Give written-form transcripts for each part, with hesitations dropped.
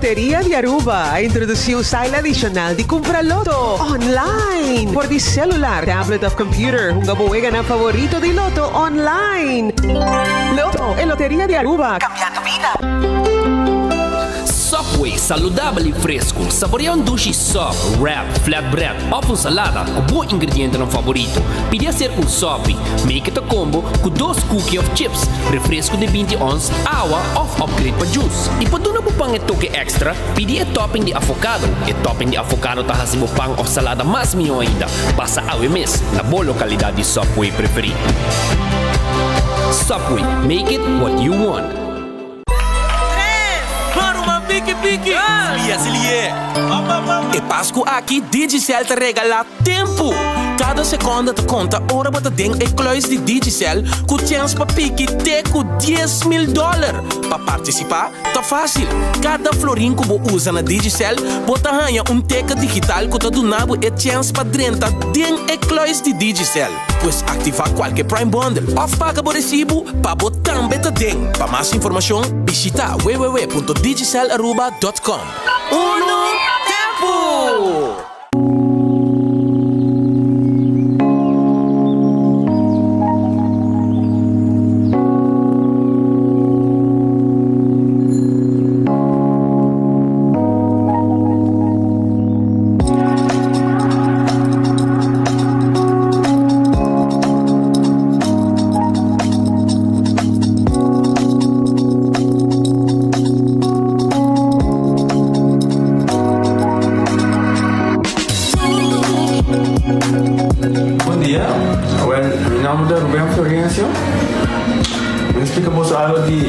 Loteria di Aruba a introduci un style adicional di cumpra loto online for di celular, tablet of computer. Hunga bo weganan favorito di loto online. Lotto, e Loteria di Aruba, cambiando bida. Subway, saludabel y fresco. Saborea un dushi sub, wrap, flatbread of un salada cu bo ingredientenan favorito. Pidi hacer un sopi. Make it a combo cu dos cookie of chips, refresco di binti ons, awa of upgrade pa juice. Y pa duna bo pan e toke extra, pidi e topping di avocado. E topping di avocado ta haci bo pan of salada mas miho ainda. Pasa awe mes na bo localidad di Subway preferi. Subway, make it what you want. E Pasku aki Digicel ta regalá tempu! Kada sekonda ta konta ora bo ta den e kluis di Digicel ku chèns pa piki te ku 10,000 dòler. Pa partisipá ta fásil, kada florin ku bo usa na Digicel bo ta haña un teken digital ku ta duna bo e chèns pa drenta den e kluis di Digicel. Pues aktivá kualke Prime Bundle òf paga bo resibu pa bo tambe ta den. Pa mas informashon bishitá www.digicelaruba.com. Unu tempu! Bon dia, wel mi nomber ta Ruben Florencio. Mi ta splika boso algo di e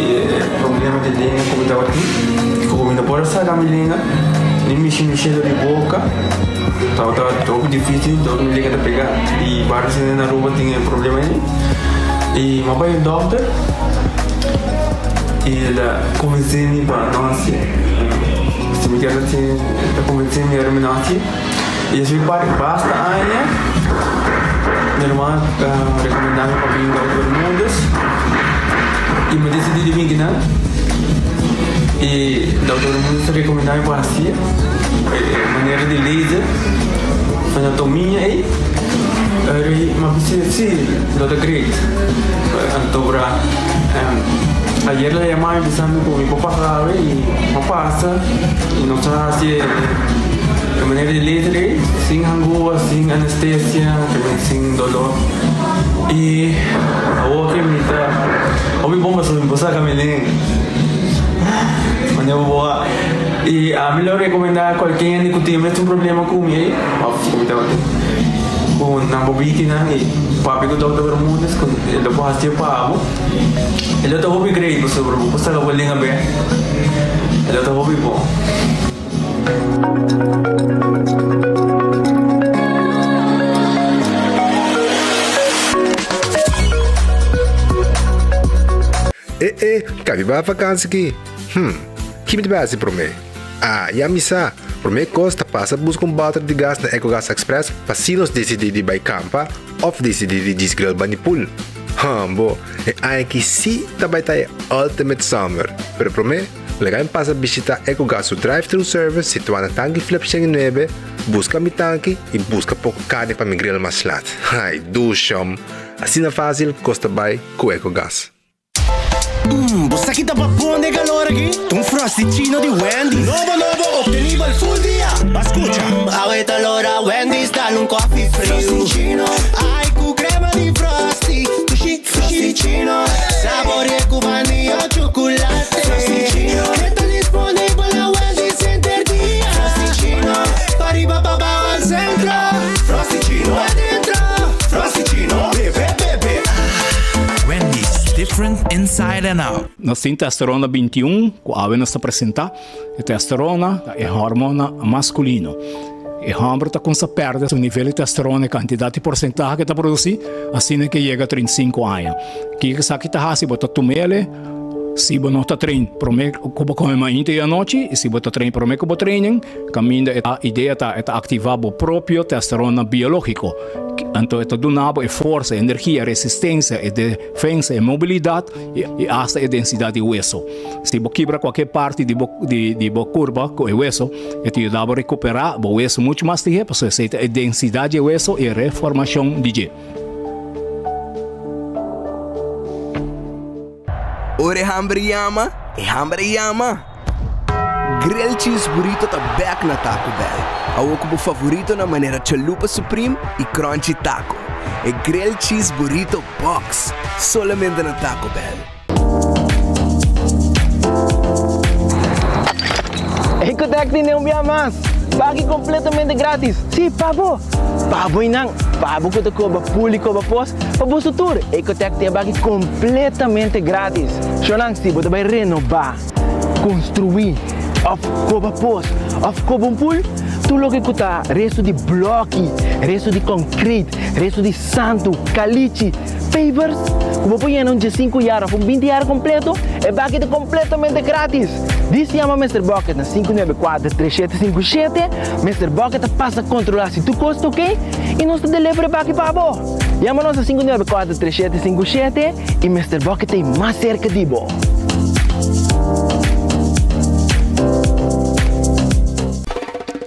problema di lenga ku mi tabatin. Ku mi no por a saka mi lenga, ni mishi mi shelo di boka. Tabata hopi dificil, dor mi lenga ta pega. Y varios hende na Aruba tin e problema ei. Y mi a bai un dokter y el a convence mi pa no haci. Si mi kier haci, el a convence mi ora mi no haci. Y esei par basta aña mi ruman a recomenda mi pa bin Dokter Bermudez y mi a decidi di bin kinan. Y Dokter Bermudez a recomenda mi pa haci e manera di laser anatomia ei. Mi a bisa si lo ta great. Anto bra ayer el a yama mi bisa mi cu mi por pasa awe y mi a pasa y nos a haci e manera di laser ei sin hangua, sin anestesia, sin dolor y awor ke mi ta hopi bon pasobra mi por saca mi lenga manera bo a y ami lo recomenda cualkier hende cu tin e mesun problema cu mi ei of cu mi tabatin cu nan por biki nan y papia cu dokter Bermudez cu e lo por haci pa bo e lo ta hopi great pasobra bo por saca bo lenga bek e lo ta hopi bon. E e, kabi bai vakansi ki? Hm, ki mi ta bai hasi promé? Ah, ya mi sa! Promé kos ta pasa buska un bòter di gas na Ecogas Express pa si nos disidí di bai kampa òf disidí di djis grill bani pool. Hambo, e aña aki sí ta bai ta e ultimate summer! Pero promé, Laga mi pasa bishita Ecogas su drive-thru service situá na Tanki Flip 109, buska mi tanki i buska poko karni pa mi grill mas lat. Ai, dushom! Asina fásil kos ta bai ku Ecogas. Mmm, bo sa ki ta babon den calor aki? Ta un Frosty-chino di Wendy's. Nobo nobo, obtenibel full dia! Ba scucha! Mmm, awe ta lora Wendy's dal un coffee friu. Frosty-chino, ai cu crema di Frosty. Dushi, Frosty-chino, saborea cu vanilla o chocolate. Frosty-chino, e ta disponibel na Wendy's henter dia. Frosty-chino, pariba pabao al centro. Frosty-chino, adentro. Frosty-chino, bebe, bebe, ah. Wendy's, different inside and out. Nos tin testosterona 21 ku awe nos ta presentá. E testosterona ta e hormona maskulino. E hòmber ta kumsa pèrdè su nivel di testosterona, e kantidat di porsentahe ke ta produsí, asina ke yega 35 aña. Kiko esaki ta hasi? Bo ta tum'el. Si bo no ta train prome ku bo kome mainta i anochi i si bo ta train prome ku bo training, kaminda e idea ta e ta aktivá bo propio testosterona biológiko. Anto e ta duna bo e forsa, e energia, e resistensia, e defensa, e mobilidat i asta e densidat di weso. Si bo kibra kualke parti di bo di bo kurpa ku e weso, e ta yuda bo rekuperá bo weso muchu mas lihé pasobra esei ta e densidat di e weso i e reformashon di dje. Ora e hamber yama, e hamber a yama! Grilled Cheese Burrito ta bek na Taco Bell. Awor ku bo favoritonan manera Chalupa Supreme i Crunchy Taco. E Grilled Cheese Burrito Box! Solamente na Taco Bell. Ecotec tene un bia mas! Paki completamente gratis! Si, pa bo! Pa bo y nan! Pa bo cu ta coba pool y coba pos, pa boso tur! Ecotec tin e baki completamente gratis! Shonan, si bo ta bay renoba, construi, of coba pos, of coba un pool, tur loke cu ta resto di bloki, resto di concrete, resto di santu, calichi, pavers, cu bo por yena un diesinku yar of un binti yar completo, e baki ta completamente gratis! Dis yama Mister Bucket na 594 3757, Mister Bucket ta pasa controla si tur cos ta ok y nos ta deliver e baki pa bo. Yama nos na 594 3757 y Mister Bucket ta mas cerca di bo.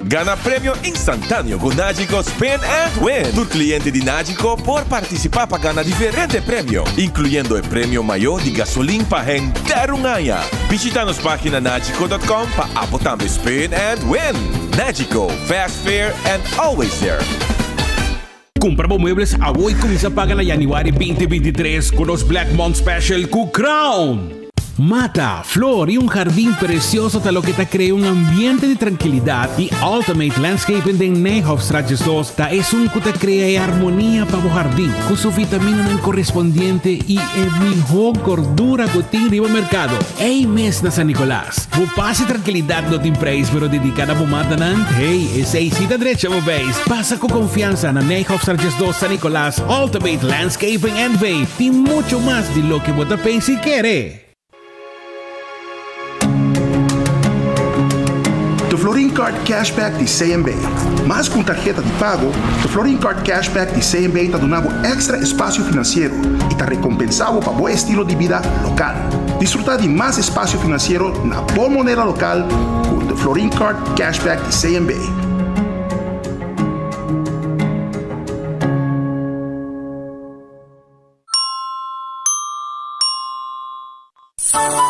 Gana premio instantáneo ku Nagico Spin and Win! Tur kliente di Nagico por partisipá pa gana diferente premio, inkluyendo e premio mayó di gasolin pa henter un aña. Bishita nos página nagico dot com pa abo tambe spin and win! Nagico, fast, fair and always there! Kumpra bo muebles awo i kuminsá paga na yanüari 2023 ku nos Black Month Special ku Crown! Mata, flor y un jardin precioso ta loke ta crea un ambiente di trankilidad y Ultimate Landscaping den Nijhofstraat 12 ta esun cu ta crea e armonia pa bo jardin cu su vitaminanan correspondiente y e miho gordura cu tin riba mercado. Ey mes na San Nicolas. Bo pas y trankilidad no tin prijs pero dedica na bo matanan, hey, esey si ta drecha bo beis. Pasa cu confiansa na Nijhofstraat 12 San Nicolas, Ultimate Landscaping NV tin mucho mas di loke bo ta pensa y kere. The Florin Card Cashback di CMB. Mas ku un tarheta di pago, The Florin Card Cashback di CMB ta duna bo èkstra espasio finansiero i ta rekompensá bo pa bo estilo di bida lokal. Disfrutá di mas espasio finansiero na bo moneda lokal ku The Florin Card Cashback di CMB.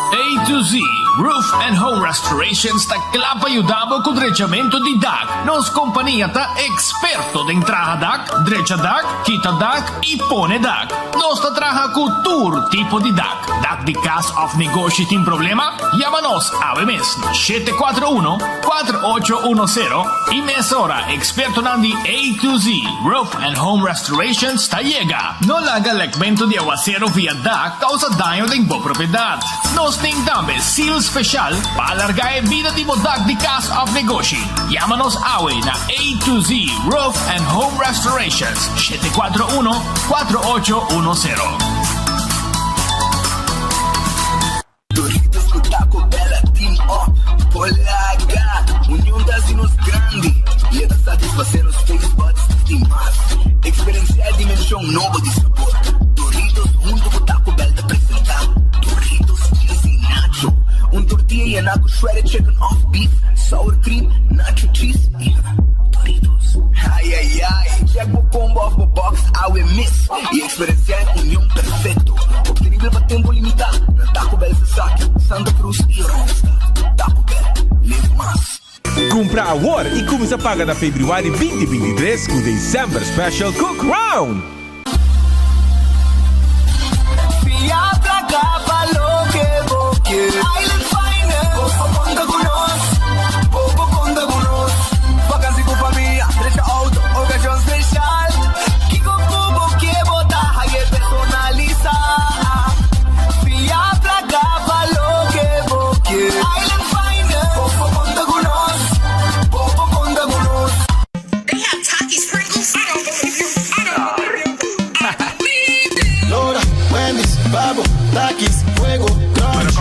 A to Z Roof and Home Restorations ta kla pa yuda bo ku drechamentu di dak. Nos kompania ta eksperto den traha dak, drecha dak, kita dak i pone dak. Nos ta traha ku tur tipo di dak. Dak di kas òf negoshi tin problema? Yama nos awe mes na 741 4810 i mesora ekspertonan di A to Z Roof and Home Restorations ta yega. No laga lekmentu di awasero via dak kousa daño den bo propiedat. Nos tin tambe seal speshal pa alargá e bida di bo dak di kas òf negoshi. Yama nos awe na A to Z Roof and Home Restorations, 741 4810. Doritos ku Taco Bell a team up por laga Union ta hasi nos grandi i e ta satisfasé nos taste buds di mas. Eksperensiá e dimenshon nobo di sabor. Doritos huntu ku Taco Bell ta presentá Doritos Cheesy Nacho, un tortilla yená ku shredded chicken òf beef, sour cream, nacho cheese i Doritos. Ai ai ai! Check bo combo òf bo box awe mes i Eksperensiá e union perfekto, optenibel pa tempu limitá na Taco Bell Sasaki, Santa Cruz i Oranjestad. Taco Bell, live mas! Kumpra awor i kuminsá paga na febrüari 2023 ku December Special ku Crown! Fia plaka pa loke bo kier. Island Finance, bo por konta ku nos, bo por konta ku nos. Vakansi ku famia, drecha outo, okashon speshal. Kiko ku bo ke bo ta haye personalisa. Fia plaka pa loke bo ke. Island Finance, bo por konta ku nos, bo por konta ku nos. They have Takis Pringles? I don't believe you, I don't believe you, I believe it! Lora, Wendy's, Babo, Takis, Fuego, Crunch.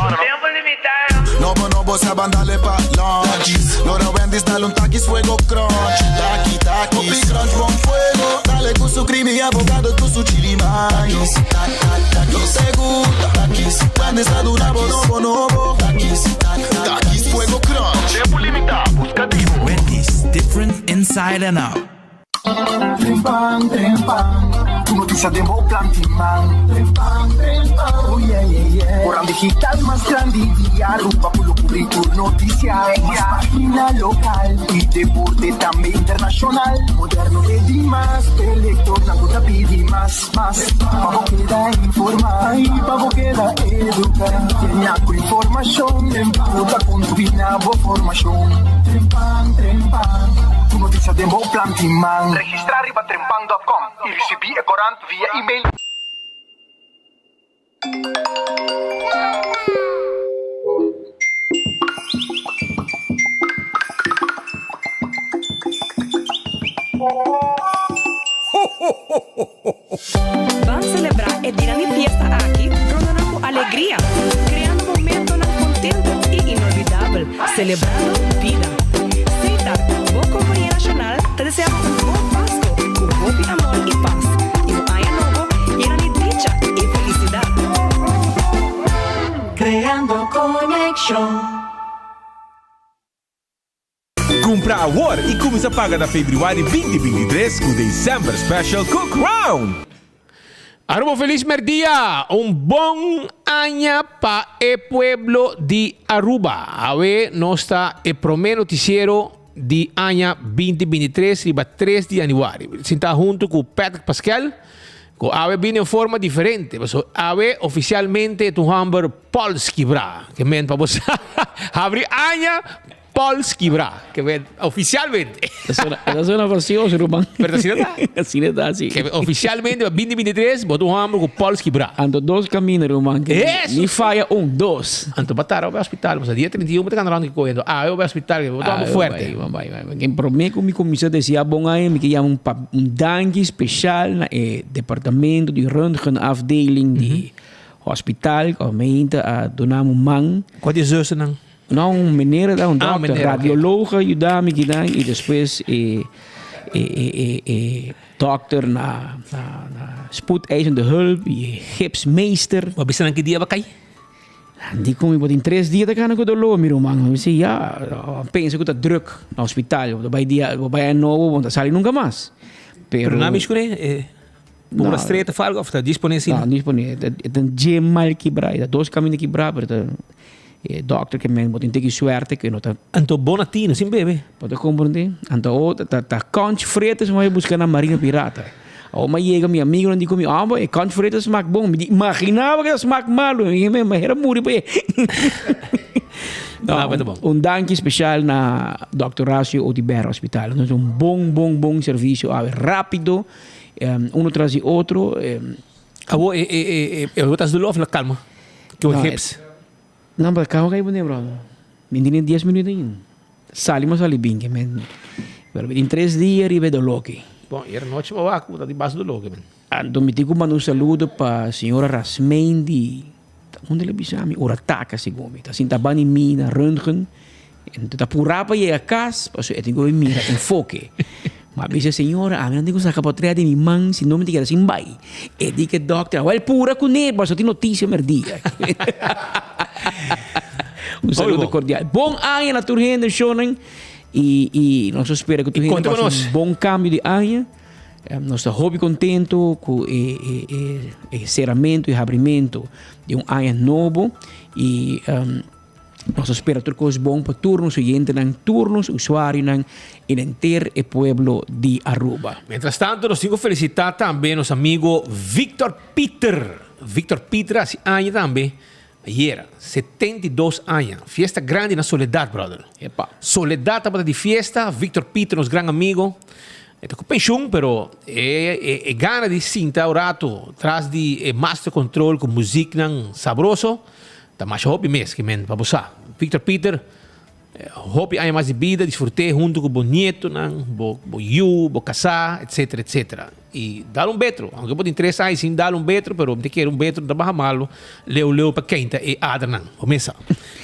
Bo sa ban dale pa lunch. Lora Wendy's dale un Takis fuego crunch. Taki takis. Hopi crunch bon fuego. Dale cu su creamy avocado cu su chili mayo. Nos te gusta. Takis. Wendy's ta duna bo nobo nobo. Takis. Takis fuego crunch. Tempo limita. Busca di bo. Wendy's, different inside and out. Trempan, trempan, ku notisia den bo plan tin man. Trempan, trempan, oh yeah, yeah, yeah. Koran digital mas grandi di Aruba ku lo kubri tur notisia. Mas pagina lokal i deporte tambe internashonal. Moderno e dimas, e lektornan ku ta pidi mas, mas. Pa bo keda informa i pa bo keda eduka. Yena ku informashon ku ta kontribui na bo formashon. Trempan, trempan, tur notisia den bo plan tin man. Registra riba trempan dòt kòm i risibí e korant via email. Ban selebrá e dianan di fiesta aki rondonan ku alegria, kreando momentonan kontento i inolvidabel, selebrando bida. Setar, bo kompania nashonal, ta deseá bo un bon Pasko ku hopi amor i pas, i un aña nobo yena di dicha i felisidat. Creando conexion. Cumpra awor y cuminsa paga na februari 2023 cu December Special cu Crown! Aruba feliz merdia! Un bon aña pa e pueblo di Aruba. Awe nos ta e prome noticiero di aña 2023 riba 3 di januari. Sinta hunto cu Patrick Paskel cu awe bini en forma diferente. Paso awe oficialmente ta un homber pols kibra. Ke men pa bo sa habri aña Pols kibrá, ke men oficialmente. Esa suena fastioso, ruman. Pero asina ta. Asina ta, si. Ke men oficialmente pa binti binti tres, bo ta un homber ku pols kibrá. Anto dos camino, ruman. Eso. Ni faya un, dos. Anto bo tara bo bai hospital, pasobra dia 31 bo ta kanda rond ki kohe, anto awe bo bai hospital, bo ta un homber fuerte. Awe bo bai, bai, bai. Ken prome ku mi kuminsa deseá bon aña, mi ke yama un pa un danki speshal na e departamento di röntgenafdeling di hospital, ku a a duna mi un man. Kua di e zusternan? No, un meneer da, un dokter, radioloog a yuda mi kinan y despues e e e e dokter na na na spoedeisende hulp y e gipsmeester. Bo a bisa nan ki dia bo a kai? Nan di ku mi bo tin tres dia ta kana ku doló mi ruman. Mi bisa ya, a pensa ku ta druk na hospital, bo ta bai dia, bo bai anobo bo no ta sali nunka mas. Pero nan a mishi kuné e pura streta of algo of ta djis pone asina? No, djis pone, e ta dje mal kibrá, e ta dos kaminda kibrá pero ta. E dokter ke men bo tin tiki suerte ke no ta. Anto bo na tino sin bebe. Bo ta komprende? Anto o ta ta conch frete sma buska na marina pirata. Awo mi a yega mi amigonan di ku mi amo e conch frete smak bon. Mi di imaginaba ke ta smak malu. Mi mi hera muri pa e. No, pero ta bon. Un danki special na Dokter Horacio Oduber Hospital. Nos un bon bon bon servicio awe rapido uno tras di otro. Awo e e e e e ta dolo of la calma? Ke No, hips. No, pero calma kai bone bro. Mi tene 10 minuut ainda. Sali mo sali bin ke men. Pero mi tin 3 dia riba e dolo aki. Bon, ayer nochi bo wak ku ta di bas dolo ke men. Anto mi tin ku manda un saludo pa señora Rasmijn di unda el a bisa mi? Urataka segun mi. Ta sinta banda di mi na röntgen. Anto ta purá pa yega kas, pasobra e tin ku mira enfoke. Ma a bisa, Señora, ami no tin ku saka potrea di mi man, si no mi ta keda sin bai. E di ku e dòkter, Awel pura kuné, pasobra tin notisia mèrdia. Un saludo kordial. Bon aña na tur hende, shownan. I i nos ta spera ku tur hende pasa un bon kambio di aña. Nos ta hopi kontento ku e e e e seramentu i habrimentu di un aña nobo. I Nos ta spera tur kos bon pa tur nos oyentenan, tur nos usuarionan i henter e pueblo di Aruba. Mientras tanto nos tin ku felisitá tambe nos amigo Victor Pieter. Victor Pieter hasi aña tambe ayera, 72 aña. Fiesta grandi na Soledad, brother. Epa. Soledad tabata di fiesta, Victor Pieter nos gran amigo. E ta ku penshun pero e e gana di sinta un rato tras di e master control ku muziknan sabroso. Ta masha hopi mes ki men pa bo sa. Victor Pieter, hopi aña mas di bida, disfrut'é huntu ku bo nietonan, bo bo yu, bo kasá, etsetera, etsetera. I dal un betro. Aunke bo tin tres aña sin dal un betro, pero mi ta kere un betro no ta baha malu leu leu pa keinta e adernan. Bo mes sa.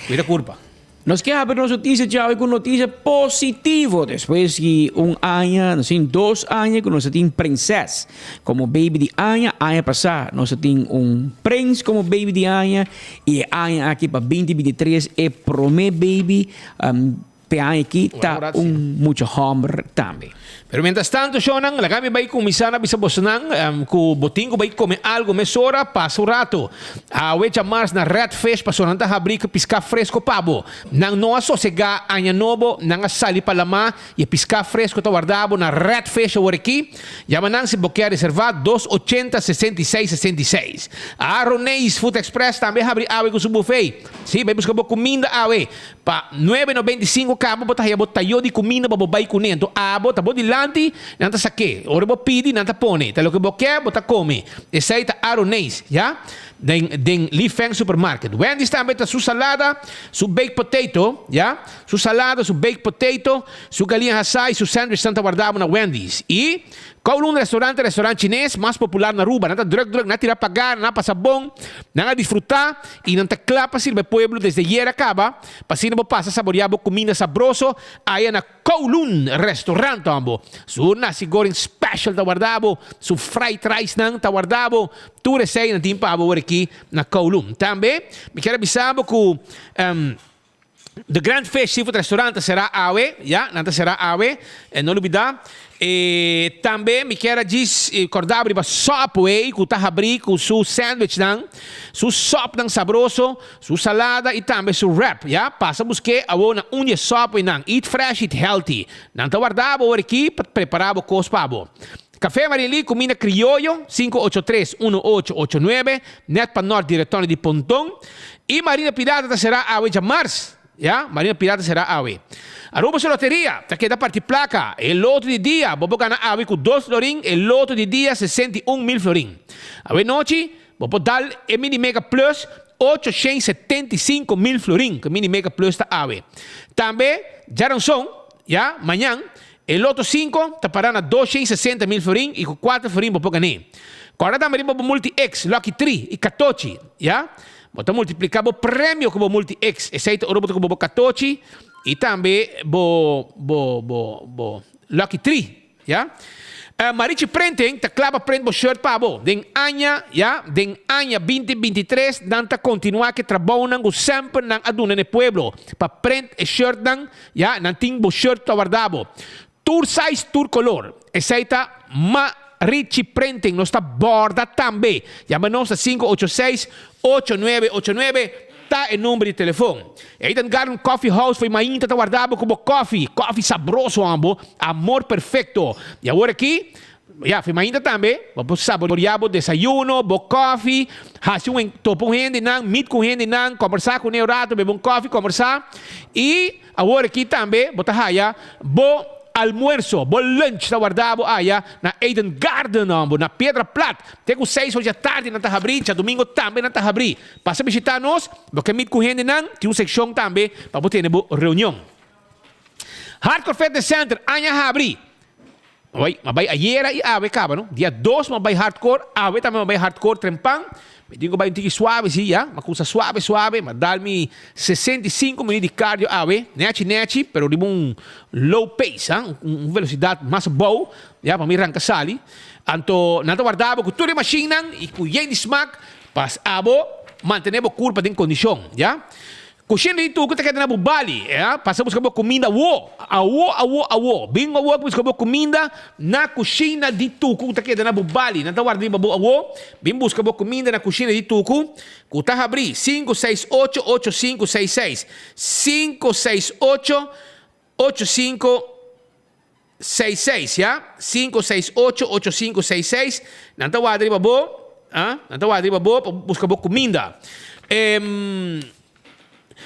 Kuida kurpa. Nos ke habri nos notisia djawe ku notisia positivo. Despues di un aña, nos tin dos aña ku nos a tin prinses komo baby di aña. Aña pasá nos a tin un prins komo baby di aña i e aña aki pa binti binti tres e promé baby P'e aña aki ta un mucha hòmber tambe. Pero mientras tanto, shownan, laga mi bai kuminsá na bisa bosonan ku bo tin ku bai kome algu mesora, pasa un rato. Awe djamars na Red Fish pasobra nan ta habrí ku piská fresko pa bo. Nan no a sosegá aña nobo, nan a sali pa lamá i e piská fresko ta wardá bo na Red Fish awor aki. Yama nan si bo kier reservá, dos ochenta, 66, 66. Aroneis Food Express tambe a habrí awe ku su bufé. Sí, bai buska bo kuminda awe. Pa nuebe nobenta i sinku kaba bo ta haya bo tayo di kuminda pa bo bai kuné. Anto abo ta bo dilanti, nan ta sak'é. Ora bo pidi, nan ta pone. Ta loke bo ke, bo ta kome. Esei ta Aroneis, ya? Den, den Li Feng Supermarket. Wendy's tambe ta su salada, su baked potato, ya? Su salada, su baked potato, su galiña hasá i su sandwichnan ta warda bo na Wendy's. I Kowloon Restaurant ta e restaurant chines mas popular na Aruba. Nan ta druk druk, nan a tira pagar, nan a pasa bon, nan a disfruta y nan ta kla pa sirba e pueblo desde ayer a caba pa asina bo pasa saborea bo cuminda sabroso aya na Kowloon Restaurant hombo. Su nasi goreng special ta warda bo, su fried rice nan ta warda bo, tur esey nan tin pa bo awor aki na Kowloon. Tambe mi kier a bisa bo cu. The Grand Fish Seafood Restaurant ta será awe, ya, nan ta será awe, no lubidá. E tambe mi kier a djis kòrda bo riba Subway ku ta habrí ku su sandwichnan, su sòpnan sabroso, su salada i tambe su wrap, ya. Pasa busk'é awo na un di e Subwaynan. Eat fresh, eat healthy. Nan ta warda bo awor aki pa prepará bo kos pa bo. Café Marily, Cuminda Crioyo, 583 1889, net pa nort di Retorno di Ponton. Y Marina Pirata ta será awe djamars. Ya, Marina Pirata será awe. Aruba su loteria ta keda parti placa. E loto di dia, bo por gana awe cu dos florin, e loto di dia 61 mil florin. Awe nochi, bo por dal e Mini Mega Plus 875 mil florin, cu Mini Mega Plus ta awe. Tambe, djaranson, ya, mañan, E loto sinku ta pará na 260 mil florin i ku kuater florin bo por gané. Kòrda tambe riba bo Multi X, Lucky Tri i Katochi, ya. Bo ta multipliká bo premio ku bo Multi X. Esei ta ora bo ta kumpra bo Katochi i tambe bo bo bo bo Lucky Tri, ya. Marichi Printing ta kla pa print bo shirt pa bo. Den aña, ya, den aña binti 23 nan ta kontinuá ku e trabounan ku semper nan a duna na e pueblo pa print e shirtnan. Ya, nan tin bo shirt ta warda bo. Tur size, tur color. Esey ta Marichi Printing. Nos ta borda tambe. Yama nos na 586 8989 ta e number di telefon. Eden Garden Coffee House fo'i mainta ta warda bo cu bo koffie. Koffie sabroso ambo. Amor perfecto. Y awor aki. Ya, fi mainta tambe, bo por saboreá bo desayuno, bo kòfi, hasi un topa un hendenan, meet ku hendenan, kòmbersá kuné un rato, bebe un kòfi, kòmbersá. I awor aki tambe bo ta haya bo almuerso, bo lunch ta warda bo aya na Eden Garden hombo, na Piedra Plat. Te ku seis or dja tardi nan ta habrí, djadumingo tambe nan ta habrí. Pasa bishitá nos, bo ke meet ku hendenan, tin un sekshon tambe pa bo tene bo reunion. Hardcore Fitness Center aña habrí. Ma bai, ma bai ayera i awe kaba no. Dia dos ma bai hardcore, awe tambe ma bai hardcore trempan. Mi tin ku bai un tiki suave si ya, ma kusa suave suave, ma dal mi 65 minüt di cardio awe, nechi nechi, pero riba un low pace ha, un velosidat mas abou, ya, pa mi ranka sali. Anto nan ta warda bo ku tur e mashinnan i ku yen di smak pa abo mantene bo kurpa den kondishon, ya. Kushina di tuku ta keda na bo bali, ya. Pasa buska bo kuminda awo, awo, awo, awo. Bin awo buska bo kuminda na kushina di tuku ku ta keda na bo bali. Nan ta warda riba bo awo. Bin buska bo kuminda na kushina di tuku ku ta habrí 568 8566, 568 8566, ya. 568 8566. Nan ta warda riba bo, ah, nan ta warda riba bo pa buska bo kuminda. Em.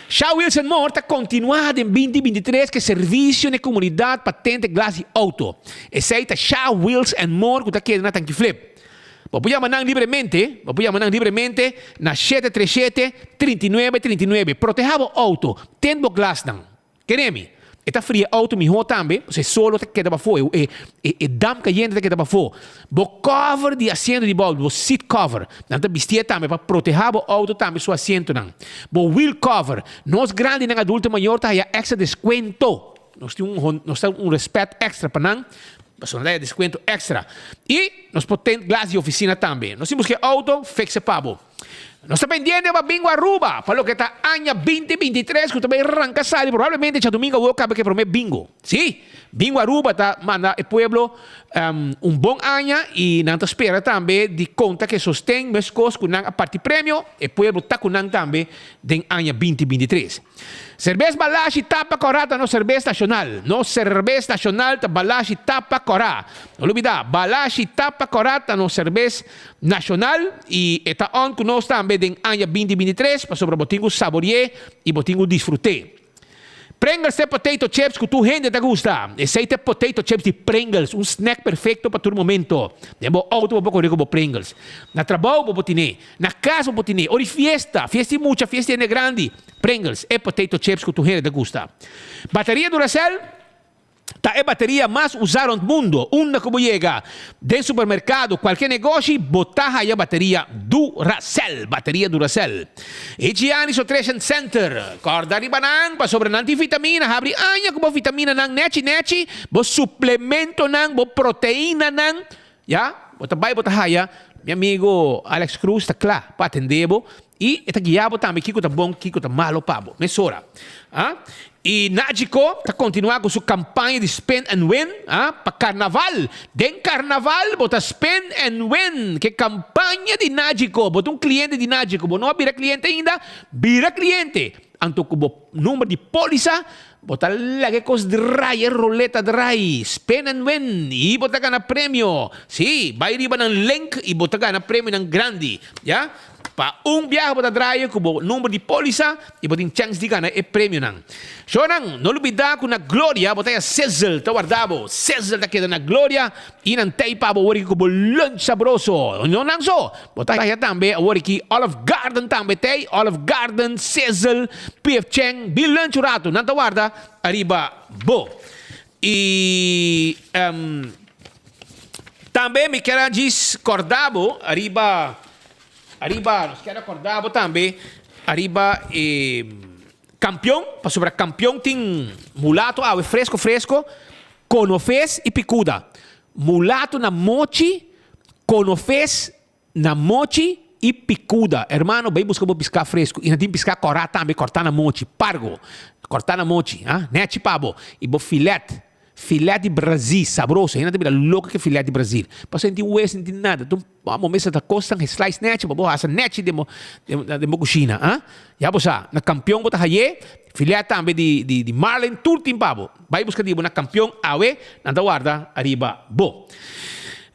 Sha Wilson Moore ta kontinuá den 2023 ku e servisio na e komunidat pa tente glas di outo. Esei ta Sha Wheels and More ku ta keda na Tankiflip. Bo por yama nan libremente, bo por yama nan libremente na 737 39 39. Protehá bo outo, tent bo glasnan. Kere mi. E ta fria auto mihó tambe, pasobra e solo ta keda pafó, e e e damp kayente ta keda pafó. Bo cover di asiento di bo auto, bo seat cover, nan ta bistié tambe pa protehá bo auto tambe su asientonan. Bo wheel cover, nos grandinan adulto mayor ta haya extra descuento. Nos tin un nos ta un respet extra pa nan, pasobra nan ta haya descuento extra. I nos por tint glas di oficina tambe. Nos tin busca e auto, fixe pa bo. Nos ta pendiente pa bingo Aruba pa loke ta aña 2023 ku ta bay ranka sali probablemente djadumingo awor kaba ke prome bingo. Si, bingo Aruba ta manda e pueblo un bon aña y nan ta spera tambe di konta ke sosten meskos ku nan a parti premio e pueblo ta ku nan tambe den aña 2023. Serbes Balashi Tapa Kòrá ta nos serbes nashonal. Nos serbes nashonal ta Balashi Tapa Kòrá. No lubidá, Balashi Tapa Kòrá ta nos serbes nashonal i e ta on ku nos tambe den aña 2023 pasobra bo tin ku sabori'é i bo tin ku disfrut'é. Pringles ta e potato chips ku tur hende ta gusta. Esei ta e potato chips di Pringles, un snack perfekto pa tur momento. Den bo outo bo por kore ku bo Pringles. Na trabou bo por tine. Na cas bo por tine ora di fiesta, fiesta di mucha, fiesta di hende grandi, Pringles, e potato chips cu tur hende ta gusta. Bateria Duracell ta e bateria mas usa rond mundo. Unda cu bo yega, den supermercado, cualkier negoshi, bo ta haya bateria Duracell. Bateria Duracell. Higianis Nutrition Center, corda riba nan pasobra nan tin vitamina. Habri aña cu bo vitaminanan nechi nechi, bo suplementonan, bo proteinanan. Ya, bo ta bai bo ta haya mi amigo Alex Cruz ta kla pa atende bo y e ta guia bo tambe kiko ta bon kiko ta malo pa bo mesora. Ah, y Nagico ta continua cu su campaña di spin and win ah pa carnaval. Den carnaval bo ta spin and win ke campaña di Nagico. Bo ta un cliente di Nagico, bo no a bira cliente ainda? Bira cliente! Anto cu bo number di polisa Bo ta laga e kos drai, e roleta drai, spin and win, i bo ta gana premio. Sí, bai riba nan link i bo ta gana premionan grandi, ya. Pa un biaha bo ta draia ku bo number di polisa i bo tin chèns di gana e premionan. Shownan, no lubidá ku na Gloria bo ta haña Sizzle ta warda bo. Sizzle ta keda na Gloria i nan tei pa bo awor aki ku bo lunch sabroso. No nan so, bo ta haña tambe awor aki Olive Garden tambe tei, Olive Garden, Sizzle, PF Chang, bin lunch un ratu, nan ta warda ariba bo. I tambe mi kier a djis korda bo ariba, ariba, nos kier a korda bo tambe ariba e kampion, pasobra kampion tin mulato awe fresco fresco, konofes i pikuda. Mulato na mochi, konofes Na mochi i picuda. Hermano, bay busca bo pisca fresco. I nan tin pisca cora tambe, corta na mochi. Pargo, corta na mochi, ha? Nechi pa bo. I bo filet, filet di Brazil, sabroso. Hende ta bira loco cu e filet di Brazil. Pasobra no tin hueso, no tin nada. Tur bo mester ta cosnan e slice nechi pa bo hasa nechi den bo, den bo cushina, ha? Ya bo sa, na Campeon bo ta haye, filet tambe di, di, di marlin, tur tin pa bo. Bay busca di bo na Campeon awe, nan ta warda ariba bo.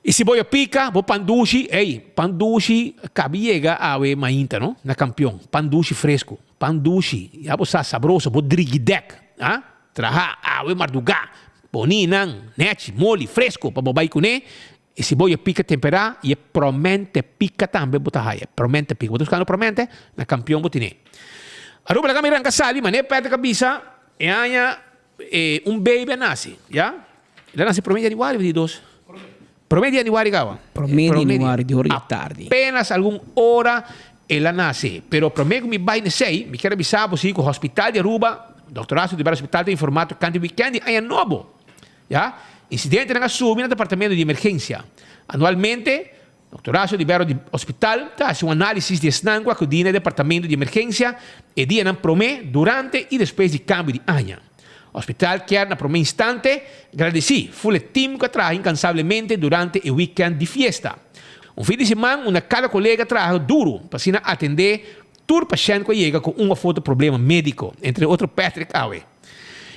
I si bo ya pika, bo pan dushi, ey, pan dushi kabi yega awe mainta no, na Kampion, pan dushi fresku, pan dushi, ya bo sa sabroso, bo drigidek, ah, traha awe mardugá, poni nan, nechi, moli, fresku pa bo bai kuné, i si bo ya pika temperá, i e promente pika tambe bo ta haya, promente pika, bo ta buskando promente? Na Kampion bo tine. Aruba laga mi ranka sali, manera Patrick a bisa, e aña E un baby a nace, ya? El a nace prome di januari of di dos? Prome di januari caba. Prome di januari di ora di tardi. Apenas algun ora el a nace. Pero prome cu mi bay nesey, mi kier a bisa bo si cu Hospital di Aruba, Doctor Astrid di Hospital ta informa tocante weekend di aña nobo. Ya? Incidentenan a subi na departamento di emergencia. Anualmente, Doctor Horacio Libero di Hospital ta haci un analisis di esnan cu acudi na e departamento di emergencia e dianan prome, durante y despues di cambio di aña. Hospital kier na prome instante gradeci ful e team cu a traha incansablemente durante e weekend di fiesta. Un fin di siman unda cada colega traha duro pa asina atende tur pashent cu a yega cu un of otro problema medico, entre otro Patrick awe.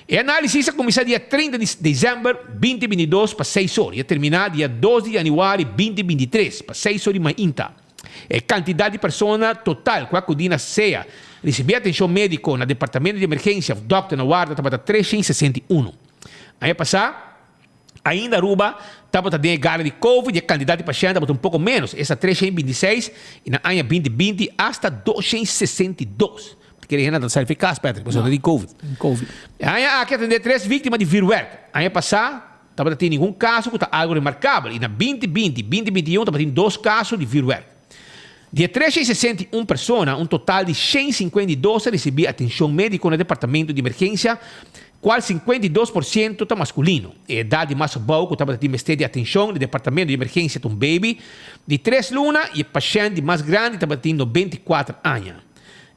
E análisis a kuminsá dia 30 di desèmber 2022 pa seis or i a terminá dia dos di yanüari 2023 pa seis or di mainta. E kantidat di persona total ku a akudí na sea risibí atenshon médiko na departamento di emergensia òf dòkter na warda tabata 361. Aña pasá, ainda Aruba tabata den e gara di covid i e kantidat di pashènt tabata un poko ménos, esta 326 i na aña 2020 asta 262. Kere hende ta sali fi kas, Patrick, pasobra di Covid. Covid. E aña aki a tende tres víktima di vürwèrk. Aña pasá tabata tin ningun kaso ku ta algu remarkabel i na 2020 i 2021 tabatin dos kaso di vürwèrk. Di e 361 persona, un total di 152 a risibí atenshon médiko na departamento di emergensia, kual 52 por siento ta maskulino. E edat di mas abou ku tabata tin mester di atenshon na departamento di emergensia ta un baby di tres luna i e pashènt di mas grandi tabatin 94 aña.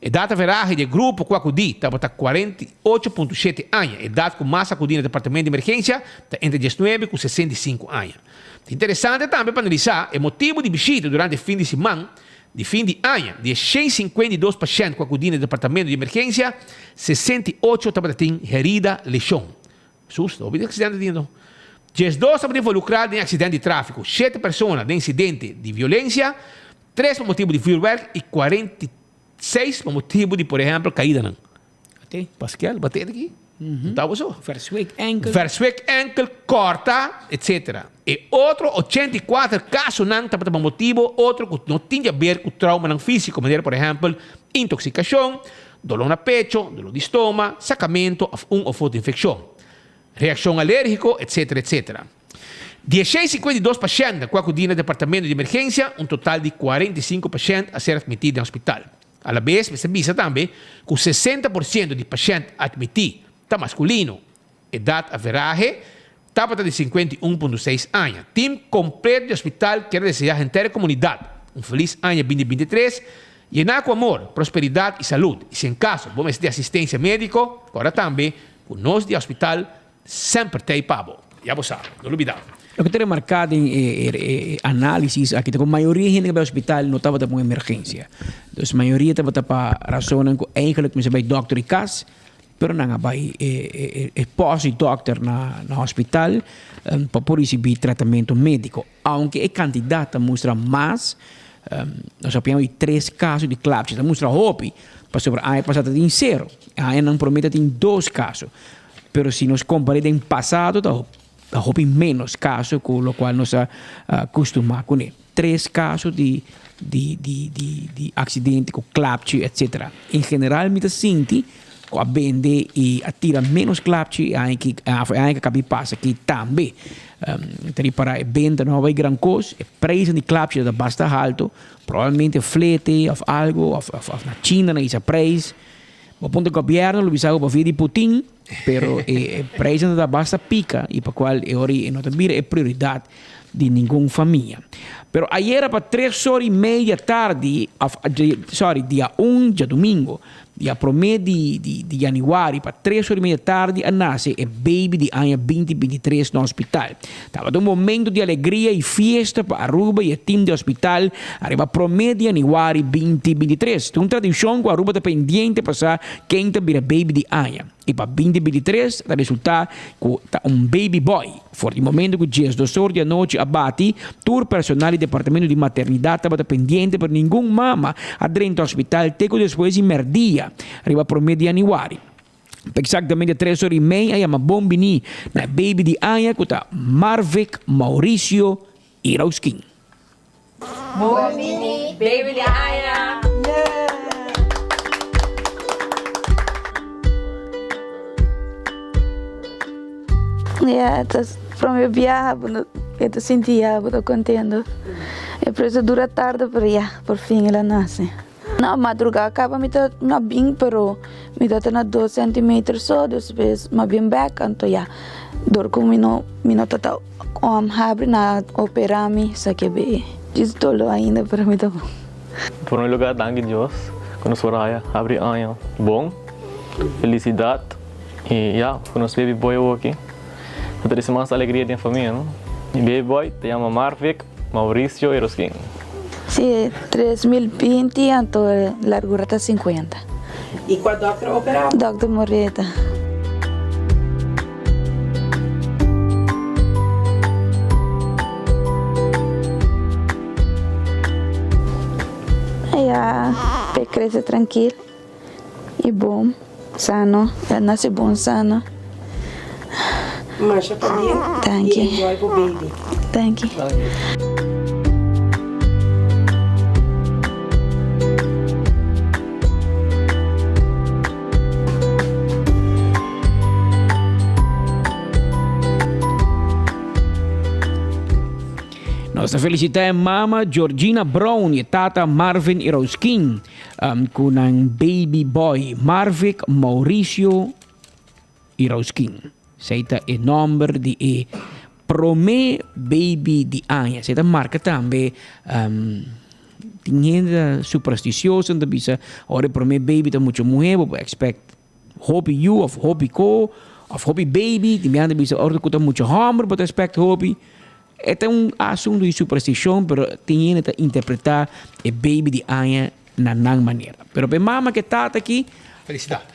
Edat averahe di e grupo ku akudí tabata 48.7 aña. Edat ku mas akudí na departamento di emergensia ta entre 19 ku 65 aña. Ta interesante tambe pa analisá e motibu di bishita durante e fin di siman di fin di aña. Di e 152 pashènt ku akudí na e departamento di emergensia, 68 tabata tin herida leshon. Susto, hopi di aksidente tin anto. 12 tabata involukrá den aksidente di tráfiko, shete persona den insidente di violensia, Tres pa motibu di vuurwerk i 46 pa motibu di, por ehempel, kaidanan. Ate. Paskel, bate aki. No ta bo so. Verswek enkel. Verswek enkel, kòrta, etsetera. E otro 84 kasonan tabata pa motibu otro ku no tin di aber ku traumanan físiko, manera por ehempel, intoksikashon, doló na pecho, doló di stoma, sakamentu òf un òf otro infekshon, reakshon alérgiko, etsetera, etsetera. Di e 652 pashèntnan ku a kudí na departamento di emergensia, un total di 45 pashènt a ser atmití den hospital. Alabes mester bisa tambe ku 60 por siento di pashènt atmití ta maskulino. Edat averahe tabata di 51.6 aña. Tim kompleto di hospital kier a deseá henter e komunidat un felis aña 2023 yená ku amor, prosperidat i salud. I si en kaso bo mester di asistensia médiko, kòrda tambe ku nos di hospital Semper t'ei pa bo. Ya bo sa, no lubidá. Loke ta remarká den e análisis aki ta ku mayoria hende ku bai hospital no tabata pa un emergensia. Dus mayoria tabata pa rasonnan ku eigenlijk mester bai dòkter di kas, pero nan a bai e pòst di dòkter na hospital pa por risibí tratamentu médiko. Aunke e kantidat ta mustra mas, nos a piensa di tres kaso di klapchi, ta mustra hopi, pasobra aña pasá ta tin sero, e añanan promé ta tin dos kaso. Pero si nos kompar'é den pasado ta ta hopi ménos kaso ku lokual nos a kustumá kuné. Tres kaso di di di di di aksidente ku klapchi etsetera. En general mi ta sinti ku a bende i a tira ménos klapchi e aña ki e aña ku a kabi pasa aki tambe. Ta ripará e benta no a bai gran kos, e preisnan di klapchi ta basta haltu, probablemente flete òf algu òf òf na China nan hisa preis. Bo punta gobierno lo bisa bo pa via di Putin, pero e prijzen ta basta pica y pa cual e ora e no ta bira e prioridad di ningun famia. Pero ayera pa tres ora y media tardi, of sorry, dia un djadumingo, dia prome di di di januari pa tres ora y media tardi a nace e baby di aña binti 23 na hospital. Tabata un momento di alegria y fiesta pa Aruba y e team di hospital ariba prome di januari 2023. Ta un tradicion cu Aruba ta pendiente pa sa ken ta bira baby di aña. Y pa 2023 ta resulta cu ta un baby boy. For di momento cu 12 or di anochi a bati, tur personal di departamento di maternidad tabata pendiente pero ningun mama a drenta hospital te cu despues di merdia riba prome di januari. Pa exactamente tres ora y mei a yama bon bini na e baby di aña cu ta Marvick Mauricio Irausquin. Bon bini baby di aña! Ya ta prome biaha bo no e ta sinti ya bo ta contento e procedura tarda pero ya por fin el a nace. Na madruga caba mi ta na bin pero mi ta ta na dos centimeter so despues mi a bin bek anto ya dor cu mi no mi no ta ta habri nan a opera mi esaki be djis dolo ainda pero mi ta bon. Primer lugar danki Dios cu nos por haya habri aña bon, felicidad y ya cu nos baby boy awoki ta trece mas alegria den famia no. Mi baby boy ta yama Marvick Mauricio Eroskin. Si, 3020 anto largura ta 50. Y cua dokter a opera? Dokter Moreta. Ya p'e crece trankil y bon, sano. El nace bon sano. Masha pabien Danki. y enjoy bo baby. Danki. Nos ta felicita e mama Georgina Brown y e tata Marvin Irausquin cu nan baby boy Marvic Mauricio Irausquin. Esey ta e nomber di e prome baby di aña. Esey ta marca tambe tin hende ta supersticioso ta bisa ora e prome baby ta mucha muhe bo por expect hopi yu of hopi ko of hopi baby. Tin biaha ta bisa ora cu ta mucha homber bo ta expect hopi. E ta un asunto di supersticion pero tin hende ta interpreta e baby di aña na nan manera. Pero pa e mama cu e tata aki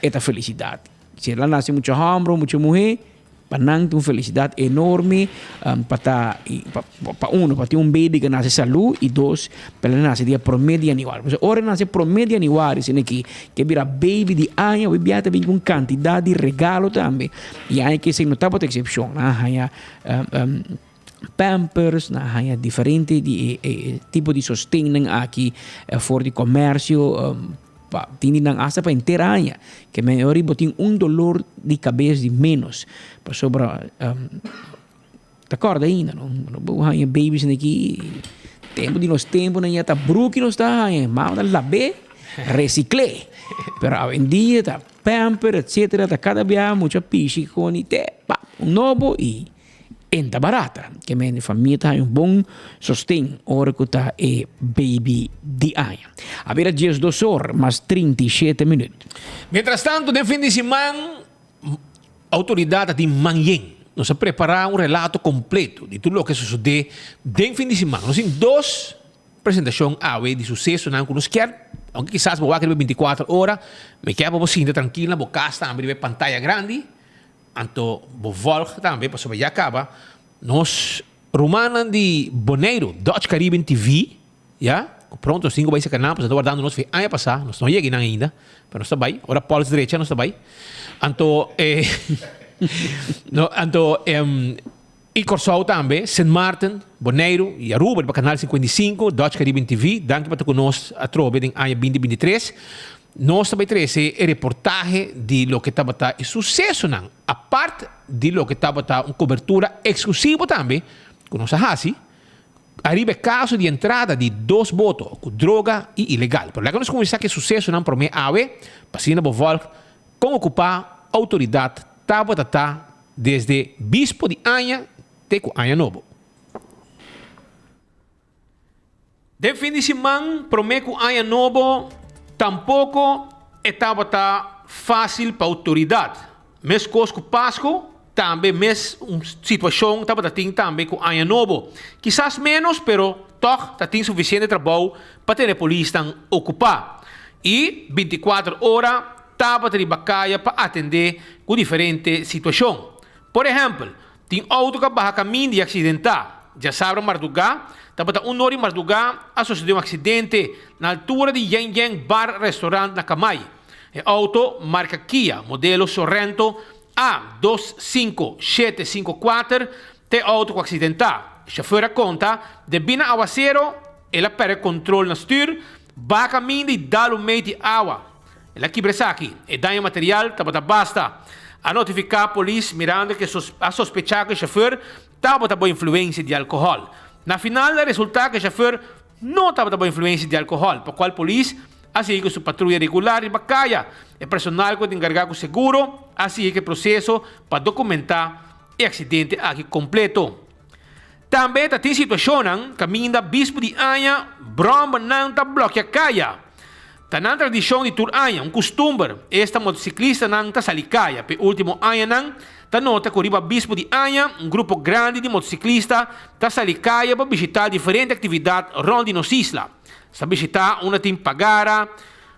e ta felicidad. Si el a nace mucha homber o mucha muhe, pa nan ta un felicidad enorme pa ta, pa uno, pa tin un baby cu nace salu y dos, pa el a nace dia prome di januari. Pasobra ora el nace prome di januari asina aki, ke bira baby di aña, hopi bia ta bin cu un cantidad di regalo tambe. Y aña aki esey no tabata excepcion. Nan a haya pampers, nan a haya diferente di e tipo di sostennan aki for di comercio. Pa tin di nan hasta pa henter aña. Ke men ora bo tin un dolor di kabes di menos. Pasobra ta kòrda ainda no. No bo haña babies aki. Tempu di nos tempunan ya ta bruki nos ta haña. Mama ta lab'é, resikl'é. Pero awendia ta pamper etcetera ta kada bia mucha pishi kon i te pa un nobo i. En ta barata. Ke men famia ta haña un bon sosten ora ku ta e baby di aña. A bira 12 or mas 37 minüt. Mientras tanto den fin di siman outoridat a tin man yen. Nos a prepará un relato kompleto di tur loke a sosodé den fin di siman. Nos tin dos presentashon awe di susesonan ku nos kier, aunke kisas bo wak riba 24 ora, mi kier pa bo sinta trankil na bo kas tambe riba e pantaya grandi. Anto bo volg tambe pasobra ya caba nos rumannan di Boneiru, Dutch Caribbean TV, ya, cu pronto nos tin cu bay saca nan pasobra nan ta wardando nos for e aña pasa, nos no yega einan ainda, pero nos ta bay, ora pols drecha nos ta bay. Anto e no anto y Corsou tambe, Sint Maarten, Boneiru y Aruba riba canal 55, Dutch Caribbean TV, danki pa ta cu nos atrobe den aña binti 23. Nos ta bay trece e reportahe di loke tabata e sucesonan, apart di loke tabata un cobertura exclusivo tambe cu nos a haci ariba e caso di entrada di dos boto cu droga y ilegal. Pero laga nos cuminsa cu e sucesonan prome awe, pa asina bo volg con ocupa autoridad tabata ta desde bispo di aña te cu aña nobo. Den fin di siman promé ku Aña Nobo tampoko e tabata fásil pa outoridat. Meskos ku Pasku, tambe mes un situashon tabata tin tambe ku Aña Nobo. Kisas ménos, pero tòg ta tin sufisiente trabou pa tene polisnan okupá. I bintikuater ora tabata riba kaya pa atendé ku diferente situashon. Por ehèmpel, tin outo ku a baha kaminda i aksidentá. Djasabra mardugá, tabata un or di mardugá, a sosodé un aksidente na altura di Yen Yen Bar Restaurant na Kamay. E outo, marka Kia, modelo Sorento A 25754, ta e outo ku aksidentá. E shofùr a konta, debí na awasero, el a pèrdè kontrol na stür, baha kaminda i dal un mei di awa. El a kibra esaki. E daño material tabata basta. A notifiká polis mirando ku a sospechá ku e shofùr tabata bo influensia di alkohòl. Na final a resultá ku e shofùr no tabata bo influensia di alkohòl, pa kual polis a sigui ku su patruya regular riba kaya. E personal ku ta enkargá ku seguro a sigui ku e proseso pa dokumentá e aksidente aki kompleto. Tambe ta tin situashonnan kaminda bispu di aña bròmbernan ta blòkia kaya. Ta nan tradishon di tur aña, un kustumber, esta motosiklistanan ta sali kaya. P'e último añanan ta nota ku riba bispu di aña un grupo grandi di motosiklista ta sali kaya pa bishitá diferente aktividat rònt di nos isla. Sa bishitá unda tin pagara,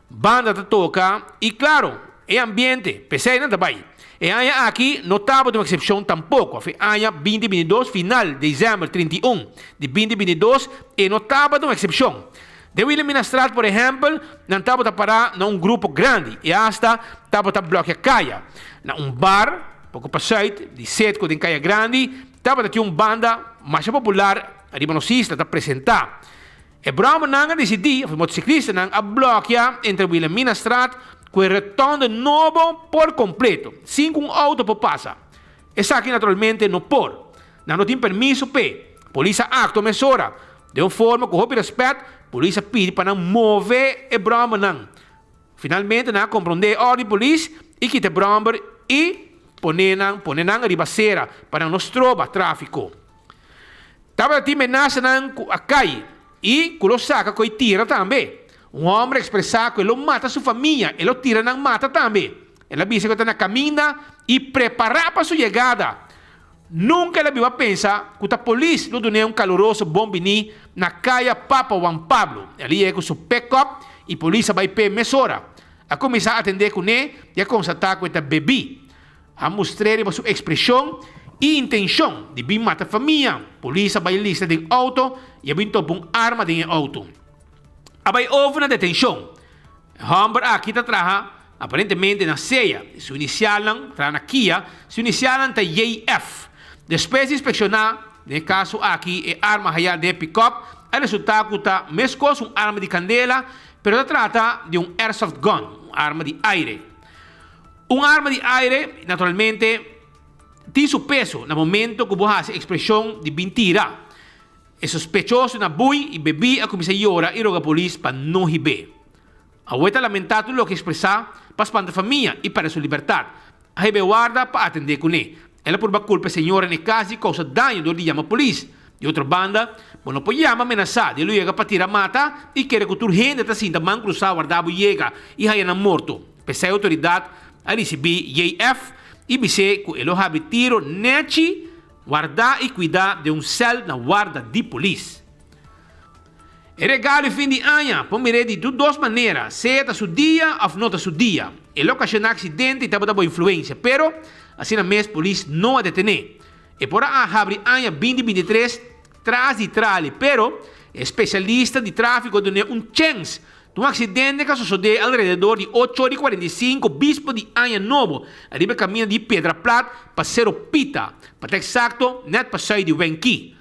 banda ta toka i klaro, e ambiente, p'esei nan ta bai. E aña aki no tabata un eksepshon tampoko. Af e aña 2022 final desèmber 31 di 2022 e no tabata un eksepshon. Den Wilhelminastraat por ehèmpel, nan tabata pará na un grupo grandi i asta tabata blòkia kaya. Na un bar poko pa sùit di Setco den Kaya Grandi tabata tin un banda masha popular riba nos isla ta presentá. E bròmernan a disidí, òf e motosiklistanan a blòkia entre Wilhelminastraat ku e retònde nobo por kompleto, sin ku un outo por pasa. Esaki naturalmente no por. Nan no tin permiso p'e. Polis a aktua mesora. Den un forma ku hopi rèspèt, polis a pidi pa nan move e bròmernan. Finalmente nan a komprondé e òrdu di polis i kita e bròmer i pone nan pone nan riba sera pa nan no stroba tráfiko. Tabata tin menasanan ku a kai i ku lo saka ku e tira tambe. Un hòmber a ekspresá ku e lo mata su famia, e lo tira nan mata tambe. El a bisa ku e ta na kaminda i prepará pa su yegada. Nunka el a biba pensa ku ta polis lo dun'é un kaluroso bon biní na Kaya Papa Juan Pablo. El a yega ku su pèkòp i polis a bai p'e mesora. A kuminsá atendé kuné i a konstatá ku e ta bebí. A mustr'é riba su ekspreshon i intenshon di bin mata famia. Polis a bai lista den outo i a bin topa un arma den e outo. A bai over na detenshon. E hòmber aki ta traha aparentemente na sea. Su inisialnan traha na Kia. Su inisialnan ta JF. Despues di inspekshoná den e kaso aki e arma hayá den e pikòp a resultá ku ta meskos un arma di kandela pero ta trata di un airsoft gun, un arma di aire. Un arma di aire naturalmente tin su peso na momento ku bo hasi ekspreshon di bin tira. E sospechoso na bui i bebí a kuminsá yora i roga polis pa no hib'é. Awe ta lamentá tur loke ekspresá pa spanta famia i pèrdè su libertat. A hib'é warda pa atendé kuné. El a purba kulpa e señora n'e kas di kousa daño dor di yama polis. Di otro banda, bo no por yama menasá di lo yega pa tira mata i kere ku tur hende ta sinta man krusá warda bo yega i haña nan morto. P'esei outoridat a risibí JF i bis'é ku e lo habri tiro nèchi Wardá i kuidá den un sèl na warda di polis. E regalo di fin di aña por mir'é di tur dos manera, sea ta su dia òf no ta su dia. El okashoná aksidente i tabata bo influensia, pero asina mes polis no a detené. E por a habri aña 2023 tras di trali, pero e spesialista di tráfiko a dun'é un chèns Un aksidente ka sosodé alrededor di ocho ora i 45 bispo di Aña Nobo ariba e kaminda di Piedra Plat pa Sero Pita, pa ta eksakto nèt pa sùit di Wenki.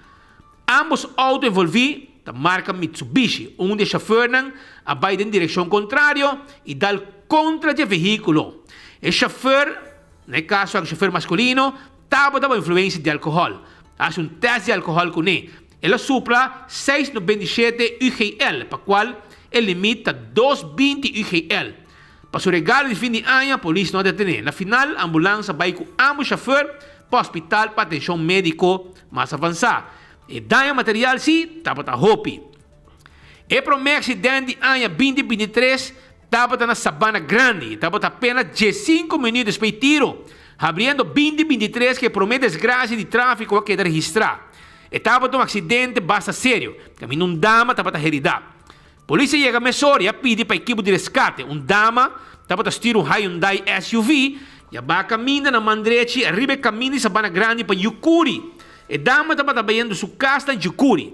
Ámbos outo envolví ta marka Mitsubishi. Un di e shofèrnan a bai den direkshon kontrario i dal kontra dje vehíkulo. E shofèr, na e kaso aki shofèr maskulino, tabata bou influensia di alkohòl. A hasi un tèst di alkohòl kuné. El a supra 6,97 UGL, pa cual e limit ta 2,20 UGL. Pa su regalo di fin di aña, polis no a detene. Na final, ambulans a bay cu ambos chauffeur pa hospital pa atencion medico mas avansa. E daño material si tabata hopi. E prome accident di aña 2023 tabata na Sabana Grandi. Tabata apenas 15 minuut despues di tiro, habriendo 2023 cu e prome desgracia di trafico a keda registra. E tabata un aksidente basta serio, kaminda un dama tabata heridá. Polis a yega mesora i a pidi pa ekipo di reskate. Un dama tabata stuur un Hyundai SUV i a baha kaminda na man drechi riba e kaminda di Sabana Grandi pa Yucuri. E dama tabata bayendo su kas na Yucuri.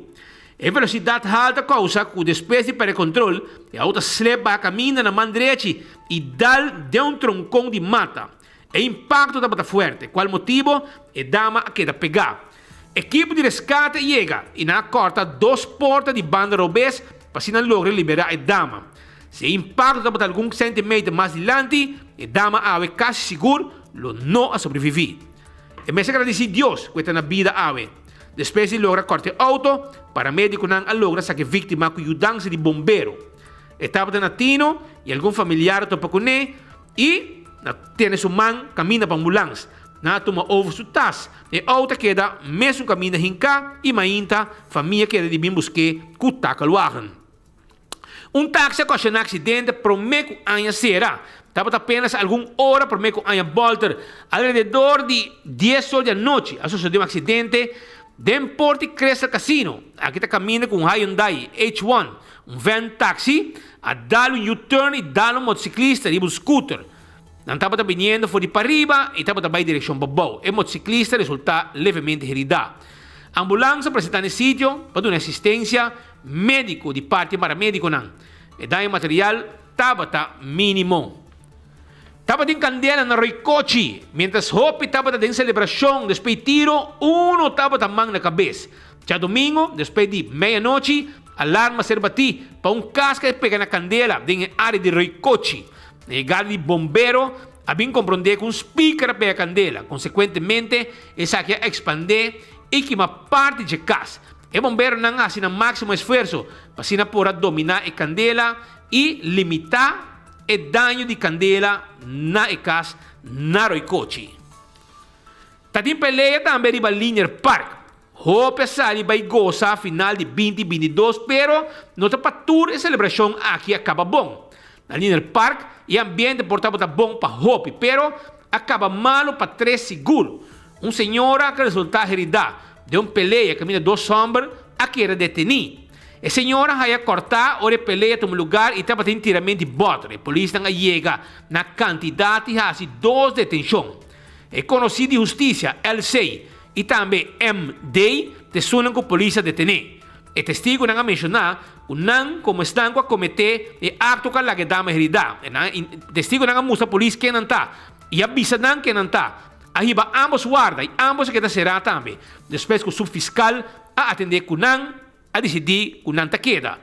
E velosidat haltu a kousa ku despues di pèrdè kontrol, e outo a slep baha kaminda na man drechi i dal den un tronkon di mata. E impakto tabata fuerte, kual motibo e dama a keda pegá. Ekipo di reskate a yega i nan a kòrta dos porta di banda robes pa asina logra liberá e dama. Si e impakto tabata algun sèntimeter mas dilanti, e dama awe kasi sigur lo no a sobreviví. E mester gradisí Dios ku e ta na bida awe. Despues di logra kòrta e outo, paramedikonan a logra saka e víktima ku yudansa di bombero. E tabata na tino i algun familiar a topa kuné i na tene su man kaminda pa ambulans. Nan a tuma over su tas. E outo a keda mesun kaminda hinká i mainta famia keda di bin busk'é ku takelwagen. Un taksi a okashoná aksidente promé ku aña sera. Tabata apenas algun ora promé ku aña bòlter. Alrededor di dies or di anochi a sosodé un aksidente den port di Crystal Casino. Aki ta kaminda ku un Hyundai H1, un vèn taksi, a dal un U-turn i dal un motosiklista riba un scooter. Nan tabata biniendo for di pariba i tabata bai direkshon pabou. E motosiklista resultá levemente heridá. Ambulans a presentá n'e sitio pa duna asistensia médiko di parti e paramedikonan. E daño material tabata mínimo. Tabatin kandela na Roykochi. Miéntras hopi tabata den selebrashon despues di tiro, uno tabata man na kabes. Djadomingo, despues di meianochi, alarma a ser batí pa un kas ku a pega na kandela den e área di Roykochi. Na yegada di bombero a bin komprondé ku un speaker a pega kandela. Konsekuentemente, esaki a ekspandé i kima parti dje kas. E bomberonan a hasi nan máksimo esfuerso pa asina por a dominá e kandela i limitá e daño di kandela na e kas na Roykochi. Ta tin pelea tambe riba Linear Park. Hopi a sali bai gosa final di binti 22 pero no ta pa tur e selebrashon aki a kaba bon. Na Linear Park e ambiente por tabata bon pa hopi pero a kaba malu pa tres sigur. Un señora ku a resultá heridá den un pelea kaminda dos hòmber a keda detení. E señora haya kòrtá ora e pelea tuma lugar i tabatin tirament di bòter. E polisnan a yega na kantidat i hasi dos detenshon. E konosí di hustisia, LC, i tambe MD, ta esunnan ku polis a detené. E testigunan a menshoná ku nan komo esnan ku a kometé e akto ku a laga e dama heridá. E testigunan a mustra polis ken nan ta i a bisa nan ken nan ta. A hiba ámbos warda i ámbos a keda será tambe. Despues ku supfiskal a atendé ku nan, a disidí ku nan ta keda.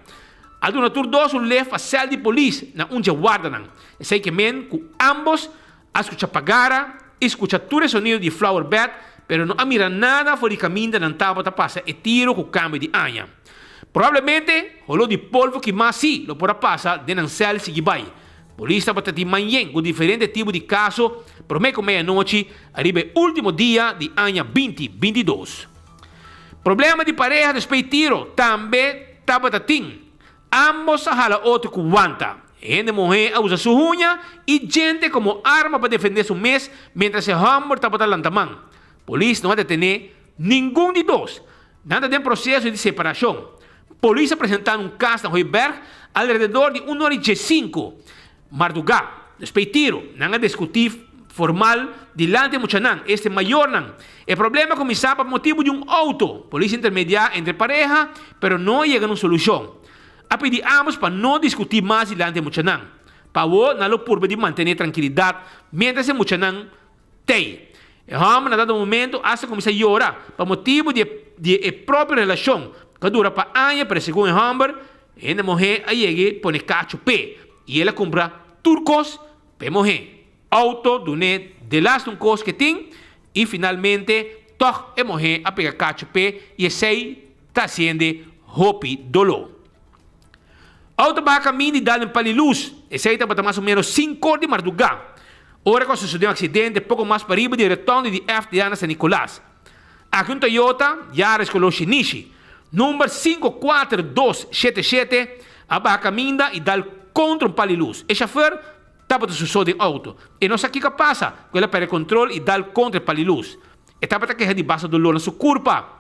A duna tur dos un lef pa sèl di polis na un dje wardanan. Esei ke men ku ámbos a skucha pagara i skucha tur e sonido di flower bed, pero no a mira nada for di kaminda nan tabata pasa e tiro ku kambio di aña. Probablemente holó di polvo kimá sí lo por a pasa den nan sèl sigui bai. Polis tabata tin manyen ku diferente tipo di kaso promé ku meianochi ariba e último dia di aña binti 22. Problema di pareha despues di tiro tambe tabata tin. Ambos a hala otro ku wanta. E hende muhé a usa su huña i djente komo arma pa defendé su mes miéntras e hòmber tabata lanta man. Polis no a detené ningun di dos. Nan ta den proseso di separashon. Polis a presentá na un kas na Hooiberg alrededor di un ora i diesinku mardugá. Despues di tiro, nan a diskutí formal dilanti e muchanan, esta e mayornan. E problema a kuminsá pa motibu di un outo. Polis a intermediá entre e pareha, pero no a yega na un solushon. A pidi ámbos pa no diskutí mas dilanti e muchanan. Pa awor nan lo purba di mantené trankilidat miéntras e muchanan Tei. E hòmber na dado momento asta kuminsá yora pa motibu di e di e propio relashon ku a dura pa aña pero segun e hòmber e hende muhé a yega pone kachu p'e i el a kumpra tur kos pa e muhé, outo, dun'é delaste un kos ku e tin i finalmente tòg e muhé a pega kachu p'e i esei ta hasiende hopi doló. Auto baha kaminda i dal den pali lus. Esei tabata mas o ménos sinkor di mardugá. Ora ku a sosodé un aksidente poko mas pariba di e rotonde di FDA na San Nicolas. Aki un Toyota Yaris kolor shinishi, number 54277, a baha kaminda i dal kontra un pali lus. E shofèr tabata su so den auto. E no sa kiko a pasa ku el a pèrdè kontrol i dal kontra e pali lus. E tabata keha di basta doló na su kurpa.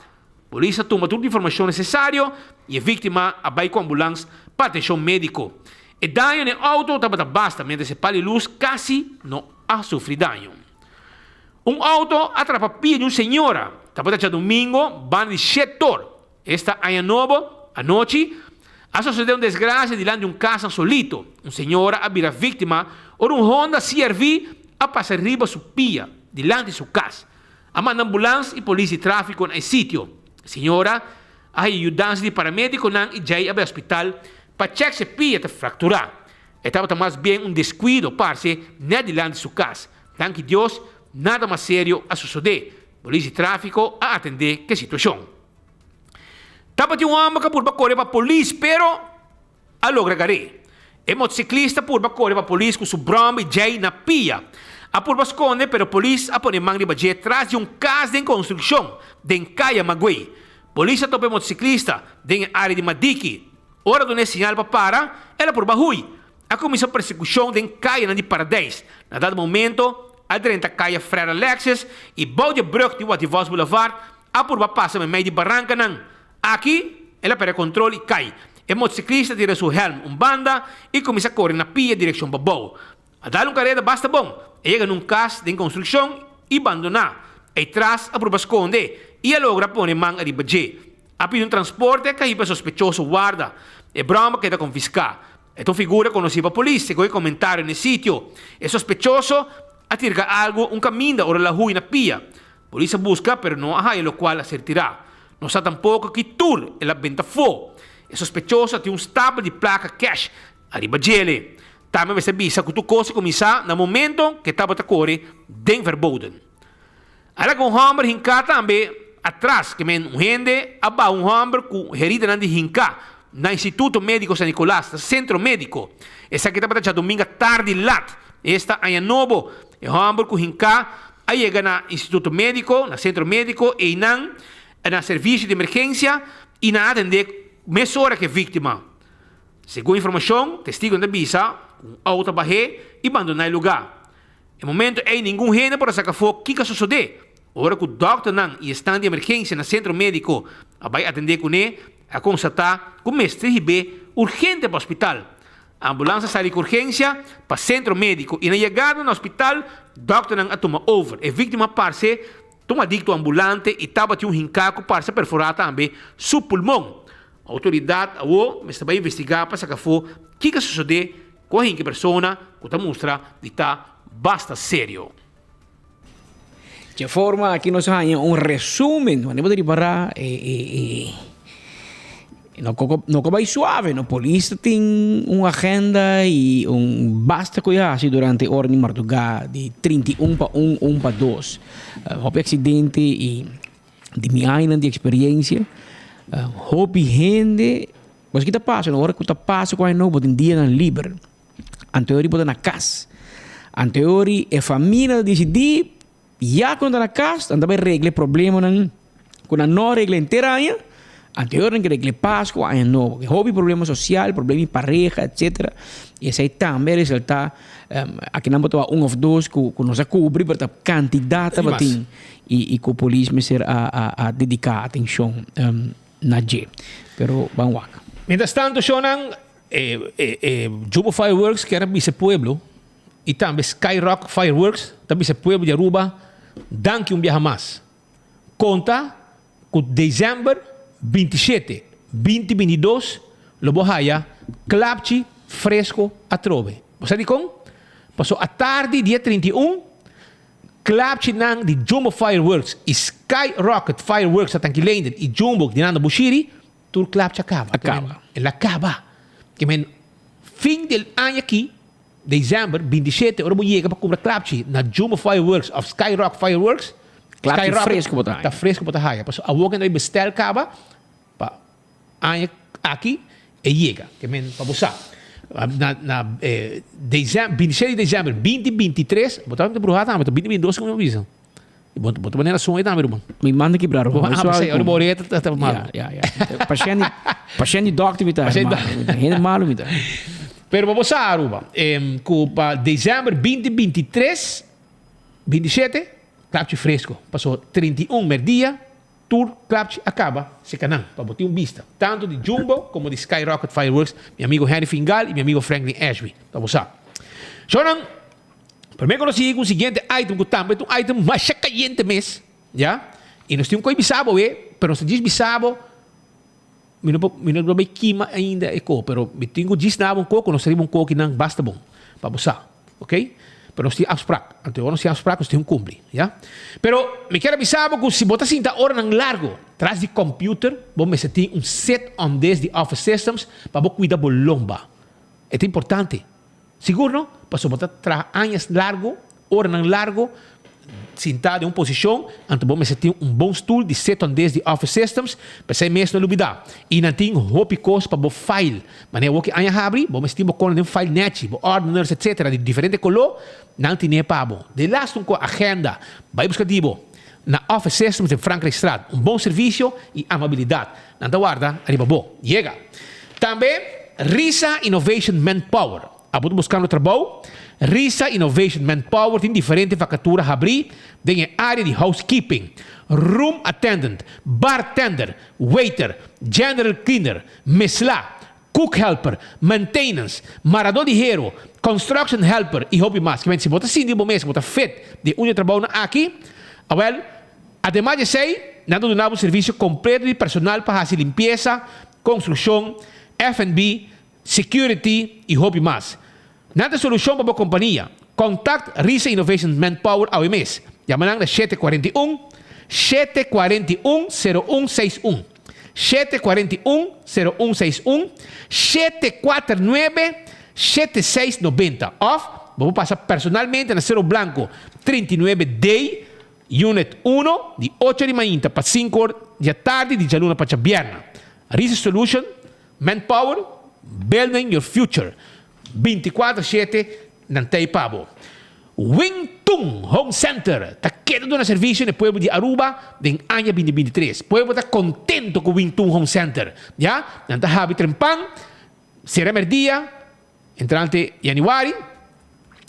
Polis a tuma tur informashon nesesario i e víktima a bai ku ambulans pa atenshon médiko. E daño na e outo tabata basta miéntras e pal di lus kasi no a sufri daño. Un outo a trapa pia di un señora tabata djadumingo banda di shet tor esta aña nobo anochi a sosodé un desgrasia dilanti di un kas na Solito. Un señora a bira víktima ora un Honda CRV a pasa riba su pia dilanti su kas. A manda ambulans i polis di tráfiko na e sitio. E señora a haña yudansa di paramedikonan i djei a bai hospital pa chèk si e pia ta frakturá. E tabata mas bien un deskuido parse nèt dilanti su kas. Danki Dios, nada mas serio a sosodé. Polis di tráfiko a atendé ku e situashon. Tabatin un hòmber ku a purba kore pa polis pero. A logra gar'é. E motosiklista purba kore pa polis ku su bròmbi djei na pia. A purba skonde pero polis a pone man riba dje tras di un kas den konstrukshon den Kaya Maguey. Polis a topa e motosiklista den e área di Madiki. Ora dun'é siñal pa para, el a purba hui. A kuminsá persekushon den kayanan di Paradijs. Na dado momento a drenta Kaya Frère Alexis i bou di e brùg di Wativos Boulevard a purba pasa meimei di barankanan. Aki, el a perde kontrol i kai. E motosiklista tira su hèlm un banda i kuminsá kore na pia direkshon pa bou. A dal un kareda basta bon, e yega na un kas den konstrukshon i bandoná. Ei tras a purba skonde i a logra pone man ariba dje. A pidi un transporte a kai pa e sospechoso warda. E bròma keda konfiská. E ta un figura konosí pa polis, segun e komentario na e sitio. E sospechoso a tirga algu un kaminda ora el a hui na pia. Polis a buska pero no a haya lokual a ser tirá. No sa tampoko ki tur el a benta afó. E sospechoso a tin un stapel di plaka cash ariba djele. Tambe mester bisa ku tur kos a kuminsá na momento ku e tabata kore den Verboden. A laga un hòmber hinká tambe. Atras ke men un hende a baha un hòmber ku heridanan di hinká na Instituto Médiko San Nicolas, na Sentro Médiko. Esaki tabata djadumingu tardi lat, esta aña nobo. E hòmber ku hinká a yega na Instituto Médiko, na Sentro Médiko, einan na servisio di emergensia i nan a atendé mesora ku e víktima. Segun informashon, testigonan ta bisa ku un outo a bah'é i bandoná e lugá. E momento ei ningun hende por a saka afó kiko a sosodé. Ora ku dòkternan i esnan di emergensia na sentro médiko a bai atendé kuné, a konstatá ku mester hib'é urgente pa hospital. Ambulans a sali ku urgensia pa sentro médiko i na yegada na hospital dòkternan a tuma over. E víktima parse ta un adikto ambulante i tabatin un hinká ku parse a perforá tambe su pulmon. Outoridat awor mester bai investigá pa saka afó kiko a sosodé ku a hinka e persona ku ta mustra di ta basta serio. Dje forma aki nos a haña un resumen, wanneer bo ta ripará e e e no koko no ko bai suave no, polis ta tin un agenda i un basta ku e hasi durante ora di mardugá di 31 pa un, un pa dos. Hopi aksidente i di mi añanan di eksperiencia hopi hende, pasobra ki ta pasa ora ku ta pasa ku aña nobo bo tin dianan liber. Anteori bo ta na kas. Anteori e famia ta disidí ya ku nan ta na kas nan ta bai regla e problemanan ku nan no a regla henter aña. Anteori nan ke regla e Pasku, aña nobo. Ke hopi problema sosial, problema di pareha etsetera. I esei tambe a resaltá akinan bo ta wak un òf dos ku nos a kubri pero ta kantidat tabatin i ku polis mester a dediká atenshon na dje. Pero ban wak. Mientras tanto shownan E e Jumbo Fireworks kier a bisa e pueblo y tambe Skyrock Fireworks ta bisa e pueblo di Aruba danki un biaha mas. Conta cu december 27, 2022 lo bo haya klapchi fresco atrobe. Bo sa dicon? Paso atardi dia 31 klapchinan di Jumbo Fireworks y Skyrocket Fireworks ta Tanki Leendert y Jumbo di Nando Bushiri Tur klapcha kaba. A kaba. El a kaba. Ke men fin del aña aki, december 27, ora bo yega pa kumpra klapchi na Jumbo Fireworks of Skyrock Fireworks, Klapchi Skyrocket, fresco bo ta haña. Ta fresco bo ta haña. Pasobra awor ke nan bestel kaba pa aña aki e yega. Ke men pa bo sa. Na na december, 27 di december 2023, bo ta bruha tambe, ta 2022 ku mi a bisa. Bo bo ta manera soña tambe ruman. Mi manda kibra ruman. Ah, p'esei ora bo orea ta ta malo. Ya, ya, ya. Pashent di pashent di dokter mi ta. Pashent di Hende malo mi ta. Pero bo bo sa Aruba, em ku pa december 2023, 27, klapchi fresco. Paso 31 merdia tur klapchi a kaba seka nan pa bo tin un bista. Tanto di Jumbo komo di Skyrocket Fireworks, mi amigo Henry Fingal i mi amigo Franklin Ashby. Pa bo sa. Shownan. Prome ku nos sigui ku siguiente item ku tambe ta un item masha kayente mes, ya. I nos tin un koi bisa bo e, pero nos ta djis bisa bo, mi no por mi no por bai kima ainda e ko, pero mi tin ku djis na bo un ko ku nos ta riba un ko kinan basta bon pa bo sa, ok. Pero nos tin afsprak, anto ora nos tin afsprak nos tin ku kumpli, ya. Pero mi kier a bisa bo ku si bo ta sinta oranan largo tras di computer, bo mester tin un set on this di Office Systems pa bo kuida bo lomba. E ta importante. Sigur no, pasobra bo ta traha añas largo, oranan largo, sintá den un posishon, anto bo mester tin un bon stul di setondes di Office Systems, p'esei mes no lubidá. I nan tin hopi kos pa bo file. Manera bo ke aña habri, bo mester tin bo kona den file nèchi, bo ordeners etsetera di diferente koló, nan tin'é pa bo. De lastu un ko agenda, bai buska di bo na Office Systems den Frankrijkstraat. Un bon servisio i amabilidat. Nan ta warda riba bo. Yega! Tambe Risa Innovation Manpower. Abo ta buskando trabou? Risa Innovation Manpower tin diferente vakatura habrí den e área di housekeeping, room attendant, bartender, waiter, general cleaner, mesla, cook helper, maintenance, maradó di hero, construction helper i hopi mas. Kimente si bo ta sinti bo mes ku bo ta fit den un di e trabounan aki, awèl, Ademas di esei, nan ta duna bo servisio kompleto di personal pa hasi limpiesa, konstrukshon, F&B, security i hopi mas. Nan ta e solushon pa bo kompania. Kontakt Risa Innovations Manpower awe mes. Yama nan na 741 741 0161, 741 0161, 749 7690 òf bo por pasa personalmente na Cerro Blanco 39 D. Unit uno, di ocho di mainta pa sinku or di atardi di djaluna pa djabierna. Risa Solution, Manpower, Building Your Future. Binticuatro shete nan ta ei pa bo. Wing Tun Home Center ta keda duna servicio na e pueblo di Aruba den aña binti 23. Pueblo ta contento cu Wing Tun Home Center. Ya, nan ta habi trempan, cera merdia, entrante januari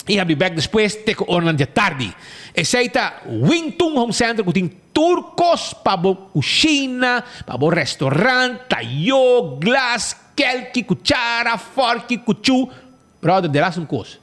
y habri bek despues te cu oranan di atardi. Esey ta Wing Tun Home Center cu tin tur cos pa bo cushina, pa bo restaurant, tayo, glas, kelki, cuchara, forki, cuchu. Brother, de las un kos.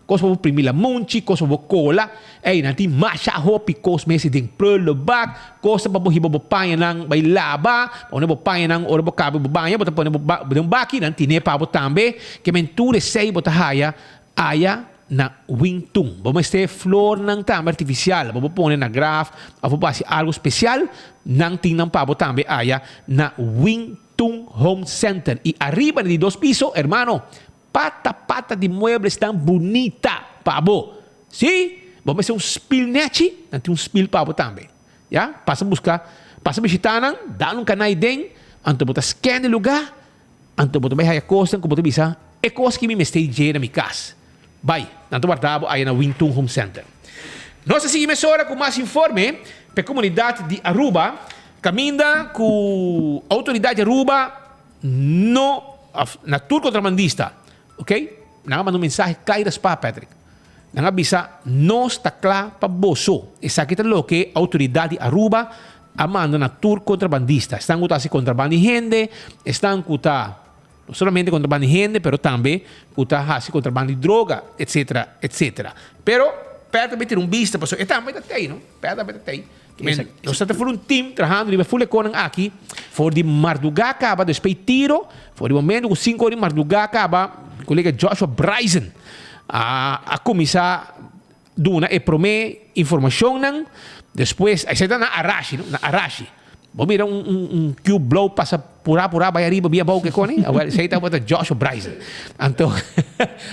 Kos pa bo primi lamunchi, kos pa bo kola. Ey, nan tin masha hopi kos mester den prullenbak, kos pa bo hiba bo pañanan bai laba, pone bo pañanan ora bo kaba bo baña, bo ta pone bo den un baki, nan tine pa bo tambe. Ke men tur esey bo ta haya aya na Wingtun. Bo mester flornan tambe artifisial, bo por pone na graf of bo por hasi algo spesial, nan tin nan pa bo tambe aya na Wingtun Home Center. I ariba na di dos piso, hermano, Pata pata di mueblesnan bunita pa bo. Sí, bo mester un spil nechi, nan tin un spil pa bo tambe. Ya, pasa buska, pasa bishita nan, dal un kanai den, anto bo ta scan e lugá, anto bo ta bai haya kosnan ku bo ta bisa, e kos ki mi mester dje na mi kas. Bai, nan ta warda bo aya na Wingtun Home Center. Nos ta sigui mesora ku mas informe pa e komunidat di Aruba, kaminda ku outoridat di Aruba No of na tur contrabandista, ok? Nan a manda un mensahe cla y raspa, Patrick. Nan a bisa, nos ta cla pa boso. Esaki ta loke autoridad di Aruba a manda na tur contrabandista. Esnan cu ta haci contraband di hende, esnan cu ta no solamente contraband di hende, pero tambe cu ta haci contraband di droga, etcetera, etcetera. Pero Patrick bay tira un bista, pasobra e tambe ta tey, no? Patrick tambe ta tey. Men, nos ta for un team trahando riba full econan aki for di mardugá kaba despues tiro for di momento ku 5 ora di mardugá kaba kolega Joshua Bryson a a kuminsá duna e promé informashonnan despues esei ta na Arashi no na Arashi bo mira un un un cube blou pasa purá purá bai ariba bia abou ke koni awel esei tabata Joshua Bryson anto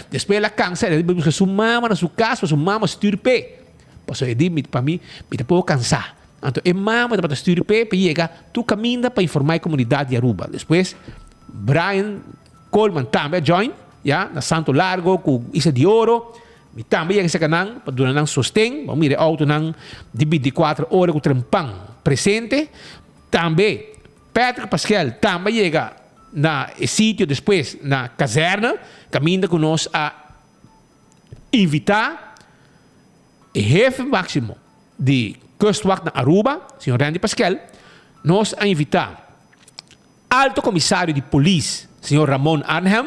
despues el a kansa el a buska su mama na su kas pa su mama stuur p'e. Pasobra e di, Pa mi, mi ta poko kansá. Anto e mama tabata stür p'e pa yega tur kaminda pa informá e komunidat di Aruba. Despues, Brian Coleman tambe a join, ya, na Santo Largo ku Isla di Oro. Mi tambe yega serka nan pa duna nan sosten. Bo a mira e outonan di bintikuater ora ku trempan presente. Tambe Patrick Paskel tambe a yega na e sitio despues na kazèrne kaminda ku nos a Invita e hefe maximo di Kustwacht na Aruba, señor Randy Paskel. Nos a invita Alto Comisario di Polis, señor Ramon Arnhem,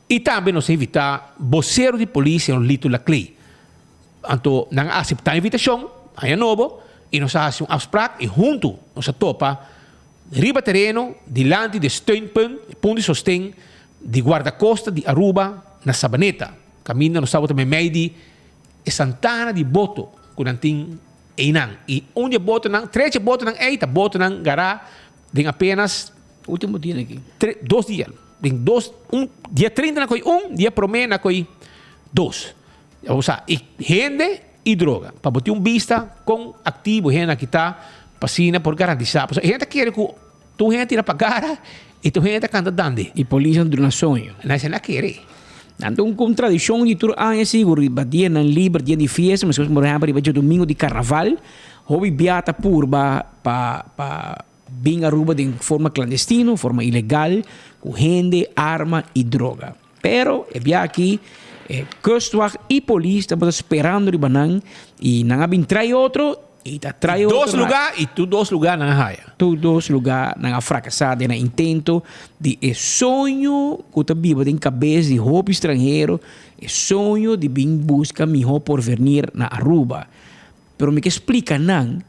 y tambe nos a invita bocero di polis, señor Lito Laclay. Anto nan a acepta invitacion, aña nobo, y nos a haci un afspraak y hunto nos a topa riba tereno dilanti di steunpunt, e punt di sosten, di Guardacosta di Aruba na Sabaneta, caminda nos tabata meimei di e santana di boto cu nan tin einan. Y un di e botonan, tres di e botonan ei ta botonan gara den apenas Ultimo dia aki. Tre, dos dia. Den dos, un, dia 30 na coi un, dia prome na coi dos. Osea, y hende y droga. Pa bo tin un bista con activo e hende aki ta pa asina por garantisa. Pasobra e hende ta kere cu Tur hende tira pa gara y tur hende ta canta dande. Y polis a duna soño. Nan esei na kere. Nan ta un contradiccion di tur aña sigur riba dianan liber, dia di fiesta, meskos por ehempel riba djadomingo di carnaval, hopi bia ta purba pa pa bin Aruba den forma clandestino, forma ilegal, cu hende, arma y droga. Pero e bia aki e kustwacht y polis tabata sperando riba nan y nan a bin trae otro y ta trae otro. Dos lugar y tur dos lugar nan a haya. Tur dos lugar nan a fracasa den nan intento di e soño cu ta biba den cabes di hopi stranhero, e soño di bin busca miho porvenir na Aruba. Pero mi ke splica nan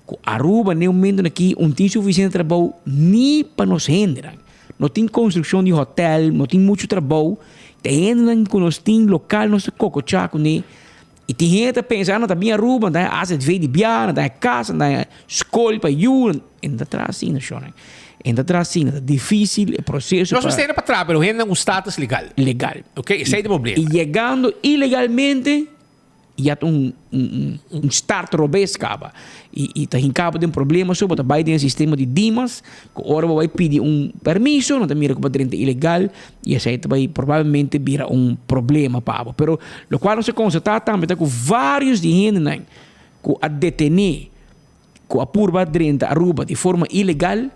Ku Aruba n'e momentonan aki un tin sufisiente trabou ni pa nos hendenan. No tin konstrukshon di hotèl, no tin muchu trabou. Ta e hendenan ku nos tin lokal nos ta kokochá kuné. I tin hende ta pensa, nan ta bin Aruba, nan ta haña azv di bia, nan ta haña kas, nan ta haña skol pa yu. E no ta traha asina, shornan. E no ta traha asina. Ta difísil e proseso pa. Nos mester pa traha, pero hendenan ku status legal. Legal. Oké, esei ta e problema. I yegando ilegalmente. Ya ta un un start robes kaba y y ta hinka bo den problema so bo ta bai den e sistema di Dimas ku ora bo bai pidi un permiso nan ta mira ku bo drenta ilegal y esei ta bai probablemente bira un problema pa bo. Pero lokual nos a konstatá tambe ta ku varios di hendenan ku a detene ku a purba drenta Aruba di forma ilegal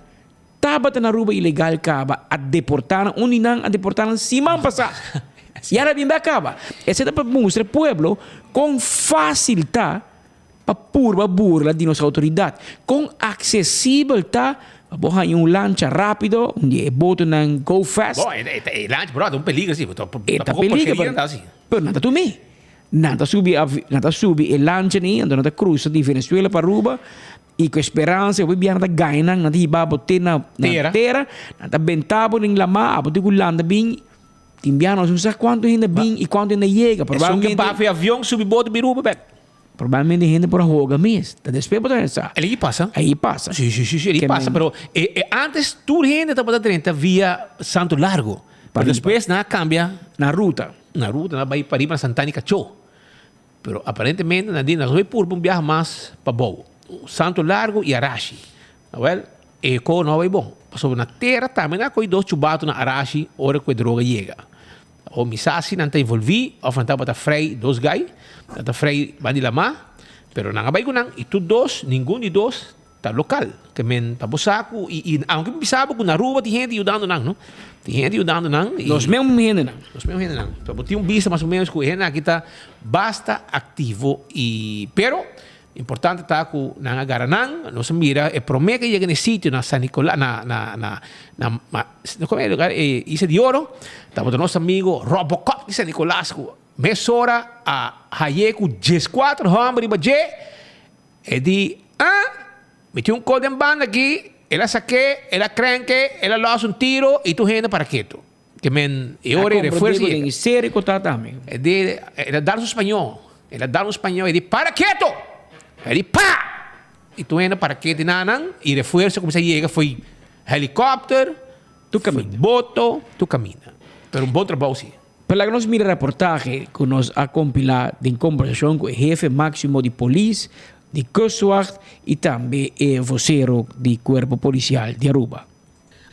Tabata na Aruba ilegal kaba a deporta nan, un di nan a deporta nan siman pasa. Ya na bin bai kaba. Esei ta pa mustra e pueblo kon fasil ta pa purba burla di nos outoridat. Kon aksesibel ta pa bo haña un lancha rapido, un di e botonan go fast. Bo, e lancha bro ta un peligro si. E ta peligro pero nan ta tum'é. Nan ta subi nan ta subi e lancha ni, anto nan ta krusa di Venezuela pa Aruba. I ku e speransa ku biaha nan ta gaña nan, nan ta hiba bo te na tera, nan ta benta bo den lamá, abo tin ku landa bin. Tin biaha nos no sa kuantu hende bin i kuantu hende yega. Esun ke bafa e avion subi boto bin Aruba bek. Probablemente hende por a hoga mes. Ta despues bo ta sa. Elei pasa. Ei pasa. Si, si, si, si, elei pasa, pero e antes tur hende tabata drenta via Santo Largo. Pero despues nan a kambia. Na ruta. Na ruta, nan a bai pariba na Santana i Kachó. Pero aparentemente nan di nan lo purba un biaha mas pa bou. Santo Largo y Arashi. Awel, e ko no a bay bon. Pasobra na tera tambe nan a koy dos chubato na Arashi ora ku e droga yega. O mi sa si nan ta envolvi of nan tabata frei dos gai. Nan ta frei ban di lamá. Pero nan a bay ku nan y tur dos, ningun di dos Ta local. Ke men pa bo sa ku i i aunke mi bisa bo ku na Aruba tin hende yudando nan no. Tin hende yudando nan i. Nos mesmo hendenan. Nos mesmo hendenan. So bo tin un bista mas o menos ku e hendenan aki ta basta aktivo i pero importante ta ku nan a gara nan. Nos a mira e prome ke yega na e sitio na San Nicolas na na na na komo e lugar e Isla di Oro tabata nos amigo Robocop di San Nicolas ku mesora a haye ku dieskuater hòmber riba dje. E di, Ah, mi tin un kos den banda aki, el a sak'é, el a krenke, el a lòs un tiro i tur hende para ketu. Ke men e ora e refuerso yega. Den serie ku ta tambe. E di, el a dal su spañó, el a dal un spañó, e di, Para ketu! E di, Pa! I tur hende para ketu na nan i refuerso kuminsá yega fo'i helikòpter, fo'i boto, tur kaminda. Pero un bon trabou si. Pero laga nos mira reportahe ku nos a kompilá den kombersashon ku e hefe máksimo di polis di Kustwacht i tambe e vosero di Kuerpo Polisial di Aruba.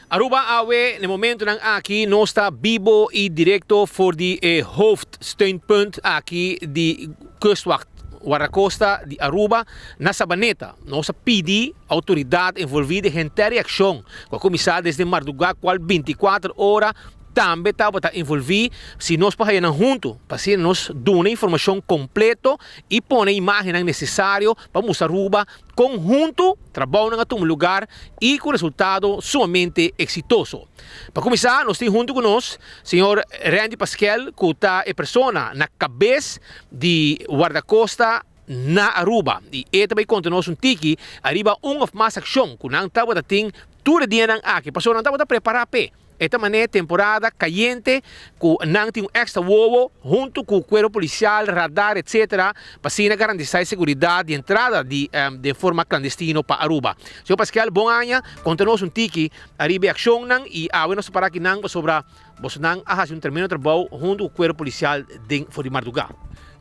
Aruba awe, na e momentonan aki nos ta bibo i direkto for di e hoofdsteunpunt aki di Kustwacht, Wardakosta di Aruba, na Sabaneta. Nos a pidi outoridat envolví den henter e akshon ku a kuminsá desde mardugá kual bintikuater ora tambe tabata envolví si nos por haya nan huntu pa asina nos duna informashon kompleto i pone imágennan nesesario pa mustra Aruba kon huntu trabounan a tuma lugar i ku resultado sumamente eksitoso. Pa kuminsá nos tin huntu ku nos señor Randy Paskel ku ta e persona na kabes di Wardakosta na Aruba i e ta bai konta nos un tiki ariba un òf mas akshon ku nan tabata tin tur e dianan aki pasobra nan tabata prepará p'e. E ta manera temporada cayente cu nan tin un extra wowo hunto cu cuerpo policial, radar etc. Pa asina garantisa e seguridad di entrada di den forma clandestino pa Aruba. Señor Pasquel, bon aña, conta nos un tiki ariba e accionnan y awe nos ta para aki nan pasobra bosonan a haci un tremendo trabou hunto cu cuerpo policial den for di marduga.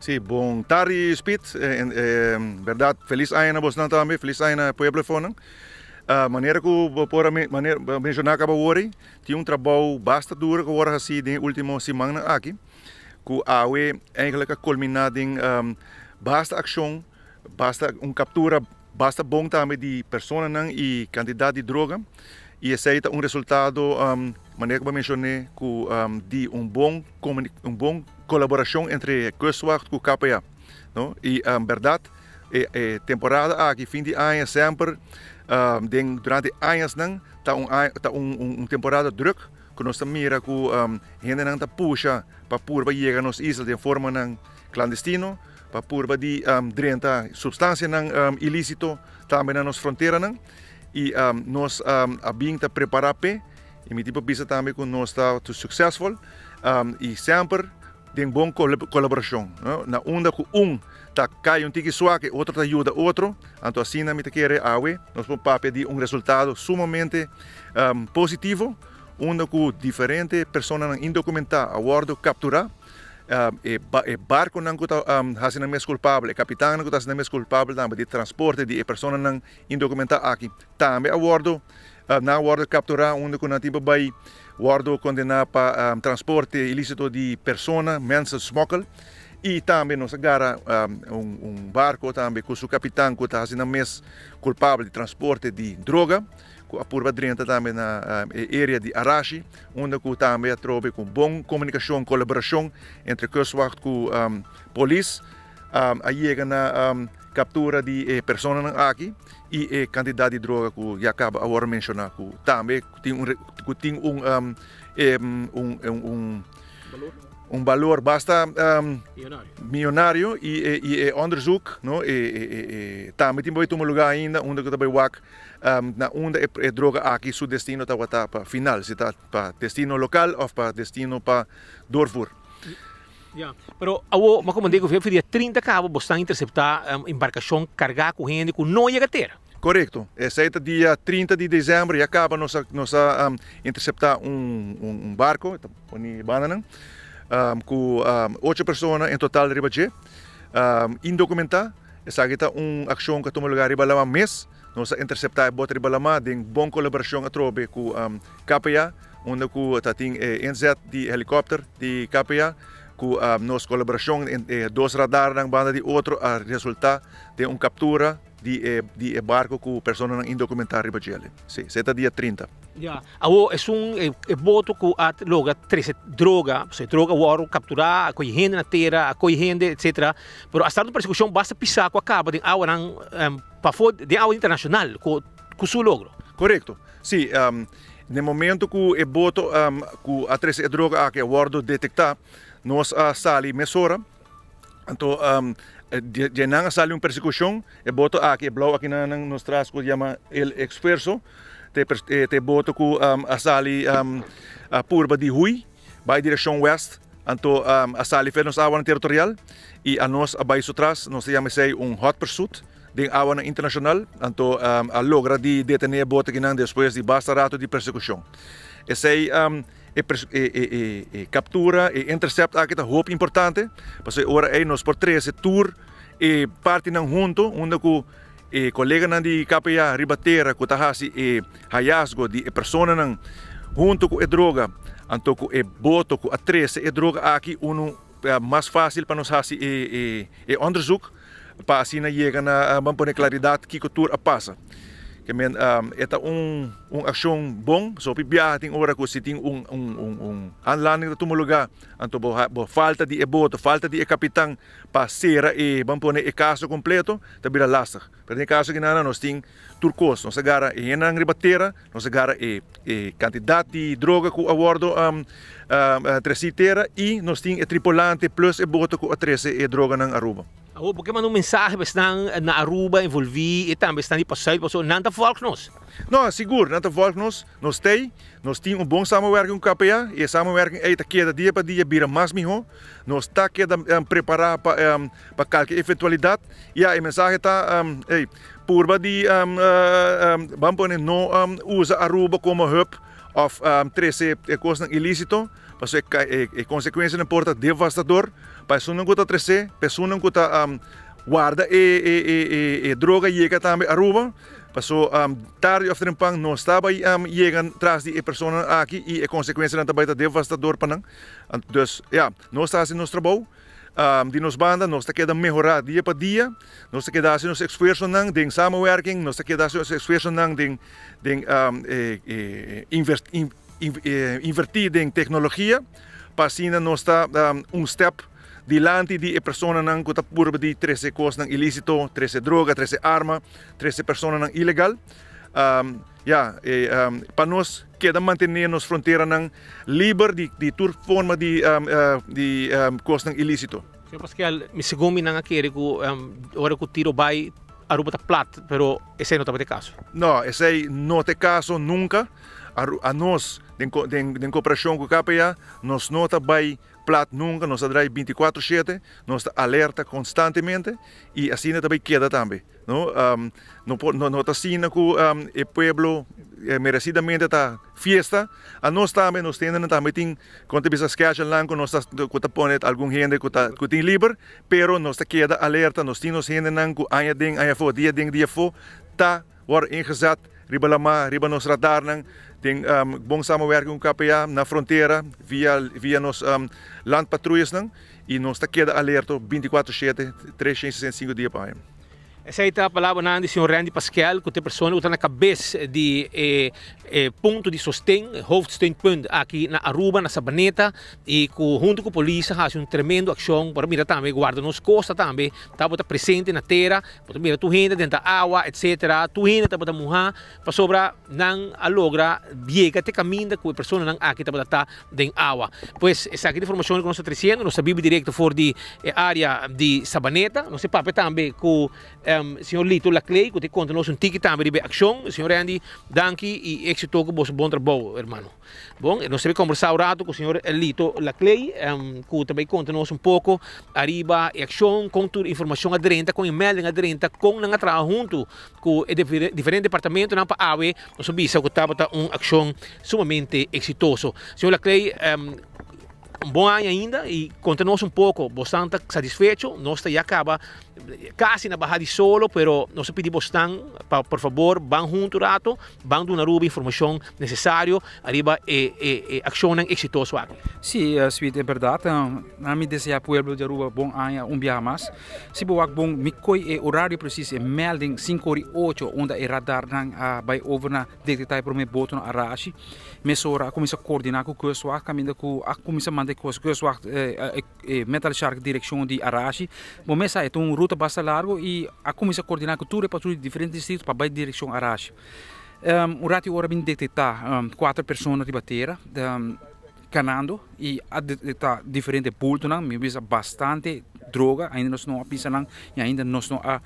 Si, bon tardi Speed, berdad feliz aña na bosnan tambe, feliz aña na pueblo efonan. Manera ku bo por a menshoná kaba wor, tin un trabou basta duro ku wòrdu hasí den e último simannan aki, ku awe eigentlik a kulminá den basta akshon, basta un kaptura basta bon tambe di personanan i kantidat di droga, i esei ta un resultado, manera ku bo a menshoné, ku di un bon un bon kolaborashon entre Kustwacht ku KPA, no? I bèrdat. E temporada aki, fin di aña, semper den durante añasnan ta un ta un temporada druk ku nos ta mira ku hendenan ta pusha pa purba yega nos isla den formanan klandestino, pa purba di drenta supstansianan ilisito tambe na nos fronteranan i nos a bin ta prepara p'e i mi tin por bisa tambe ku nos ta suksesful i semper den bon kolaborashon na unda ku un ta kai un tiki suak e otro ta yuda otro, anto asina mi ta kere awe nos por papia di un resultado sumamente positivo unda ku diferente personanan indokumentá a wòrdu kapturá. E e barconan cu ta haci nan mes culpabel, e capitannan cu ta haci nan mes culpabel tambe di transporte di e personanan indocumenta aki tambe a wordo nan a wordo captura unda cu nan tin pa bay wordo condena pa transporte ilicito di persona, mensensmokkel, y tambe nos a gara un un barco tambe cu su capitan cu ta haci nan mes culpabel di transporte di droga. Ku a purba drenta tambe na e area di Arashi, unda ku tambe a trobe ku bon komunikashon, kolaborashon entre Kustwacht ku polis, a yega na kaptura di e personanan aki i e kantidat di droga ku ya kaba a wòrdu menshoná ku tambe tin un ku tin un un un balor basta miyonario i e onderzoek no e tambe tin por tuma lugá ainda unda ku ta bai wak Na unda e droga aki su destino tabata pa final, si ta pa destino lokal of pa destino pa doorvoer. Ya, pero awo ma komandé ku dia 30 kaba bo stan interseptá embarkashon kargá ku hende ku no yega tera. Korekto, esei ta dia 30 di desèmber ya kaba nos a nos a interseptá un un barko, ta pone bandanan, ku ocho persona en total riba dje, indokumentá. Esaki ta un akshon ku a tuma lugá riba laman mes. Nos a interseptá e bote riba laman den bon kolaborashon atrobe ku KPA, unda ku ta tin e inzet di helikòpter di KPA. Ku nos kolaborashon e dos radarnan banda di otro a resultá den un kaptura di e di e barko ku personanan indokumentá riba djele. Sí, esei ta dia 30. Ya, awor esun e boto ku a logra trese droga, pasobra e droga a wòrdu kapturá, a kohe hende na tera, a kohe hende, etsetera. Pero a start un persekushon basta pisá ku a kaba den awanan pafó den awa internashonal ku ku su logro. Korekto. Sí, den momento ku e boto ku a trese e droga aki a wòrdu detektá, nos a sali mesora. Anto dje nan a sali un persekushon, e boto aki, e blou aki nan nos tras ku yama El Esfuerzo, ta e boto ku a sali a purba di hui bai direkshon wèst, anto a sali fer nos awanan teritorial i anos a bai su tras, nos ta yama esei un hot pursuit den awanan internashonal, anto a logra di detené e boto akinan despues di basta rato di persekushon. Esei e kaptura, e intercept aki ta hopi importante, pasobra e ora ei nos por trese tur e partinan hunto unda ku E koleganan di KPA riba tera ku ta hasi e hayasgo di e personanan huntu ku e droga, anto ku e boto ku a trese e droga aki unu mas fásil pa nos hasi e onderzoek pa asina yega na ban pone klaridat kiko tur a pasa. Ke men e ta un un akshon bon, pasobra hopi biaha tin ora ku si tin un un aanlanding ta tuma lugá anto bo bo falta di e boto, falta di e kapitan Pa sera e, ban pone e kaso kompleto, ta bira lastig. Pero den e kaso aki nos tin tur kos. Nos a gara e hendenan riba tera, nos a gara e e kantidat di droga ku a wòrdu tresí tera i nos tin e tripulante plus e boto ku a trese e droganan Aruba. Awor bo ke manda un mensahe pa esnan na Aruba envolví i tambe esnan di pasùit pasobra nan ta vòlg nos. No, sigur nan ta vòlg nos. Nos t'ei, nos tin un bon samenwerking ku KPA i e samenwerking ei ta keda dia pa dia bira mas mihó. Nos ta keda prepará pa pa kalke eventualidat. Ya, e mensahe ta, ey, purba di ban pone no usa Aruba komo hub òf trese e kosnan ilísito, pasobra e konsekuensianan por ta devastador pa esunnan ku ta tres'é, pa esunnan ku ta warda e droga yega tambe Aruba. Paso tardi of trempan nos ta bai yega tras di e personanan aki y e consecuencianan ta bai ta devastador pa nan. Dus ya, nos ta haci nos trabou di nos banda, nos ta keda mehora dia pa dia, nos ta keda haci nos esfuerzonan den samenwerking, nos ta keda haci nos esfuerzonan den den inverti den tecnologia pa asina nos ta un step Dilanti di e personanan ku ta purba di trese kosnan ilísito, trese droga, trese arma, trese personanan ilegal. Ya, pa nos keda mantené nos fronteranan liber di di tur forma di di kosnan ilísito. Señor Pasquel, mi segun mi nan a kere ku ora ku tiro bai Aruba ta plat, pero esei no tabata e kaso. No, esei no ta e kaso nunka. Anos den den koperashon ku KPA nos no ta bai. plat nunka, nos ta drai bintikuatro shete, nos ta alerta konstantemente i asina ta bai keda tambe. No, no por, no ta asina ku e pueblo meresidamente ta fiesta, anos tambe, nos tendenan tambe tin kon ta bisa schedule-nan ku nos ta ku ta pone algun hende ku ta ku tin liber, pero nos ta keda alerta, nos tin nos hendenan ku aña den aña afó, dia den dia afó ta wòrdu ingezet riba lamá, riba nos radarnan, tin bon samenwerking ku KPA na frontera via via nos landpatruyesnan i nos ta keda alerto bintikuatro shete, 365 dia pa aña. Esei ta palabranan di señor Randy Paskel ku ta e persona ku ta na kabes di e e punto di sosten, hoofdsteunpunt, aki na Aruba, na Sabaneta, i ku huntu ku polis a hasi un tremendo akshon. Por a mira tambe guarda nos kosta tambe tabata presente na tera, bo ta mira tur hende den ta awa etsetera, tur hende tabata muhá pasobra nan a logra yega te kaminda ku e personanan aki tabata ta den awa. Pues esaki ta informacion cu nos ta treciendo, nos ta bibi directo for di e area di Sabaneta. Nos ta papia tambe cu señor Lito Laclay cu ta conta nos un tiki tambe riba e accion. Señor Randy, danki y exito cu boso bon trabou, hermano. Bon, nos ta bay combersa un rato cu señor Lito Laclay cu ta bay conta nos un poco ariba e accion, con tur informacion a drenta, con e melding a drenta, con nan a traha hunto cu e diferente departamentonan pa awe nos a bisa cu tabata un accion sumamente exitoso. Señor Laclay, un bon aña ainda y conta nos un poco, bosnan ta satisfecho? Nos ta ya caba casi na baha di solo, pero nos a pidi bosnan pa por favor ban hunto rato, ban duna Aruba informacion necesario ariba e e accionnan exitoso aki. Si, Sweet, e berdad. Mi desea pueblo di Aruba bon aña un biaha mas. Si bo wak bon, mi koe e orario precies, e melding sinku ora i ocho, unda e radarnan a bai over na detecta e prome botonan a rashi. Mesora a cuminsa coordina cu Kustwacht, caminda cu a cuminsa manda e Kustwacht e Metal Shark direccion di Arashi. Bo mes sa e ta un ruta basta largo y a cuminsa coordina cu tur e patruya di diferente distrito pa bai direccion Arashi. Un rati ora bin detecta cuater persona riba tera. Canando y a detecta diferente bultonan, mi bisa bastante droga, ainda nos no a pisa nan y ainda nos no a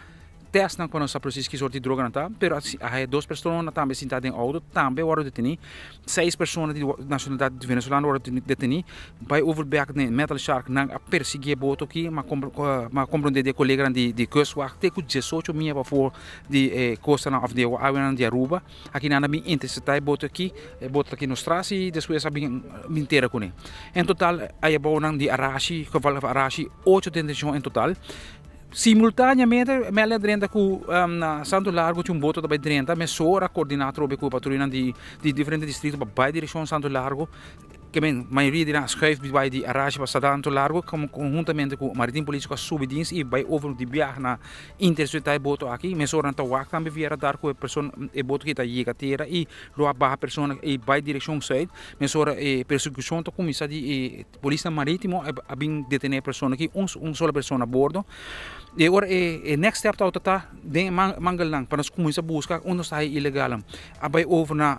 test nan pa nos sa precies ki soort di droga nan ta, pero a haya dos persona tambe sinta den auto, tambe a wordo deteni, seis persona di nacionalidad venezolano a wordo deteni, bay over bek den Metal Shark nan a persigui e boto aki, mi a comprende di e coleganan di Kustwacht te cu diesocho mia pafor di e costanan of di e awanan di Aruba. Aki nan a bin intercepta e boto aki, e boto ta aki nos tras y despues a bin bin tera cune. En total a yabou nan di Arashi, geval of Arashi, ocho detencion en total. Simultaneamente Mel a drenta cu na Santo Largo tin un boto ta bay drenta, mesora a coordina atrobe cu e patruyanan di di diferente distrito pa bay direccion Santo Largo. Ke men mayoria di nan a schuif bai di Arashi pa Santo Largo conhuntamente cu Maritim Politie cu a subi dins y bay over di biaha na intercepta e boto aki. Mesora nan ta wak tambe via radar cu e persona e boto aki ta yega tera y lo a baha persona y bay direccion zuid. Mesora e persecucion ta cuminsa di e polisnan maritimo a bin detene e persona aki un un sola persona a bordo. Y ora e next step ta ta den e mangelnan pa nos cuminsa busca unda nos ta haya ilegalnan. A bay over na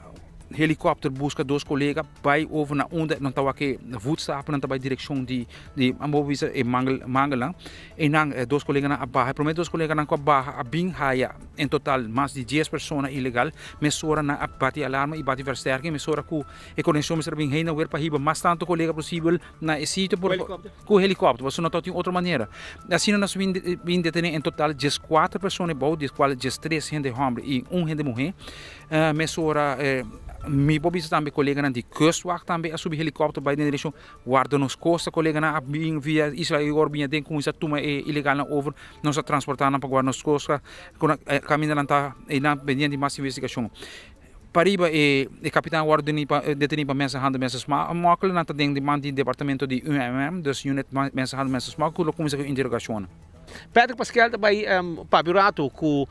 helicopter busca dos colega bay over na unda nan ta wak e voetstappen nan ta bay direccion di di amo bisa e mangel mangelnan e nan e dos coleganan a baha e prome dos coleganan cu a baha a bin haya en total mas di dies persona ilegal mesora nan a bati alarma y bati versterking mesora cu e conexion mester a bin heen en weer pa hiba mas tanto colega posibel na e sitio por cu helicopter pasobra no tabatin otro manera asina nos bin bin detene en total diescuater persona ebou di cual diestres hende homber y un hende muhe. Mesora mi por bisa tambe koleganan di Kustwacht tambe a subi helikòpter bai den direkshon Warda Nos Kosta. Koleganan a bin via Isla Igor bin aden kuminsá tuma e ilegalnan over. Nos a transportá nan pa Guarda Nos Kosta ku nan kaminda nan ta einan pendiente di mas investigashon. Pariba e kapitan a wòrdu detení pa Mensenhandel Mensensmokkel. Nan ta den di man di departamento di UMM, dus Unit Mensenhandel Mensensmokkel, ku lo kuminsá ku interogashonnan. Patrick Paskel ta bai papia un rato ku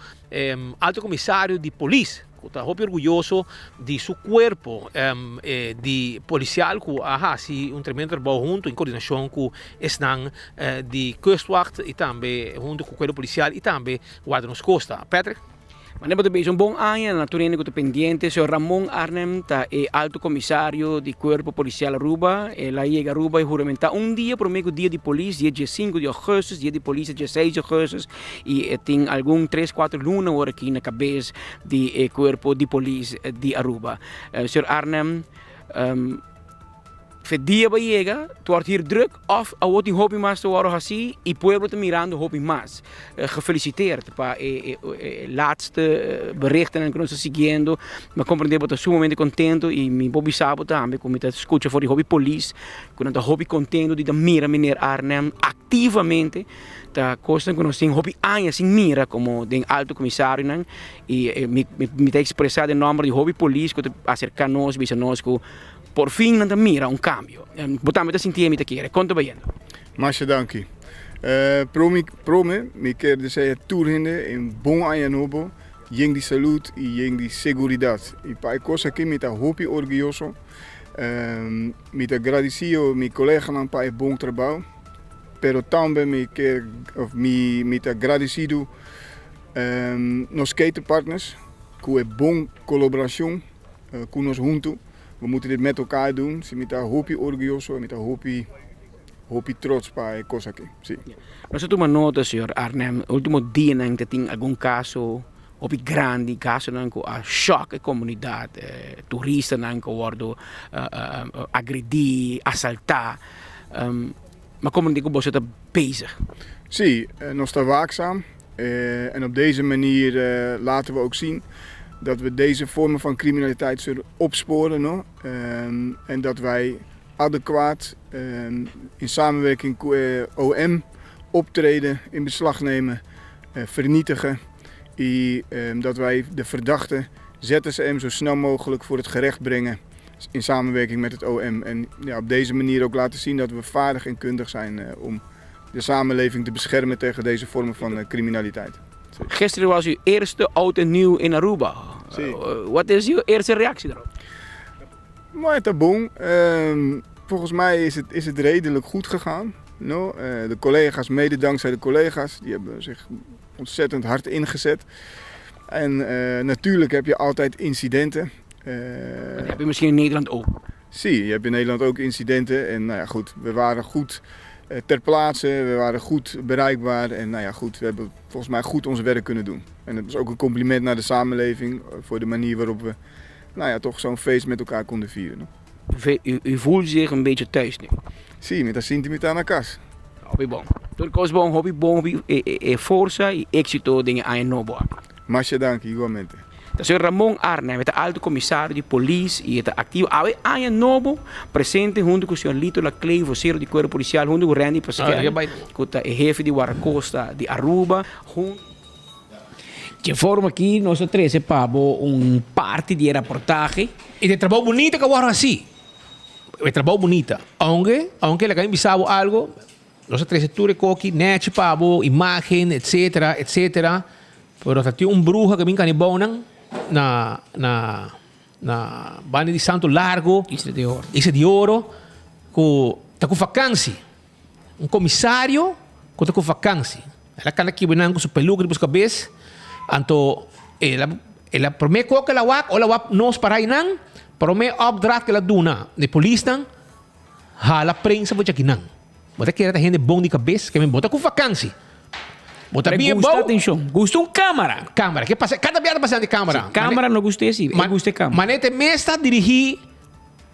Alto Komisario di Polis ku ta hopi orguyoso di su kuerpo di polisial ku a hasi un tremendo trabou huntu en koordinashon ku esnan di Kustwacht i tambe huntu ku kuerpo polisial i tambe Guarda Nos Kosta. Patrick. Mane bo ta bisa un bon aña na tur hende ku ta pendiente. Señor Ramon Arnhem ta e Alto Komisario di Kuerpo Polisial Aruba. El a yega Aruba i huramentá un dia promé ku Dia di Polis, dia diesinku di ougùstùs. Dia di Polis ta dieseis di ougùstùs i e tin algun tres kuater luna awor aki na kabes di e Kuerpo di Polis di Aruba. Señor Arnhem. Fe dia ba yega, ta wòrdu hier druk òf awor tin hopi mas ta wòrdu hasí i pueblo ta mirando hopi mas. Gefeliciteerd pa e laatste berichtennan ku nos ta siguiendo. Mi a komprendé bo ta sumamente kontento i mi por bisa bo tambe ku mi ta skucha for di hopi polis ku nan ta hopi kontento di ta mira meneer Arnhem aktivamente ta kosnan ku nos tin hopi aña sin mira komo den alto komisarionan i mi ta ekspresá den nòmber di hopi polis ku ta aserká nos bisa nos ku Por fin nan ta mira un cambio. Bo tambe ta sinti e mi ta kere. Con ta bayendo? Masha danki. Prome prome mi kier desea tur hende un bon aña nobo yen di salud y yen di seguridad. Y pa e cos aki mi ta hopi orguyoso. Mi ta gradicido mi coleganan pa e bon trabao, pero tambe mi kier of mi mi ta gradicido nos ketenpartners cu e bon colaboracion. Ku nos huntu, we moeten dit met elkaar doen. Si mi ta hopi orguyoso en mi ta hopi hopi trots pa e kos aki. Si. Nos a tuma nota, señor Arnhem, ultimo dianan ta tin algun kaso hopi grandi, kasonan ku a shock e komunidat, turistanan ku a wòrdu agredí, asaltá. Ma komo di ku boso ta bezig? Si, nos ta waakzaam en op deze manier laten we ook zien dat we deze vormen van criminaliteit zullen opsporen no? En dat wij adequaat in samenwerking cu OM optreden, in beslag nemen, vernietigen y dat wij de verdachte ZSM zo snel mogelijk voor het gerecht brengen in samenwerking met het OM. En ja, op deze manier ook laten zien dat we vaardig en kundig zijn om de samenleving te beschermen tegen deze vormen van criminaliteit. Gisteren was uw eerste oud en nieuw in Aruba. Si. Wat is uw eerste reactie daarop? Maar het bon. Volgens mij is het, is het redelijk goed gegaan. No? De collega's, mede dankzij de collega's, die hebben zich ontzettend hard ingezet. En natuurlijk heb je altijd incidenten. Dat heb je misschien in Nederland ook. Zie, je hebt in Nederland ook incidenten. En nou ja, goed, we waren goed ter plaatse, we waren goed bereikbaar. En nou ja, goed, we hebben volgens mij goed ons werk kunnen doen. En dat is ook een compliment naar de samenleving voor de manier waarop we nou ja, toch zo'n feest met elkaar konden vieren. U, u voelt zich een beetje thuis nu? Si, mi ta sinti mi ta na kas. Hopi bon. Tur kos bon, hopi bon, hopi e, e, e forsa i éxito den e aña nobo aki. Masha danki, igualmente. Ta señor Ramon Arnhem, e ta alto komisario di polis i e ta aktivo awe aña nobo presente huntu ku señor Lito Laclay, vocero di Cuerpo Policial, huntu ku Randy Pasquel, ku ta e hefe di Wardacosta di Aruba, huntu. Dje forma aki nos a trese pa bo un parti di e raportahe. I ta e trabou bunita ku a wòrdu hasí. E trabou bunita. Ounke, ounke laga mi bisa bo algu, nos a trese tur e koki nèchi pa bo, imágen, etsetera, etsetera. Pero ta tin un bruha ku a bin kani bounan na, na, na banda di Santo Largo. Isla di Oro. Isla di Oro, ku ta ku vakansi. Un komisario ku ta ku vakansi. El a kanda kibra nan ku su peluka riba su kabes. Anto el a el a promé kos ku el a wak, ora el a wak nos para einan, promé opdracht ku el a duna di polisnan, hala prensa for djakinan. Bo ta kere ta hende bon di kabes, ke men bo ta ku vakansi. Bo ta bien bou. Gusta atenshon. Gusta un kamera. Kamera. Ke pasa? Kada bia ta pasa di kamera. Si kamera no gusta e si, e gusta e kamera. Manera e mes ta dirigí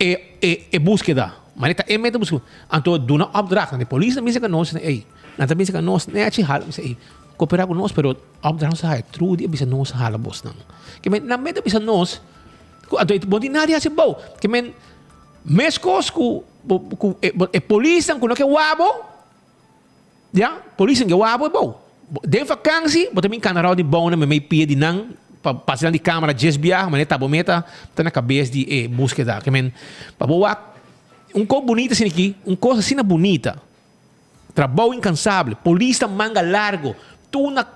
e e e búskeda. Manera ta e mes ta buska. Anto duna opdracht. Nan e polis ta bisa ku nos, ey, nan ta bisa ku nos nechi hala. Mi bisa, ey, koperá ku nos, pero opdracht nos a haya. Trudy a bisa nos hala bosnan. Ke men, nan mes ta bisa nos, ku anto bo no tin nada di hasi bou. Ke men, meskos ku bo ku e e polisnan ku no ke wak bo, Ya, polisnan ke wak bo e bou. Den vakansi, bo ta bin kana rònt di bounan meimei pia di nan pa pasa nan di kamera djes biaha, manera ta bo meta ta na kabes di e buskeda. Ke men, pa bo wak un kos bunita asina aki, un kos asina bunita, trabou inkansabel, polis ta manga largo, tur na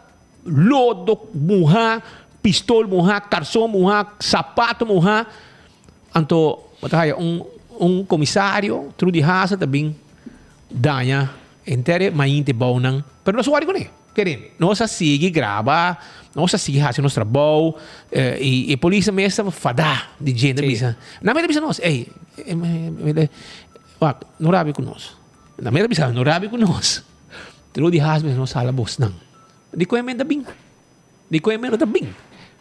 lodo muhá, pistol muhá, karson muhá, sapato muhá, anto bo ta haya un un komisario, Trudy Hassel ta bin daña henter e mainti bounan, pero nos wòrdu kuné, kere nos a sigui graba, nos a sigui hasi nos trabou, i e polis mes ta fadá di djente bisa, nan mester bisa nos, ey, wak, no rabia ku nos, nan mester bisa no rabia ku nos, Trudy Hassel bisa nos hala bosnan, dikon e men ta bin? Dikon e men no ta bin?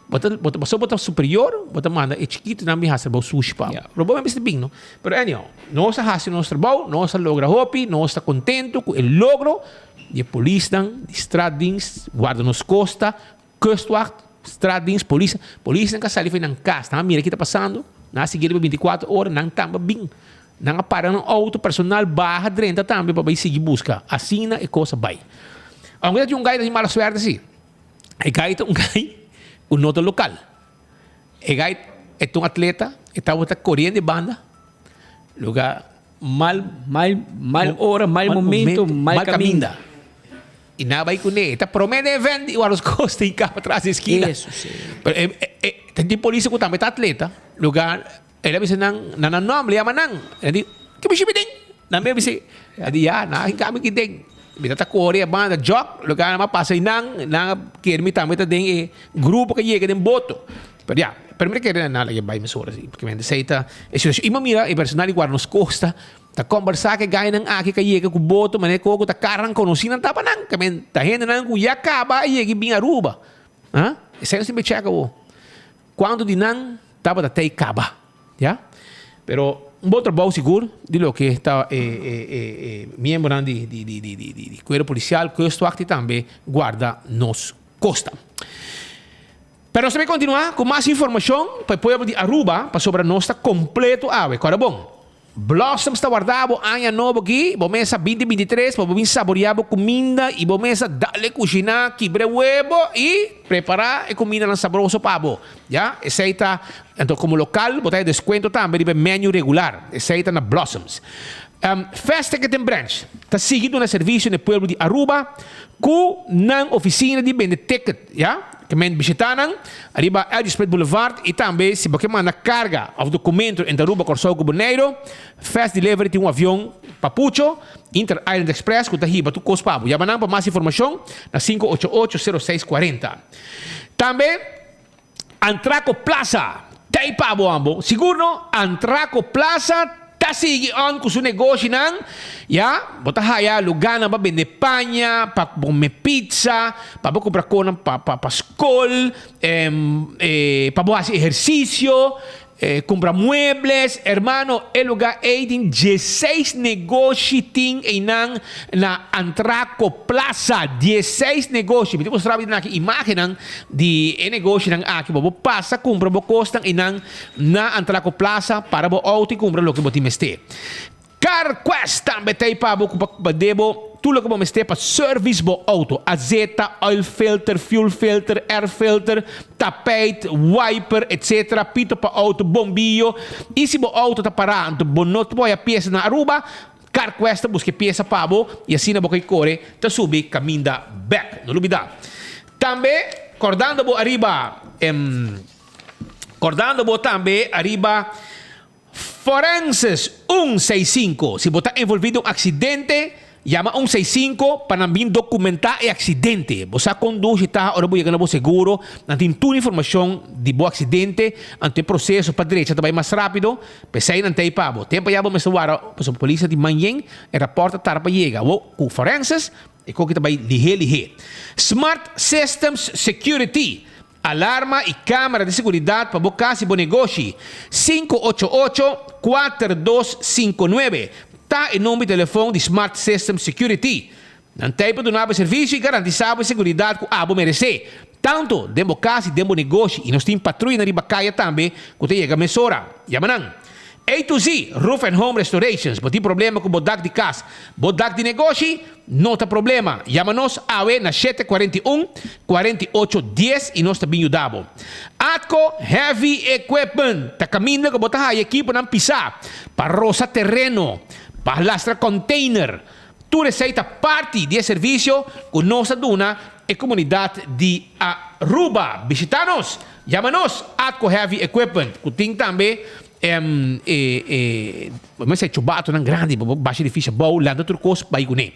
Bo ta, bo ta, pasobra bo ta superior, bo ta manda e chikitonan bin hasi trabou sushi pa bo. Pero bo mester bin, no? Pero anyhow, nos a hasi nos trabou, nos a logra hopi, nos ta contento cu e logro di e polisnan, di straatdienst, guarda nos costa, kustwacht, straatdienst, polis. Polisnan ka sali for nan cas, nan a mira ki ta pasando, nan a sigui riba binticuatro ora, nan tamba bin. Nan a para nan auto personal baha drenta tambe pa bay sigui busca. Asina e cos a bay. Aunke ta tin un guy ta tin mala suerte si. E gai ta un gai ku no ta lokal. E gai e ta un atleta, e tabata koriendo e banda, luga mal Mal mal ora, mal momento, mal kaminda. I nan a bai kuné. E ta promé den event di Warros Costa i kaba tras di eskina. Eso si. Pero e e ta tin polisia ku tambe ta atleta, luga el a bisa nan, nan nan nòmber, yama nan. El a di, Ke mishi mi den? Nan mi a bisa, a di, Ya, nan a hinka mi aki den. Mi ta ta kore a banda jòk, loke a pasa einan, nan a kere mi tambe ta den e grupo ku a yega den boto. Pero ya, pero mi ta kere nan laga bai mesora si, pasobra esei ta e situashon. I mi a mira e personal di Guarda Nos Costa ta kombersá ku e gainan aki ku a yega ku boto, manera ku ta karnan konosí nan taba nan, ke men ta hendenan ku ya kaba a yega i bin Aruba. Ha? Esei nos tin por chèk awor. Kuantu di nan tabata tei kaba, ya. Pero un bon trabou sigur di loke ta e e e e miembronan di di di di di di kuerpo polisial, kustwacht i tambe guarda nos kosta. Pero nos ta bai kontinuá ku mas informashon pa e pueblo di Aruba pasobra nos ta kompleto awe. Kòrda bon. Blossoms ta warda bo aña nobo aki, bo mesa binti 23 pa bo bin saborea bo kuminda i bo mesa dale kushiná, kibra e webo i prepará e kumindanan sabroso pa bo. Ya, esei ta, anto komo lokal bo ta haña deskuento tambe riba e menu regular. Esei ta na Blossoms. Fast Ticketing Branch ta sigui duna servisio na e pueblo di Aruba ku nan ofisina di bende ticket, ya. Ke men bishitá nan ariba LG Smith Boulevard i tambe si bo ke manda karga òf dokumento entre Aruba, Kòrsou ku Boneiru, Fast Delivery tin un avion pa pucho, Inter Island Express, ku ta hiba tur kos pa bo. Yama nan pa mas informashon na 588 06 40. Tambe Antraco Plaza ta ei pa bo ambo. Sigur no, Antraco Plaza Ta sigui on ku su negoshinan, ya, bo ta haya lugánan pa bende paña, pa kome pizza, pa bo kumpra konan pa pa pa skol, pa bo hasi ehersisio, kumpra muebles. Hermano, e lugá ei tin dieseis negoshi tin einan na Antraco Plaza, dieseis negoshi. Mi ta mustra bo aki imágennan di e negoshinan aki pa bo pasa kumpra bo kosnan einan. Na Antraco Plaza, para bo auto y cumpra loke bo tin mester. CarQuest tambe ta ei pa bo cu pa debo tur loke bo mester pa service bo auto. Azeta, oil filter, fuel filter, air filter, tapijt, wiper, etc. Pito pa auto, bombillo. Y si bo auto ta para anto bo no ta por haya pieza na Aruba, CarQuest ta busca e pieza pa bo y asina bo ka core ta subi caminda bek. No lubida. Tambe cordando bo ariba. Kordando bo tambe ariba Forenses un seis sinku. Si bo ta envolví den un aksidente, yama un seis sinku pa nan bin dokumentá e aksidente. Bo sa kon dushi ta ora bo yega na bo seguro, nan tin tur informashon di bo aksidente, anto e proseso pa drecha ta bai mas rápido. P'esei nan ta ei pa bo. Tempu ya bo mester wara pasobra polis ta tin manyen, e rapòrt ta tarda pa yega. Awor ku Forenses e koki ta bai lihé lihé. Smart Systems Security Alarma i kamera di seguridat pa bo kas i bo negoshi, 588 4259 ta e number di telefon di Smart System Security. Nan ta ei pa duna bo e servisio i garantisá bo e seguridat ku abo meresé, tantu den bo kas i den bo negoshi. I nos tin patruyanan riba kaya tambe ku ta yega mesora. Yama nan. A to Z Roof and Home Restorations, Bo tin problema ku bo dak di kas, bo dak di negoshi? No ta problema, yama nos awe na shete 41 48 dies i nos ta bin yuda bo. Atco Heavy Equipment ta kaminda ku bo ta haya ekiponan pisá pa rosa tereno, pa lastra container. Tur esei ta parti di e servisio ku nos ta duna e komunidat di Aruba. Bishita nos, yama nos Atco Heavy Equipment ku tin tambe e e mester chubatonan grandi pa bo basha edificio abou lanta tur kos bai kuné.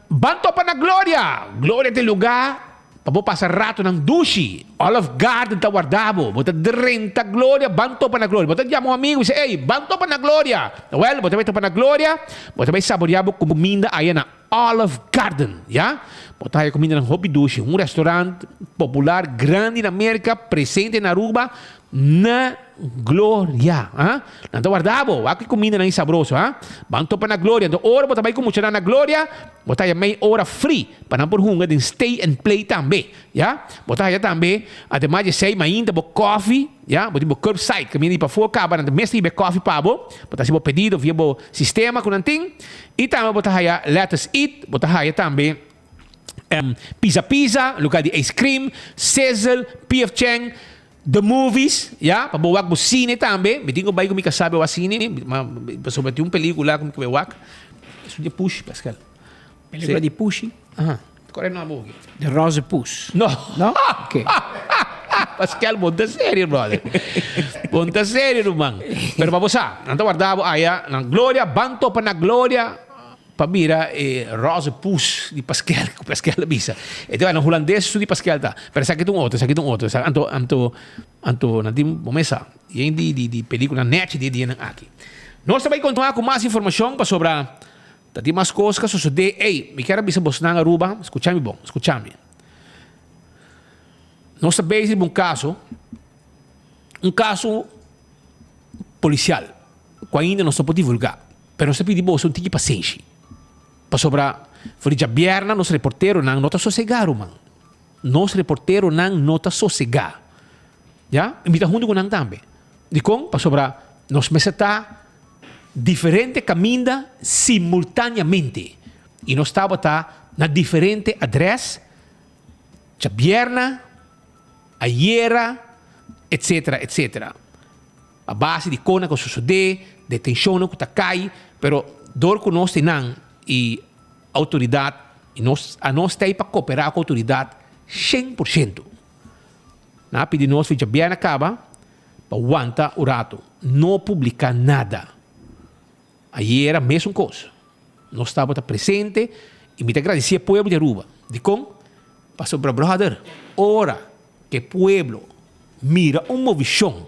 Ban topa na Gloria! Gloria ta e lugá pa bo pasa ratonan dushi. Olive Garden ta warda bo. Bo ta drenta Gloria, ban topa na Gloria. Bo ta yama un amigu i bisa, Ey, ban topa na Gloria! Wèl, bo ta bai topa na Gloria, bo ta bai saboreá bo kuminda aya na Olive Garden, ya. Bo ta haya kumindanan hopi dushi. Un restaurant popular grandi na Merka, presente na Aruba, na Gloria. Ha? Nan ta warda bo. Wak ki kumindanan i sabroso, ha? Ban topa na Gloria. Anto ora bo ta bai ku muchanan na Gloria, bo ta haya mei ora free pa nan por hunga den stay and play tambe. Ya? Bo ta haya tambe, ademas di esei, mainta bo kofi, ya? Bo tin bo curbside, kaminda di pafó kaba, nan ta mes ta hiba e kofi pa bo. Bo ta hasi bo pedido via bo sistema ku nan tin. I tambe bo ta haya Let Us Eat, bo ta haya tambe Pizza Pizza, lugar di ice cream, Sizzle, PF Chang, The Movies, ya, pa bo wak bo cine tambe. Mi tin ku bai ku mi kasá bai wak cine, ma pasobra tin un pelicula ku mi ke bai wak. Esun di Pushi, Pascal. Pelicula di Pushi? Aha. Kore no abo aki? De Roze Poes. No. No? Oké. Pascal, bon ta serio, brother. Bon ta serio, ruman. Pero pa bo sa, nan ta warda bo aya na Gloria, ban topa na Gloria pa mira e roze poes di Pascal, ku Pascal a bisa. E ta na hulandes su di Pascal ta. Pero esaki ta un otro, esaki ta un otro. Anto, anto, anto nan tin, bo mes sa, yen di, di, di pelicula nechi di e dianan aki. Nos ta bai kontinua ku mas informashon pasobra Ta tin mas kos ka sosodé. Ey, mi kier a bisa bosnan Aruba, skucha mi bon, skucha mi. Nos ta bezig riba un kaso, un kaso polisial, ku ainda nos no por divulgá, pero nos ta pidi boso un tiki pasenshi. Pasobra for di djabièrnè nos reporteronan no ta sosegá, ruman. Nos reporteronan no ta sosegá. Ya? I mi ta huntu ku nan tambe. Dikon? Pasobra nos mester ta diferente kaminda simultaneamente i nos tabata na diferente adrès djabièrnè, ayera, etsetera, etsetera. A base di kona ku a sosodé, detenshonnan ku ta kai, pero dor ku nos tin nan i outoridat i nos a nos ta ei pa koperá ku outoridat 100%. Nan a pidi nos fi djabièrnè kaba pa wanta un rato, no publica nada. Ayera mesun cos. Nos tabata presente y mi ta gradici e pueblo di Aruba. Dicon? Pasobra brother, ora cu e pueblo mira un movicion,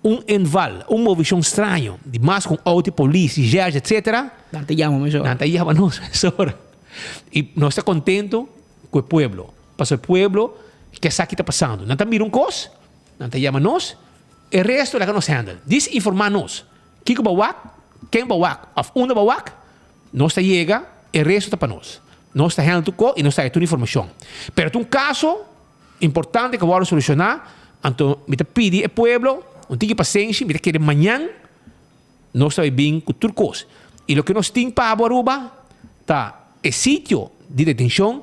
un inval, un movicion straño di mas cu un auto di polis, di jerge, etc. Nan ta yama mesora. Nan ta yama nos mesora. Y nos ta contento cu e pueblo. Pasobra e pueblo ke sa ki ta pasando. Nan ta mira un cos. Nan ta yama nos, e resto laga nos handle. Dis informa nos kiko bo wak, ken bo wak of unda bo wak, nos ta yega, e resto ta pa nos. Nos ta handle tur ko y nos ta haya tur informacion. Pero ta un caso importante cu a wordo soluciona, anto mi ta pidi e pueblo un tiki pasenshi, mi ta kere mañan nos ta bay bin cu tur cos. Y loke nos tin pa abo Aruba ta e sitio di detencion,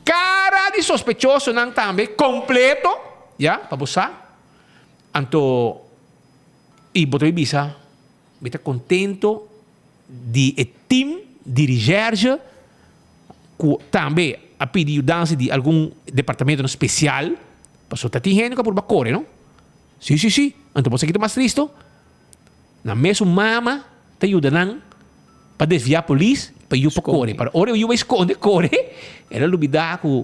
cara di sospechosonan tambe completo, ya, pa bo sa. Anto, y bo ta bay bisa, mi ta contento di e team di recherche cu tambe a pidi yudansa di algun departamentonan special, pasobra ta tin hende cu a purba core, no? Si, si, si. Anto bo sa kita mas tristo? Nan mesun mama ta yuda nan pa desviá polis pa yu pa kore. Pero ora e yu bai skonde kore, el a lubidá ku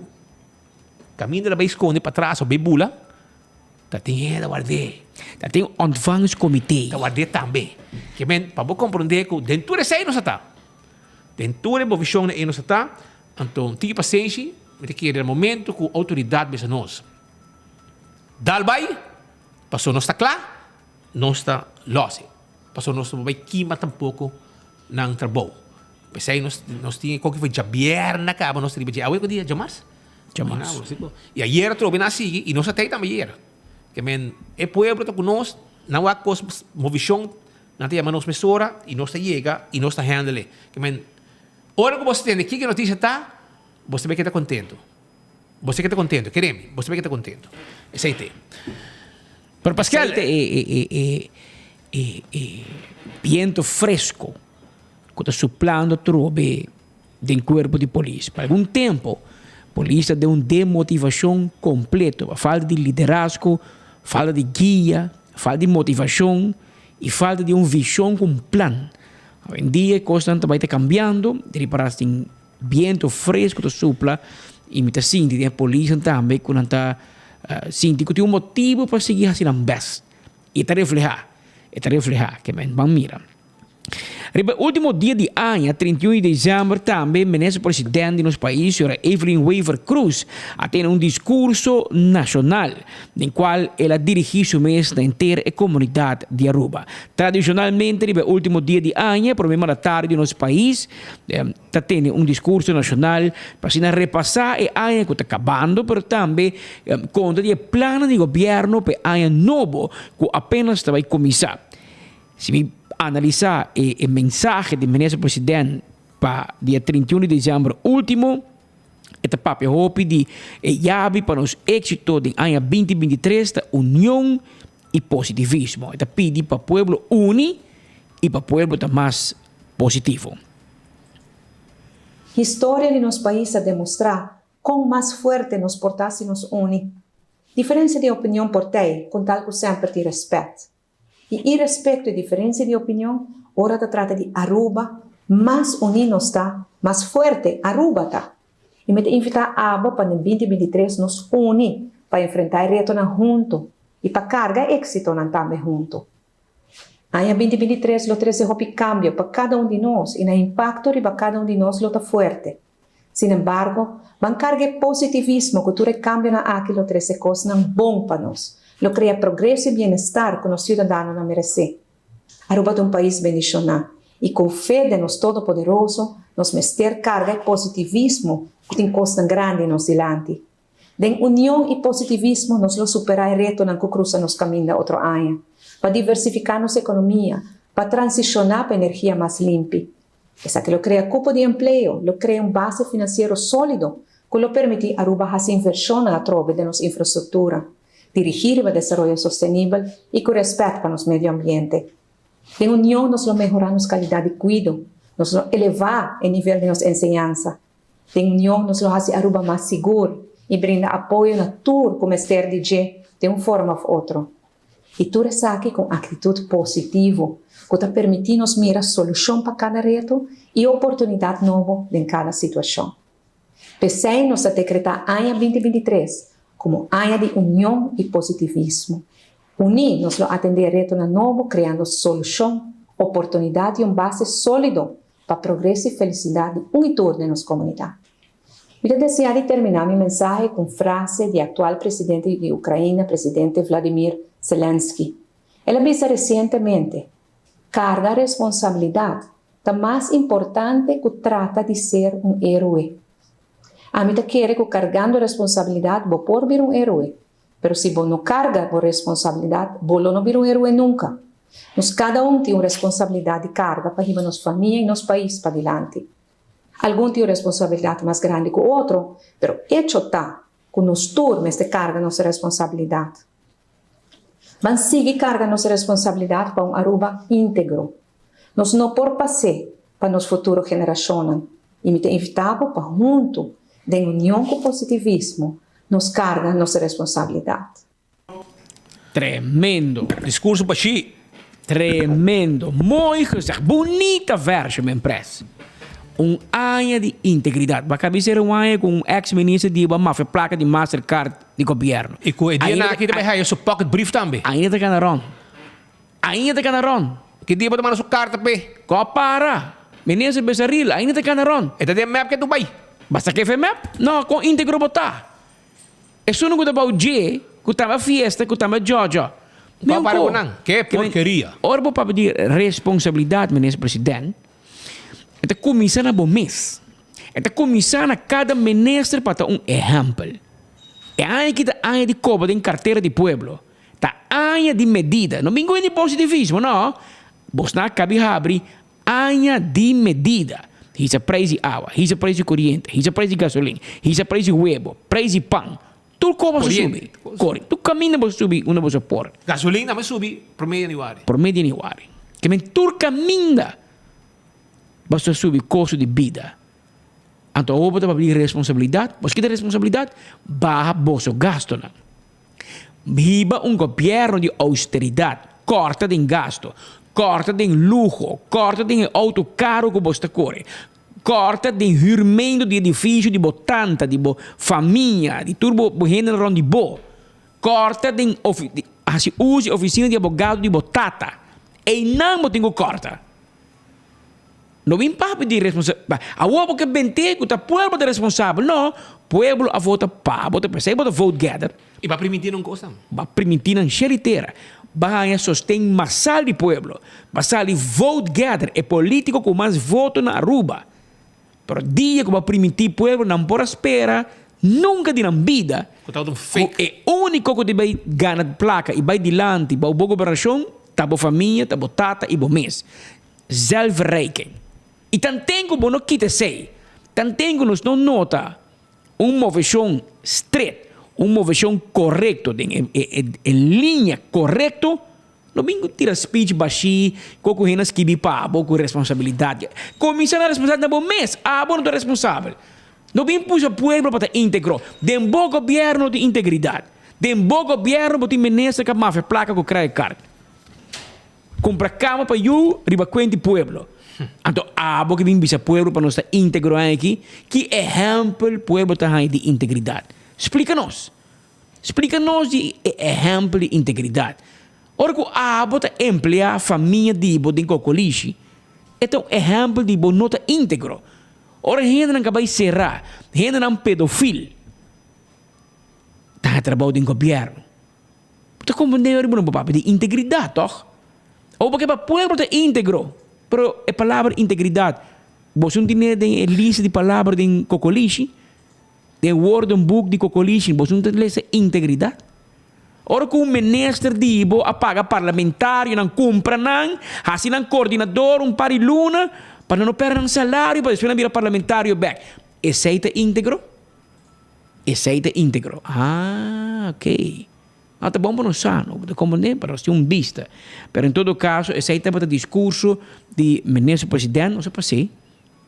kaminda el a bai skonde patras òf bai bula, ta tin hende a ward'é. Ta tin ontvangstcomité. Ta ward'é tambe. Ke men, pa bo komprondé ku den tur esei nos a ta. Den tur e bovishonnan ei nos a ta, anto un tiki pasenshi, mi ta kere na momento ku outoridat bisa nos, Dal bai, pasobra nos ta kla. Nos ta los e, pasobra nos no por bai kima tampoco nan trabou. P'esei nos nos tin e koki for djabièrnè kaba nos ta riba dje. Awe ku dia? Djamars? Djamars. I ayer atrobe nan a sigui i nos a tei tambe ayer. Ke men e pueblo ta ku nos, nan wak kos movishon, nan ta yama nos mesora i nos ta yega i nos ta handle e. Ke men ora ku bo tende kiko e notisia ta, bo ta bai keda kontento. Bo ta keda kontento, kere mi, bo ta bai keda kontento. Esei te. Pero Pascal. Esei ta e e e e e biento fresco cu ta suplando trobe den cuerpo di polis. Pa algun tempo polis ta den un demotivacion completo pa falta di liderazgo, falta di guia, falta di motivacion y falta di un vision cu un plan. Awendia e cosnan ta bay ta cambiando, di ripara tin Biento fresco ta supla y mi ta sinti den e polisnan tambe cu nan ta sinti cu tin un motibo pa sigui haci nan best. Y e ta refleha, e ta refleha. Ke men ban mira. Riba e ultimo dia di aña, 31 di december, tambe Minister President di nos pais, Sra. Evelyn Wever Croes, a tene un discurso nacional, den cual el a dirigi su mes na henter e comunidad di Aruba. Tradicionalmente riba e ultimo dia di aña, e prome mandatario di nos pais ta tene un discurso nacional pa asina repasa e aña cu ta cabando, pero tambe conta di e plannan di gobierno pa e aña nobo cu apenas ta bay cuminsa. Si mi analisá e e mensahe di Minister President pa dia 31 di december ultimo, e ta papia hopi di e yabi pa nos éxito den aña 2023 ta union i positivismo. E ta pidi pa pueblo uni i pa pueblo ta mas positivo. Historia di nos pais a demostrá kon mas fuerte nos por ta si nos uni. Diferensia di opinion por tei, kon tal ku semper tin rèspèt. I irespekto e diferensia di opinion, ora ta trata di Aruba, mas uní nos ta, mas fuerte Aruba ta. I mi ta invitá abo pa den binti 23 nos uni pa enfrentá e retonan huntu i pa karga e éksitonan tambe huntu. Aña binti 23 lo trese hopi kambio pa kada un di nos i nan impakto riba kada un di nos lo ta fuerte. Sin embargo, ban karga e positivismo ku tur e kambionan aki lo trese kosnan bon pa nos, lo krea progreso i bienestar ku nos siudadanonan meresé. Aruba ta un pais bendishoná i ku fe den nos Todopoderoso nos mester karga e positivismo ku tin kosnan grandi nos dilanti. Den union i positivismo nos lo superá e retonan ku krusa nos kaminda otro aña, pa diversifiká nos ekonomia, pa transishoná pa energia mas limpi. Esaki lo krea kupo di empleo, lo krea un base finansiero sólido ku lo permití Aruba hasi invershonnan atrobe den nos infrastruktura, dirigí riba desaroyo sostenibel i ku rèspèt pa nos medio ambiente. Den union nos lo mehorá nos kalidat di kuido, nos lo elevá e nivel di nos enseñansa. Den union nos lo hasi Aruba mas sigur i brinda apoyo na tur ku mester di dje den un forma òf otro. I tur esaki ku un aktitut positivo ku ta permití nos mira solushon pa kada reto i oportunidat nobo den kada situashon. P'esei nos ta dekretá aña 2023 komo aña di union i positivismo. Uní nos lo atendé e retonan nobo kreando solushon, oportunidat i un base sólido pa progreso i felisidat di un i tur den nos komunidat. Mi ta deseá di terminá mi mensahe ku un frase di aktual presidente di Ukraina, presidente Vladimir Zelensky. El a bisa resientemente, Karga responsabilidat ta mas importante ku trata di ser un héroe. Ami ta kere ku kargando responsabilidat bo por bira un héroe, pero si bo no karga bo responsabilidat bo lo no bira un héroe nunka. Nos kada un tin un responsabilidat di karga pa hiba nos famia i nos pais padilanti. Algun tin un responsabilidat mas grandi ku otro, pero echo ta ku nos tur mester karga nos responsabilidat. Ban sigui karga nos responsabilidat pa un Aruba íntegro. Nos no por pas'é pa nos futuro generashonnan i mi ta invitá bo pa huntu, den union ku positivismo, nos karga nos responsabilidat. Tremendo. Discurso pa shi. Tremendo. Mooi gezegd. Bunita versie men pres. Un aña di integridad. Ba cabi ser un aña cu un ex minister di ba mafia placa di Mastercard di gobierno. Y cu e dia nan aki ta bay haya su pocket brief tambe. Ainda ta cana rond. Ainda ta cana rond. Ki dia bo ta manda su carta p'e? Cu a para. Minister Besaril, ainda ta cana rond. E ta den mep ke Dubai. Basta ke fe mep? No, con integro bo ta? Esun ku ta bou dje, ku taba fiesta, ku taba djòdjò. Kua para ku nan? Ke porkeria! Ora bo papia di responsabilidat, Minister President, e ta kuminsá na bo mes. E ta kuminsá na kada minister pa ta un ehèmpel. E aña aki ta aña di koba den kartera di pueblo. Ta aña di medida. No bin ku hende positivismo, no. Bosnan a kabi habri Aña di medida. Hisa prijs di awa, hisa prijs di koriente, hisa prijs di gasolin, hisa prijs di webo, prijs di pan. Tur kos boso subi. Kori. Tur kaminda boso subi unda boso por. Gasolin tambe subi prome di januari. Prome di januari. Ke men tur kaminda boso subi kosto di bida. Anto awor bo ta papia di responsabilidat. Boso kita responsabilidat? Baha boso gastonan. Hiba un gobierno di austeridad, corta den gasto, corta den luho, corta den e auto caro cu bo sta core, corta den huurmento di edificio di bo tanta, di bo famia, di tur bo hendenan rond di bo, corta den haci uso di oficina di abogado di bo tata. Eynan bo tin cu corta. No bin papia di responsabilidad. Awor bo ke bent'é ku ta pueblo ta responsabel. No, pueblo a vota pa bo, ta p'esei bo ta vote gather. I ba primintí nan kos tambe. Ba primintí nan shel i tera. Ba haña sosten masal di pueblo. Ba sali vote gather, e polítiko ku mas voto na Aruba. Pero dia ku ba primintí pueblo nan por a spera nunka di nan bida Ku tabata un fake. ku e úniko ku ta bai gana plaka i bai dilanti bou bo gobernashon ta bo famia, ta bo tata i bo mes. Zelfverrijking. I tanten ku bo no kita esei, tanten ku nos no nota un moveshon stret, un moveshon korekto den e e e liña korekto, no bin ku tira speech bashí, ku ku hende a skibi pa bo ku responsabilidat. Kuminsá na responsabilidat na bo mes, abo no ta responsabel. No bin pusha pueblo pa ta íntegro. Den bo gobièrnu no tin integridat. Den bo gobièrnu bo tin minister ku a mafia plaka ku credit card. Kumpra kama pa yu riba kuent di pueblo. Anto abo ke bin bisa pueblo pa nos ta integro aki, ki ehèmpel pueblo ta haña di integridat? Splika nos. Splika nos di e ehèmpel di integridat. Ora ku abo ta empleá famia di bo den kokolishi, e ta un ehèmpel di bo no ta integro. Ora hendenan ka bai será, hendenan pedofil ta haña trabou den gobièrnu. Bo ta comprende ora bo no por papia di integridad, toch? Abo por ke pa pueblo ta integro, pero e palabra integridad, boso no tine den e lista di palabra den Cocolishi? Den woordenboek di Cocolishi boso no ta lesa integridad? Ora cu un minister di bo a paga parlamentarionan, cumpra nan, haci nan coordinador un par di luna, pa nan no perde nan salario, pa despues nan bira parlamentario bek, esey ta integro? Esei ta integro. Ah, ok. No, ta bon pa nos sa, no? Bo ta comprende? Pa nos tin un bista. Pero en todo caso, esei tabata discurso di Minister President, nos a pas'é.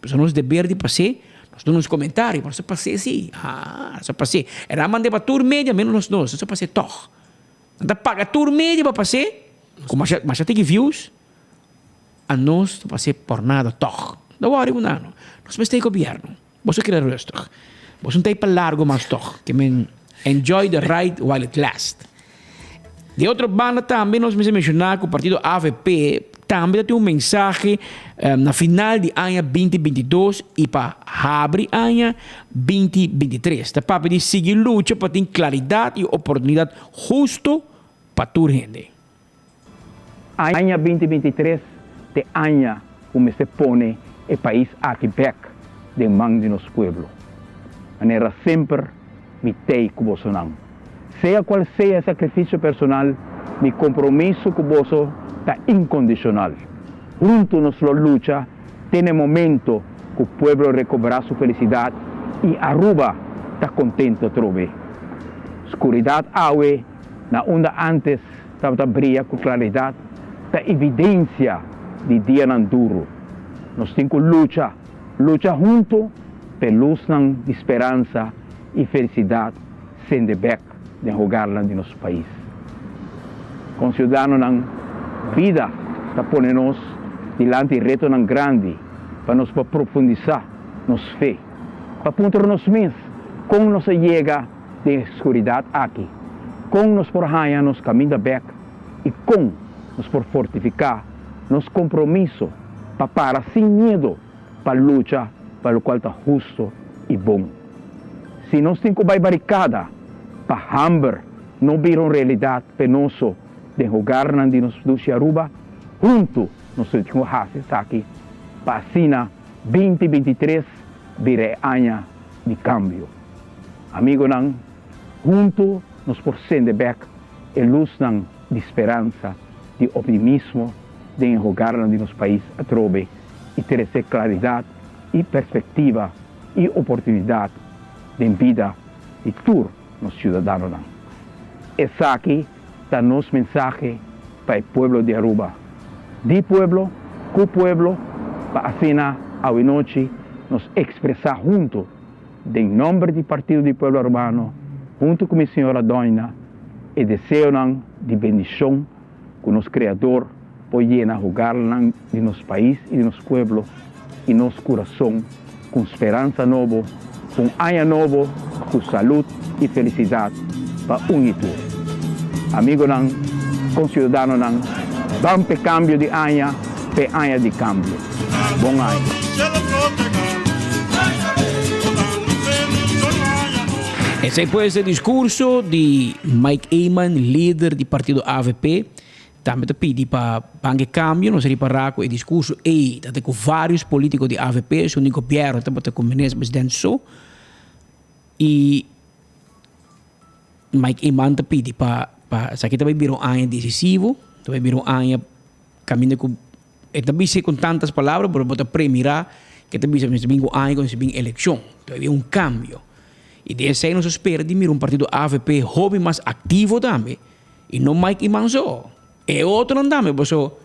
Pasobra nos deber di pas'é, nos duna nos comentario, pero nos a pas'é si. Ah, nos a pas'é. E nan a mand'é pa tur media, menos nos nos. Nos a pas'é tog. Nan ta paga tur media pa pas'é, cu masha, masha tiki views, a nos ta pas'é por nada tog. No worry cu nan, no. Nos mester e gobierno. Boso keda rustig. Boso no ta ei pa largo mas tog. Ke men enjoy the ride while it last. Di otro banda tambe nos mester menshoná ku partido avp tambe ta tin un mensahe na final di aña 2022 i pa habri aña 2023. Ta papia di sigui lucha pa tin klaridat i oportunidat husto pa tur hende. Aña 2023 t'e aña ku mester pone e pais aki bèk den man di nos pueblo. Manera semper mi t'ei ku bosonan. Sea kual sea e sakrifisio personal, mi kompromiso ku boso ta inkondishonal. Huntu nos lo lucha te n'e momento ku pueblo rekobrá su felisidat i Aruba ta kontento atrobe. Skuridat awe na unda ántes tabata bria ku klaridat ta evidensia di dianan duru. Nos tin ku lucha, lucha huntu p'e lusnan di speransa i felisidat sende bèk den hogarnan di nos pais. Konsiudadanonan, bida ta pone nos dilanti retonan grandi pa nos por profundisá nos fe, pa puntra nos mes kon nos a yega Den e skuridat aki, kon nos por haña nos kaminda bèk i kon nos por fortifiká nos kompromiso pa para sin miedu pa lucha pa lokual ta hustu i bon? Si nos tin ku bai barikada pa hamber no bira un realidat penoso den hogarnan di nos dushi Aruba, huntu nos lo tin ku hasi esaki pa asina 2023 bira e aña di kambio. Amigonan, huntu nos por sende bek e lusnan di speransa, di optimismo den e hogarnan di nos pais atrobe i trese klaridat i perspektiva i oportunidat den bida di tur nos siudadanonan. Esaki ta nos mensahe pa e pueblo di Aruba, di pueblo, ku pueblo, pa asina awenochi nos ekspresá huntu Den nomber di Partido di Pueblo Arubano, hunto cu mi señora Doina, e deseonan di bendicion cu nos Creador por yena hogarnan di nos pais y di nos pueblo y nos curason cu un speransa nobo, cu un aña nobo cu salud y felicidad pa un y tur. Amigonan, conciudadanonan, ban p'e cambio di aña, p'e aña di cambio. Bon aña! Esei pues e discurso di Mike Eman, lider di partido avp. Tambe ta pidi pa ban e cambio. Nos a ripara cu e discurso ey ta cu varios politico di avp, su di gobierno tabata cu minister president so. Y Mike Eman ta pidi pa pa esaki ta bay bira un aña decisivo, ta bay bira un aña caminda cu e ta bisa con tantas palabra pero bo ta premira ke ta bisa mester bin cu aña cu mester bin eleccion, ta bay bin un cambio. Y di esey nos a spera di mira un partido avp hopi mas activo tambe y no Mike Eman so, e otronan tambe paso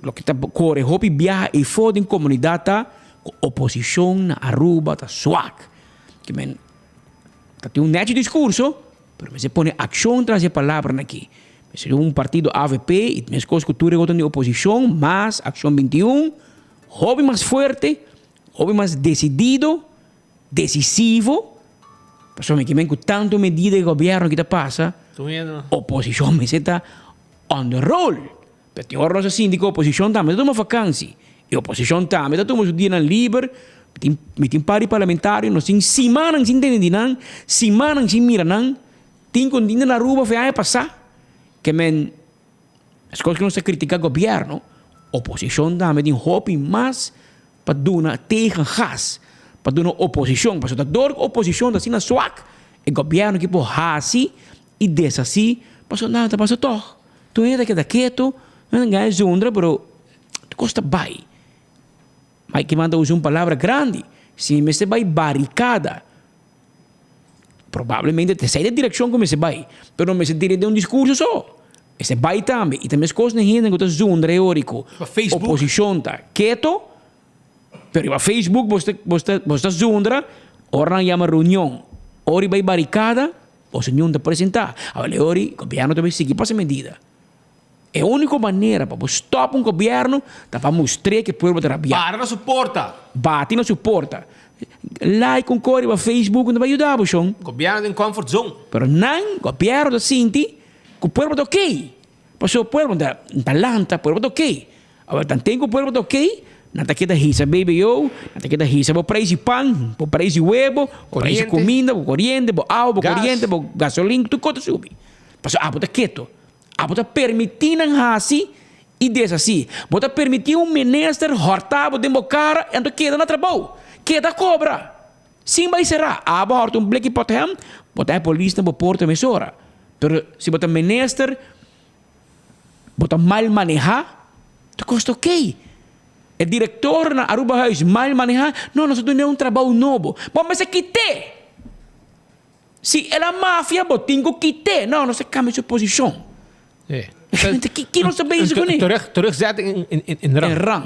loke ta core hopi biaha eyfo den comunidad ta cu oposicion na Aruba ta swak. Ke men Ta tin un nechi discurso, pero mester pone accion tras e palabranan aki. Mester un partido avp y mescos cu tur e otro di oposicion, mas Accion 21, hopi mas fuerte, hopi mas decidido, decisivo, pasobra mi kimen cu tanto medida e gobierno aki ta pasa, oposicion mester ta on the roll. Pero tin ora nos a sinti cu oposicion tambe ta tuma vakantie. E oposicion tambe ta tuma su dianan liber. Mi tin, mi tin par di parlamentario, nos tin simannan sin tende di nan, simannan sin mira nan. Tin cu tin na Aruba for e aña pasa. Ke men, escos cu nos ta critica gobierno, oposicion tambe tin hopi mas pa duna tegengas, pa duna oposicion. Pasobra ta door cu oposicion ta asina swak, e gobierno ki por haci y deshaci, pasobra nada ta pasa tog. Tur hende ta keda ketu, nan ta gana zundra, pero tur kos ta bai. Mike Eman ta usa un palabra grandi, si mi mester bai barikada, probablemente ta esei e direkshon ku mester bai, pero no mester tira den un diskurso so, mester bai tambe. I ta meskos na hende ku ta zundra e ora ku oposishon ta ketu, pero riba Facebook bo ta bo ta zundra ora nan yama reunion, ora bai barikada. Boso niun ta presentá. Awor e ori, gobièrnu ta bay sigui pasa medida. E úniko manera pa bo stòp un gobièrnu ta pa mustr'é ku e pueblo ta rabiá. Para na su porta. Bati na su porta. Like un kos riba Facebook no ta bay yuda bo, shon. Gobièrnu den comfort zone. Pero nan, gobièrnu ta sinti ku pueblo ta okey. Pasobra pueblo ta ta lanta, pueblo ta okey. Awor tanten ku pueblo ta okey, nan ta keda hisa BBO, nan ta keda hisa bo preis di pan, bo preis di webo, bo preis di kuminda, bo koriente, bo awa, bo koriente, bo gasolin, tur kos ta subi. Pasobra abo ta keto. Abo ta permití nan hasi i deshasí. Bo ta permití un minister hòrta bo den bo kara i anto keda na trabou. Keda kobra. Sin bai será. Abo hòrta un bleki pòthem, bo ta haña polis na bo porta mesora. Pero si bo ta minister. Bo ta mal maneha, ta kosta ok. E director na Arubahuis mal maneha, no, nos a dun'e un trabou nobo. Bo mester kit'e! Si el a mafia, bo tin ku kit'e. No, nos a cambia su posicion. Ki nos ta bezig kuné? Terug, terugzetten in, in, in, in rang. In rang.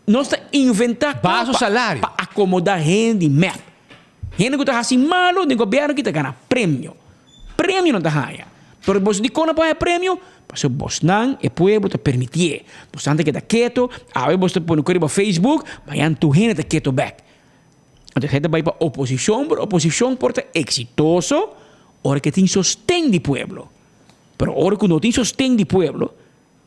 Nos ta inventá Baha su salario. pa akomodá hende di mep. Hende ku ta hasi malu den gobièrnu ki ta gana premio. Premio nan ta haña. Pero boso dikon nan por haña premio? Pasobra bosnan, e pueblo, ta permitié. Bosnan ta keda keto, awe bos ta pone ku riba Facebook, mañana tur hende ta keto bèk. Anto esei ta bai pa oposishon, pero oposishon por ta eksitoso ora ke tin sosten di pueblo. Pero ora ku no tin sosten di pueblo,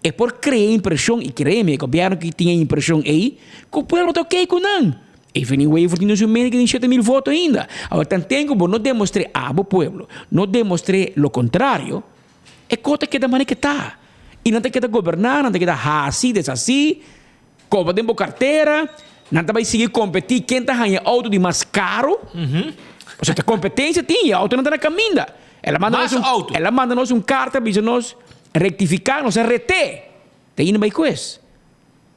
E por crea impresion, y créeme, e gobierno ki tin e impresion ey, cu pueblo ta ok cu nan. Evelyn Wever tin su mene ki tin 7000 voto ainda. Awor tanten cu bo no demostr'e abo pueblo, no demostr'e lo contrario, e cos ta keda manera ke ta. Y nan ta keda goberna, nan ta keda haci, deshaci, coba den bo cartera, nan ta bay sigui competi ken ta haña auto di mas caro. Pasobra ta competencia tin y e autonan ta na caminda. El a manda nos un, el a manda nos un carta bisa nos, Rectifica nos a rete ta yendo bay cues.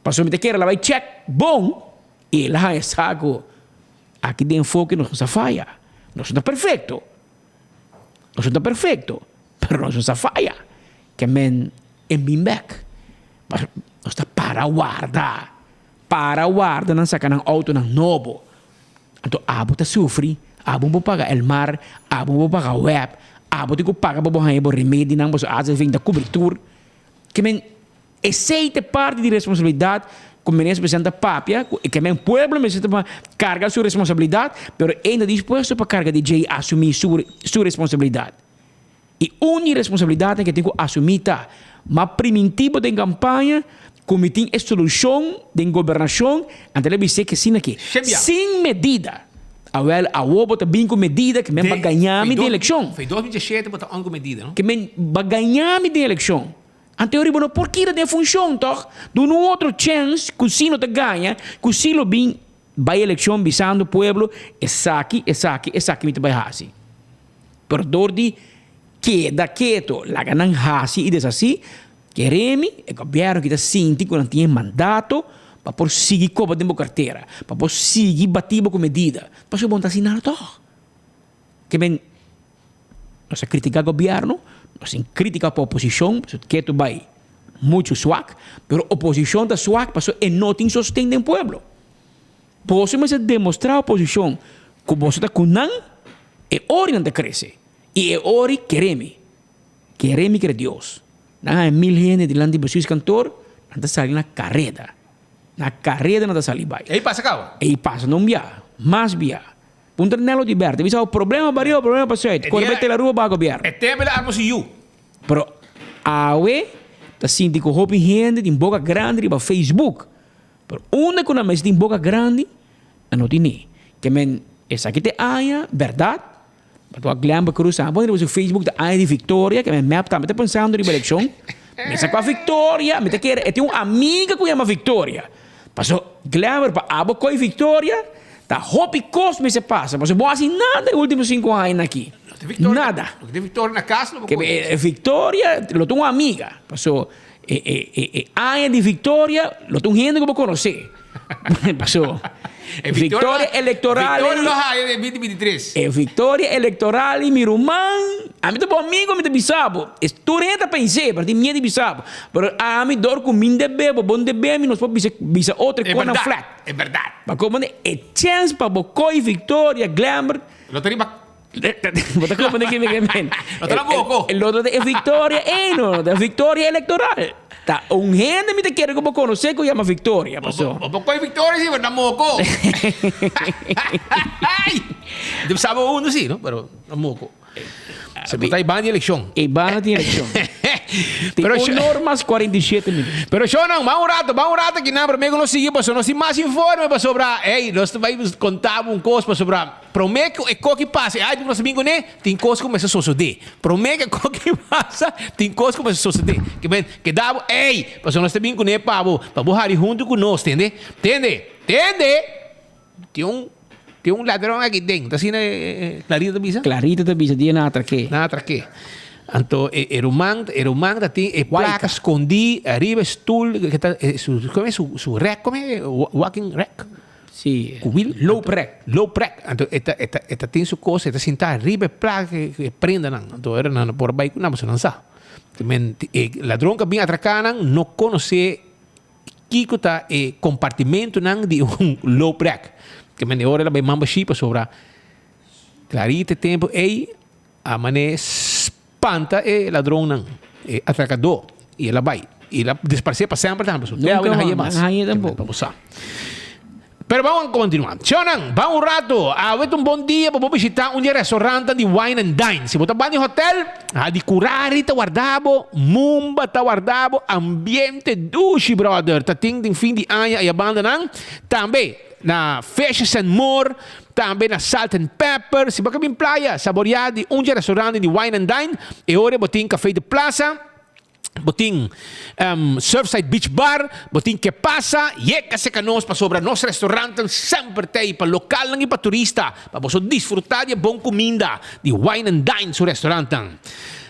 Pasobra mi ta kere la bay check bon y el a haya sa cu aki den enfoke nos no sa faya. Nos no ta perfecto. Nos no ta perfecto, pero nos no sa faya. Ke men en bin bek. Nos ta para warda. Para warda nan saca nan autonan nobo. Anto abo ta sufri, abo bo paga Elmar, abo bo paga web, abo tin ku paga pa bo haña bo remedinan, boso AZV ta kubri tur. Ke men esei ta e parti di responsabilidat ku minister presidente ta papia, ku ke men pueblo mester ta karga su responsabilidat, pero e no ta dispuesto pa karga di djei asumí su su responsabilidat. I un di responsabilidatnan ke tin ku asumí ta, m'a primintí bo den kampaña. Ku mi tin e solushon den gobernashon, anto el a bis'é ke asina ke, sin medida. Awèl, awor bo ta bin ku medida ke men ba gañá mi den elekshon. Fe 2017 bo ta on ku medida, no? Ke men ba gañá mi den elekshon. Anto e ora bo no por keda den funshon, tòg? Duna un otro chèns ku si no ta gaña, ku si lo bin bai elekshon bisando pueblo, esaki, esaki, esaki mi ta bai hasi. Pero dor di keda keto, laga nan hasi i deshasí, Keremi, e gobièrnu ki ta sinti ku nan tin e mandato pa por sigui koba den bo kartera, pa por sigui bati bo ku medida, pasobra bo no ta hasi nada tòg. Ke men, nos a kritiká gobièrnu, nos tin kritika pa oposishon, pasobra ketu bai muchu swak, pero oposishon ta swak pasobra e no tin sosten den pueblo. Boso mester demostrá oposishon ku boso ta ku nan, e ora nan ta krese i e ora keremi. Kere mi kere Dios. Nan haña mil hende dilanti Bestuurs kantoor, nan ta sali na kareda. Na kareda nan ta sali bai. Ei pasa kaba? Ei pasa no un bia, mas bia. Puntra Nelo di Berta, bisa bo problema pa riba, problema pa sùit, kore bai Telarua baha gobièrnu. E tempu el a arma su yu. Pero awe ta sinti ku hopi hende tin boka grandi riba Facebook. Pero unda ku nan mester tin boka grandi, nan no tine. Ke men esaki ta e aña, bèrdat, Pasobra Glenber Cruz tambe pone riba su Facebook ta aña di victoria, ke men mep tambe ta pensando riba eleccion. Mi sa kua victoria, mi ta kere e tin un amiga ku yama Victoria. Paso Glenber pa abo koi victoria ta hopi kos mester pasa, pasobra bo hasi nada e ultimo sinku añanan aki. Nada. Victoria na kas lo bo koi. Ke Victoria lo ta un amiga, paso e aña di victoria lo ta un hende ku bo konosé. Paso victoria electoral. Victoria lo haya den 2023. E victoria electoral y mi ruman, ami ta bo amigo, mi ta bisa bo. Es tur hende ta pens'é, pero tin miedo di bisa bo. Pero ami dor cu mi debe bo, bo debe mi, nos por bisa bisa otro e cona flat. E berdad. Pa como e chance pa bo coy victoria, Glenbert. Lo ta riba Bo ta comprende ki mi ke men? No ta na boko. El otro ta e victoria ey no, ta victoria electoral. Ta un hende mi ta kere ku bo konosé ku yama Victoria, paso. Bo por koy victoria si, pero na moko. Debe sa bo uno si, no? Pero na moko. Se bo ta e banda di elekshon. E banda di elekshon. Tin un or mas 47 minuut. Pero shownan, ban un rato, ban un rato aki nan, prome ku nos sigui pasobra nos tin mas informe pasobra, ey, nos ta bai konta bo un kos pasobra prome ku e koki pasa, e item ku nos ta bin kuné, tin kos ku mester sosodé. Prome ku e koki pasa, tin kos ku mester sosodé. Ke men, keda bo, ey, pasobra nos ta bin kuné pa bo, pa bo hari huntu ku nos, tende? Tende? Tende? Tin un tin un ladron aki den. Ta asina Clarita ta bisa? Clarita ta bisa dia nan atraké. Nan atraké. Anto e e ruman e ruman ta tin e plaka skondí ariba e stul ke ta su kome su su rèk kome walking rèk? Si. Ku wil? Looprek. Looprek. Anto e ta e ta e ta tin su kos e ta sintá ariba e plaka ke e prenda nan. Anto ora nan no por bai ku nan pasobra nan sa. Men e ladron ku a bin atraká nan no konosé Kiko ta e kompartimentunan di un looprek? Ke men e ora el a bai mamba shi pasobra Clarita e tempu ei a man'é spanta e ladronnan, e atrakadó, i el a bai. I el a disparsé pa semper tambe, pasobra te awe no hañ'é mas. Nunka mas, no hañ'é tampoko. Pa bo sa. Pero ban a kontinuá. Shownan, ban un rato. Awe ta un bon dia pa bo bishitá un di e restaurantnan di Wine and Dine. Si bo ta ban di hotel, ha di Curari ta warda bo, Mumba ta warda bo, ambiente dushi brother ta tin den fin di aña aya bandanan. Tambe na Fishes and More, tambe na Salt and Pepper. Si bo ke bin playa, saboriá di un di e restaurantnan di Wine and Dine, e ora bo tin Café de Plaza. Bo tin Surfside Beach Bar, bo tin Ke Pasa, yega serka nos pasobra nos restaurantnan semper ta ei pa lokalnan i pa turista pa boso disfrutá di e bon kuminda di Wine and Dine su restaurantnan.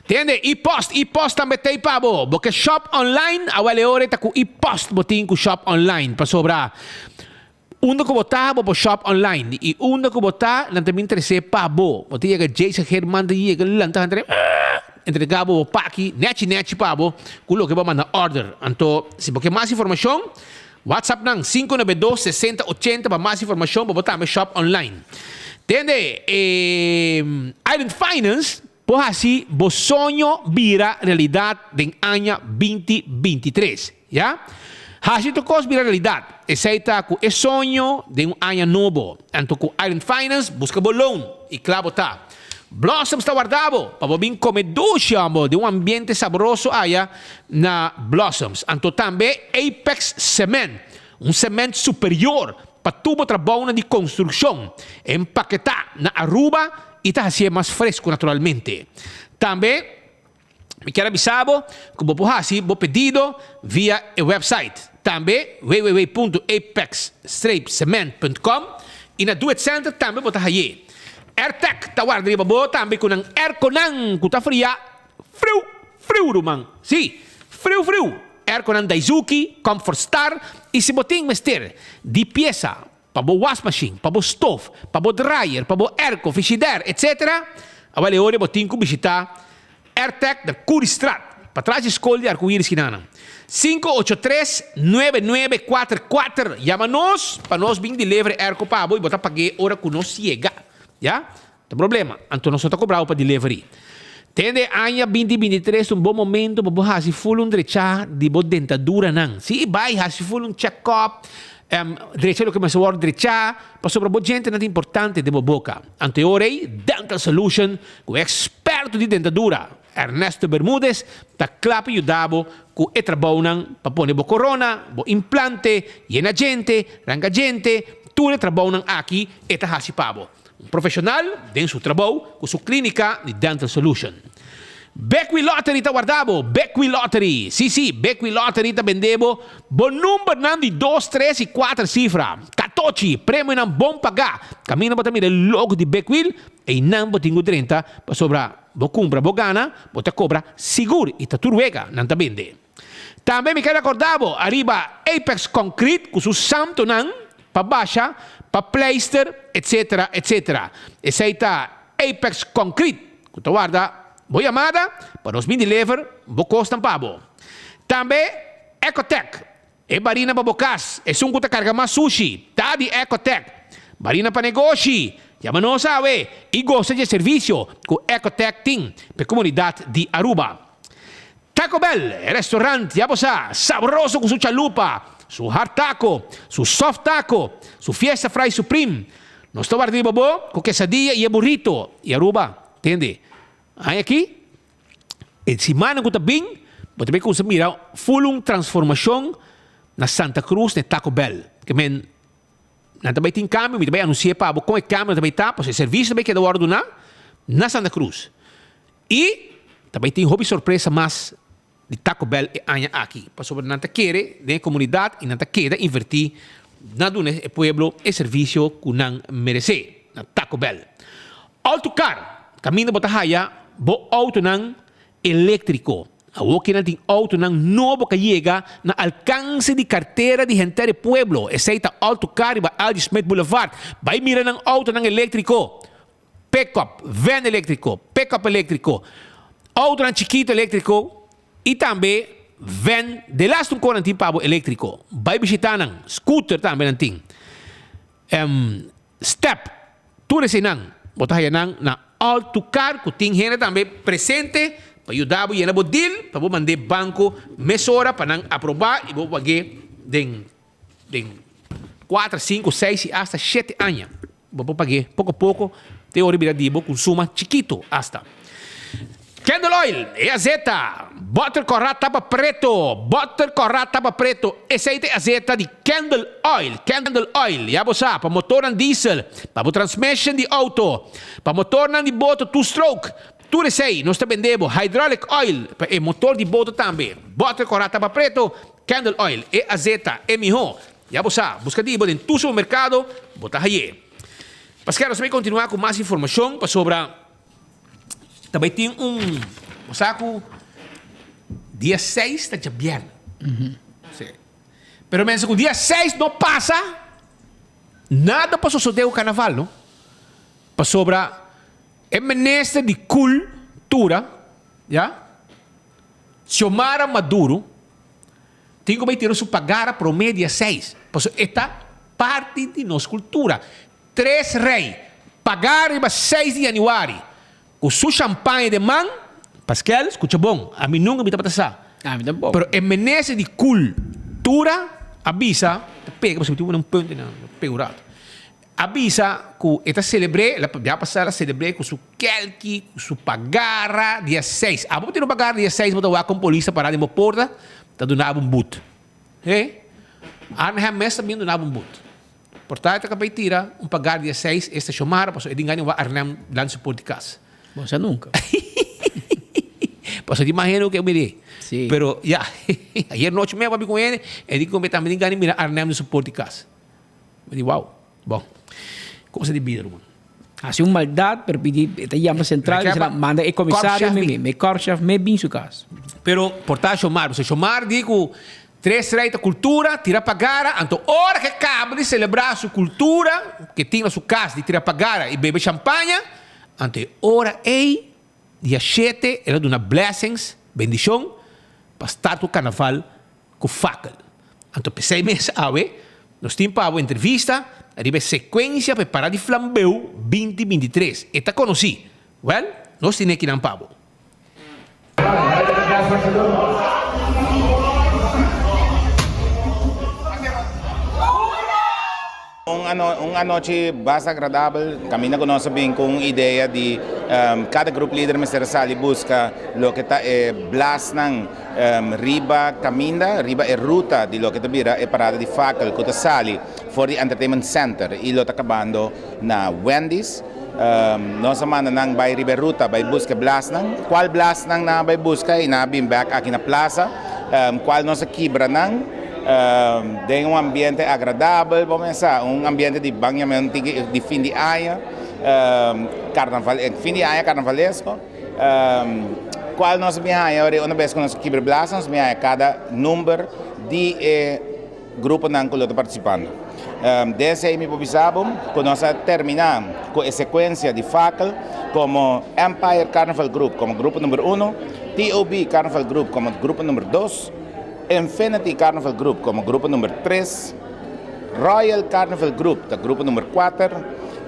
Tende, E-post, E-post tambe ta ei pa bo. Bo ke shop online? Awel e ora ei ta ku E-post bo tin ku shop online pasobra unda ku bo ta bo por shop online i unda ku bo ta nan ta bin trese pa bo. Bo ta yega Jason Geerman ta yega lanta entre Entrega bo bo paki nechi nechi pa bo ku loke bo a manda order. Anto si bo ke mas informashon, WhatsApp nan 592 60 80 pa mas informashon pa bo tambe shop online. Tende e Island Finance por hasi bo soño bira realidat den aña binti 23. Ya. Hasi tur kos bira realidat. Esei ta ku e soño den un aña nobo. Anto ku Island Finance buska bo loan i kla bo ta. Blossoms ta warda bo pa bo bin come dushi hombo den un ambiente sabroso aya na Blossoms. Anto tambe Apex Cement, un cement superior pa tur bo trabounan di construccion, empaketa na Aruba y ta hacié mas fresco naturalmente. Tambe mi kier a bisa bo cu bo por haci bo pedido via e website tambe www.apex-cement.com y na Do It Center tambe bo ta haye. Airtec ta warda riba bo tambe cu nan airconan cu ta fria friu friu ruman. Si, friu friu! Airconan Daizuki, Comfort Star y si bo tin mester di pieza pa bo wasmachine, pa bo stof, pa bo dryer, pa bo airco, frigidaire, etc. Awel e ora bo tin cu bishita Airtec na Curiestraat, patras di Skol di Arcoiris Kinanan. 583 9944 Yama nos pa nos bin deliver e airco pa bo y bo ta pag'e ora cu nos yega. Ya? Ta problema. Anto nos no ta cobra bo pa delivery. Tende aña 2023 ta un bon momento pa bo haci full un drecha di bo dentaduranan. Si, bay haci full un check up, drecha loke mester worde drecha, pasobra bo djentenan ta importante den bo boca. Anto e ora ey, Dental Solution cu e experto di dentadura, Ernesto Bermudez, ta cla pa yuda bo cu e trabounan pa pone bo corona, bo implante, yena djente, ranca djente, tur e trabounan aki e ta haci pa bo. Un profesional den su trabou cu su clinica di Dental Solution. Bequi Lottery ta warda bo! Bequi Lottery! Si, si, Bequi Lottery ta bende bo bo numbernan di dos, tres y cuater cifra. Catochi! Premionan bon pagá! Caminda bo ta mira e logo di Bequil, eynan bo tin cu drenta pasobra bo cumpra bo gana, bo ta cobra sigur y ta tur wega nan ta bende. Tambe mi ker recorda bo ariba Apex Concrete cu su santonan pa basha, pa pleister, etc. Etc. Esei ta Apex Concrete cu ta warda bo yamada pa nos bin deliver bo cosnan pa bo. Tambe Ecotec, e barina pa bo cas, esun cu ta carga mas sushi, ta di Ecotec. Barina pa negoshi, yama nos awe y gosa dje servicio cu Ecotec tin p'e comunidad di Aruba. Taco Bell, e restaurant, ya bo sa, sabroso cu su chalupa, su hard taco, su soft taco, su fiesta fry supreme. Nos ta warda riba bo cu quesadilla y e burrito. Y Aruba, tende, aña aki, e simannan cu ta bin, bo ta bay cuminsa mira full un transformacion na Santa Cruz na e Taco Bell. Ke men, nan ta bay tin cambio, mi ta bay anuncia pa bo con e cambio nan ta bay ta, pasobra e servicio ta bay keda wordo duna na Santa Cruz. Y ta bay tin hopi sorpresa mas di Taco Bell e aña aki, pasobra nan ta kere den e comunidad y nan ta keda inverti na duna e pueblo e servicio cu nan merece na Taco Bell. Auto Car, caminda bo ta haya bo autonan electrico. Awor ki nan tin autonan nobo ca yega na alcance di cartera di henter e pueblo. Esey ta Auto Car riba Algie Smith Boulevard. Bay mira nan autonan electrico. Pickup, van eléktriko, pickup eléktriko, outonan chikitu eléktriko i tambe van delaste un kos nan tin pa bo eléktriko. Bai bishitá nan, scooter tambe nan tin. Step, tur eseinan bo ta haya nan na All to Car ku tin hende tambe presente pa yuda bo yena bo deal pa bo mand'é banko mesora pa nan aprobá i bo pag'é den den kuater, sinku, seis i asta shete aña. Bo por pag'é poko poko te ora bira di bo ku un suma chikito asta. Candle oil, e azeta, bòter kòrá tapa preto, bòter kòrá tapa preto, esei ta e azeta di candle oil, candle oil, ya bo sa, pa motornan diesel, pa bo transmission di outo, pa motornan di boto two stroke, tur esei nos ta bende bo, hydraulic oil pa e motor di boto tambe, bòter kòrá tapa preto, candle oil, e azeta, e mihó. Ya bo sa, buska di bo den tur supermerkado, bo ta haye. Paskera nos ta bai kontinuá ku mas informashon pasobra ta bai tin un, bo sa ku dia seis ta djabièrnè. Sí. Pero mensa ku dia seis no pasa, nada por sosodé ku karnaval no. Pasobra e minister di kultura, ya, Xiomara Maduro, Tin ku bai tira su pagara promé dia seis, pasobra e ta parti di nos kultura. Tres rei pagá riba seis di yanüari ku su shampaña den man, Paskel, skucha bon, ami nunka mi tabata sa, pero e minister di kultura a bisa, ta pega pasobra mi tin un punto na pega un rato. A bisa ku e ta selebr'é, el a bia pasá el a selebr'é ku su kèlki, ku su pagara dia seis. Abo bo tin un pagara dia seis bo ta wak un polis ta pará den bo porta ta duna bo un but. He? Arnhem mes ta bin duna bo un but. Por ta e ta kap'é tira un pagara dia seis e stashon mara pasobra e tin gana di wak Arnhem dilanti su porta di kas. Bo sa nunka. Pasobra di mas hende ku ke mir'é. Pero ya, ayer nochi mes a papia ku hende, e di ku mi tambe tin gana di mira Arnhem den su porta di kas. Mi di wow, bon, cosa di bida ruman. Hasi un maldad pero pidi e ta yama central y bisa manda e comisario mi mi korpschef me bin su cas. Pero por ta Shomar, pasobra Shomar di cu tres rey ta cultura, tira pa gara, anto ora ke caba di celebra su cultura ke tin na su cas di tira pa gara y bebe champaña, anto e ora ey dia shete el a duna blessings, bendicion, pa start cu carnaval ku fakkel. Anto p'esei mes awe nos tin pa bo entrevista riba e sekuensia pa e parada di flambeu 2023. E ta konosí. Wèl, nos tene kinan pa bo. Un anochi basta agradabel, caminda cu nos a bin cu un idea di cada group leader mester a sali busca loke ta e blasnan riba caminda, riba e ruta di loke ta bira e parada di fakkel cu ta sali for di Entertainment Center y lo ta cabando na Wendy's. Nos a manda nan bay riba e ruta bay busca e blasnan. Cual blasnan nan a bay busca y nan a bin bek aki na plaza, cual nos a kibra nan. Den un ambiente agradabel, bo mesa, un ambiente di bañamento di fin di aña, carnaval, fin di aña carnavalesco, cual nos bin haña ora una bes cu nos kibra blaza, nos bin haña cada number di e gruponan cu lo ta participando. Desde mi por bisa bo cu nos a termina cu e secuencia di fakel como Empire Carnival Group como grupo number uno, TOB Carnival Group como grupo number dos, Infinity Carnival Group komo grupo number tres, Royal Carnival Group ta grupo number kuater,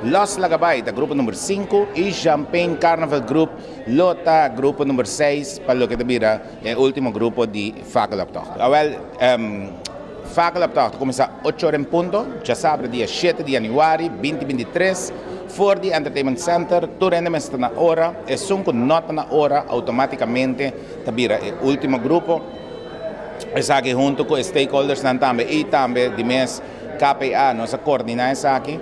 Los Lagabay ta grupo number sinku i Champagne Carnival Group lo ta grupo number seis pa loke ta bira e ultimo grupo di Fakeloptocht. Awel, Fakeloptocht ta kuminsá ocho ora en punto, djasabra dia shete di yanüari binti 23, for di Entertainment Center. Tur hende mester ta na ora. Esun ku no ta na ora outomátikamente ta bira e ultimo grupo. Esaki hunto cu e stakeholdersnan tambe y tambe di mes KPA nos a coordina esaki.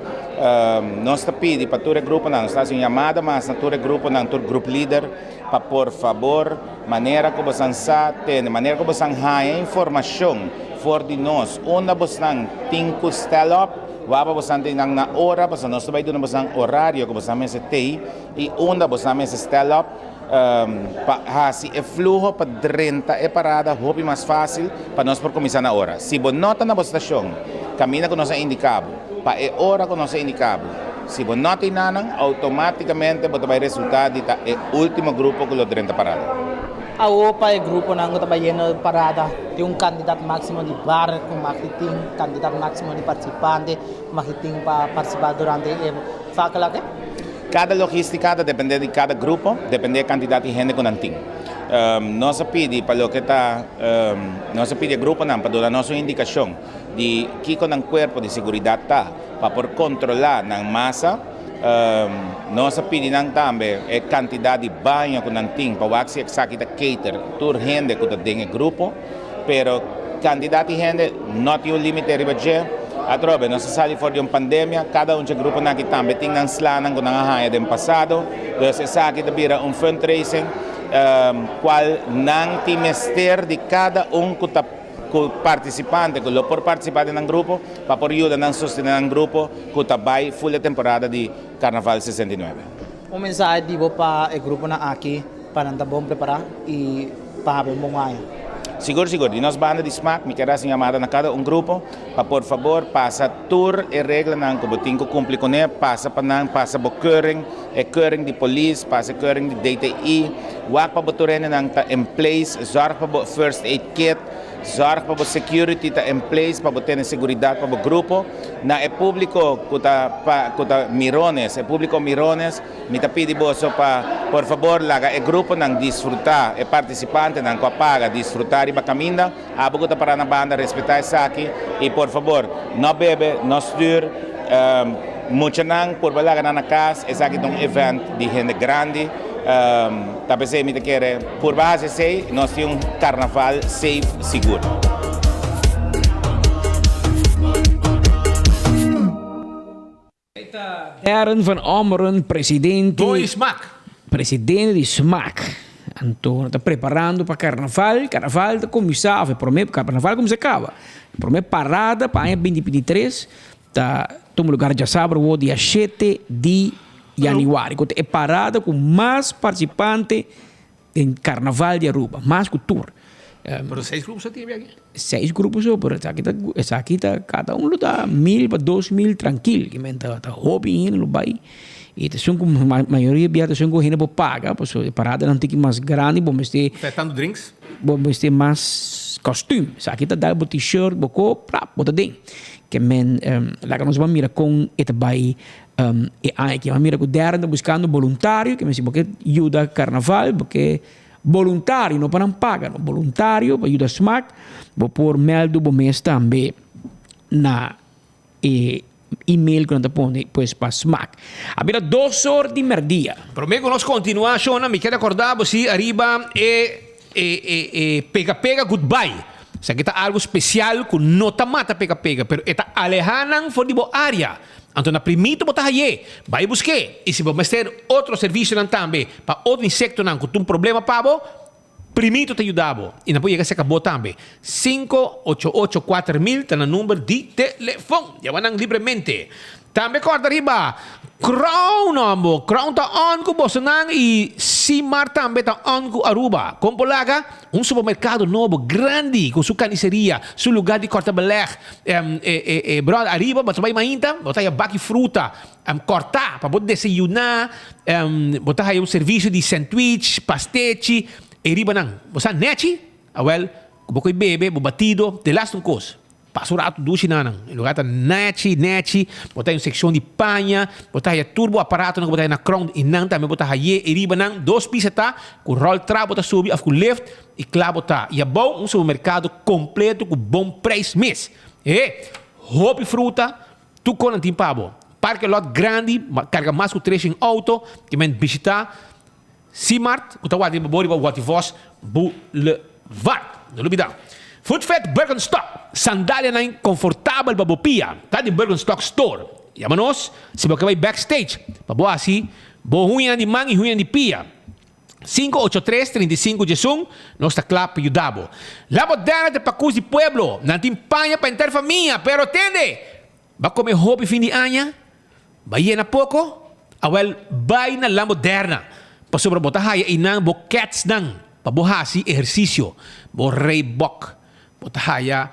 Nos ta pidi pa tur e gruponan, nos ta haci un yamada mas na tur e gruponan, tur group leader pa por fabor manera cu bosan sa tene, manera cu bosan haya informacion for di nos unda bosnan tin cu stel op, waba bosan tin nan na ora pasobra nos ta bay duna bosan horario cu bosan mester tey y unda bosan mester stel op. Pa hasi e fluho pa drenta e parada hopi mas fásil pa nos por kuminsá na ora. Si bo no ta na bo stashon kaminda ku nos a indiká bo pa e ora ku nos a indiká bo, si bo no tin nanan, outomátikamente bo ta bai resultá di ta e último grupo ku lo drenta parada. Awor pa e gruponan ku ta bai yendo parada tin un kantidat máksimo di bar ku mag di tin, kantidat máksimo di partisipante ku mag di tin pa partisipá durante e fakkel aki. Kada logístika ta dependé di kada grupo, dependé e kantidat di hende ku nan tin. Nos a pidi pa loke ta, nos a pidi e gruponan pa duna nos un indikashon di kiko nan kuerpo di seguridat ta pa por kontrolá nan masa. Nos a pidi nan tambe e kantidat di baño ku nan tin pa wak si esaki ta cater tur hende ku ta den e grupo. Pero kantidat di hende no tin un límite riba dje. Atrobe, nos a sali for di un pandemia, kada un dje gruponan aki tambe tin nan slanan ku nan a haña den pasado. Dus esaki ta bira un fundraising kual nan tin mester di kada un ku ta ku partisipante ku lo por partisipá den nan grupo pa por yuda nan sostené nan grupo ku ta bai ful e temporada di Karnaval 69. Un mensahe di bo pa e gruponan aki pa nan ta bon prepará i pa habi un bon aña. Sigur sigur, di nos banda di smaak mi kier hasi un yamada na kada un grupo pa por fabor pasa tur e reglanan ku bo tin ku kumpli kuné, pasa pa nan, pasa bo keuring, e keuring di polis, pasa e keuring di DTI, wak pa bo tur hendenan ta in place, zorg pa bo first aid kit, Zorg pa bo security ta in place pa bo tene seguridad pa bo grupo. Na e publico cu ta pa cu ta mirones, e publico mirones, mi ta pidi boso pa por fabor laga e gruponan disfruta, e participantenan cu a paga disfruta riba caminda. Abo cu ta para na banda respeta esaki y por fabor no bebe, no stuur. Muchanan por bai laga nan na kas, esaki ta un event di hende grandi. Ta p'esei mi ta kere purba hasi esei, nos tin un karnaval safe, sigur. Darren van Ommeren, presidente. Doy Smaak. Presidente di Smaak. Anto nan ta preparando pa karnaval. Karnaval ta kuminsá, òf e promé karnaval kuminsá kaba. E promé parada pa aña binti binti tres ta tuma lugar djasabra awor dia shete di yanüari. Ku ta e parada ku mas partisipante den karnaval di Aruba, mas ku tur. Pero seis grupo so tin aki? Seis grupo so, pero esaki ta esaki ta kada un lo ta mil pa 2000 trankil. Ki men ta ta hopi hende lo bai. I ta esun ku mayoria bia ta esun ku hende por paga, pasobra e paradanan tiki mas grandi bo mester. Ta tantu drinks? Bo mester mas kostuum. Esaki ta dal bo t-shirt, bo ko, prap, bo ta den. Ke men laga nos ban mira kon e ta bai E aña aki a mira ku Darren ta buskando boluntario, ke mester bo ke yuda karnaval, bo ke boluntario, no pa nan paga, no, boluntario pa yuda smak, bo por mèldu bo mes tambe na e email ku nan ta pone pues pa smak. A bira dos or di mèrdia. Promé ku nos kontinuá shona, mi keda kòrda bo si ariba e E e e pega pega goodbye. Esaki ta algo special cu no ta mata pega pega, pero e ta aleha nan for di bo area. Anto na primito bo ta haye, bay buske. Y si bo mester otro servicionan tambe pa otro insectonan cu ta un problema pa bo, primito ta yuda bo. Y nan por yega cerca bo tambe. 588 4000 ta nan number di telefon. Yama nan libremente. Tambe corda riba Crown hombo. Crown ta on cu bosonan y Simar tambe ta on cu Aruba. Con por laga? Un supermercado nobo grandi cu su carniceria, su lugar di corta beleg. Brother, ariba bo ta bay mainta, bo ta haya baki fruta corta pa bo desayuna, bo ta haya un servicio di sandwich, pastechi, e riba nan. Bo sa nechi? Awel, cu bo coy bebe, bo batido, te laatste un cos. Pasa un ratu dushi na nan. E lugar ta nechi, nechi. Bo ta haya un seccion di paña, bo ta haya tur bo aparatonan ku bo ta haya na Crown i nan tambe bo ta haye i riba nan dos pisa ta ku ròl tra bo ta subi òf ku lift i kla bo ta. I abou un supermerkado kompleto ku bon preis mes. E hopi fruta, tur kon nan tin pa bo. Parke lot grandi, karga mas ku tres shen outo, ke men bishita Simart ku ta wak riba bo riba Wativos Boulevard. No lubida. Footfed Birkenstock, sandalianan konfortabel pa bo pia, ta di Birkenstock Store. Yama nos si bo ke bai backstage pa bo hasi bo huñanan di man i huñanan di pia. 583 35 11, nos ta kla pa yuda bo. La Moderna ta pakus di pueblo, nan tin paña pa henter famia, pero tende! Ba come hopi fin di aña? Ba yena poco? Awel, bay na La Moderna, pasobra bo ta haya einan bo ketsnan pa bo haci ehercicio, bo Reebok, bo ta haya,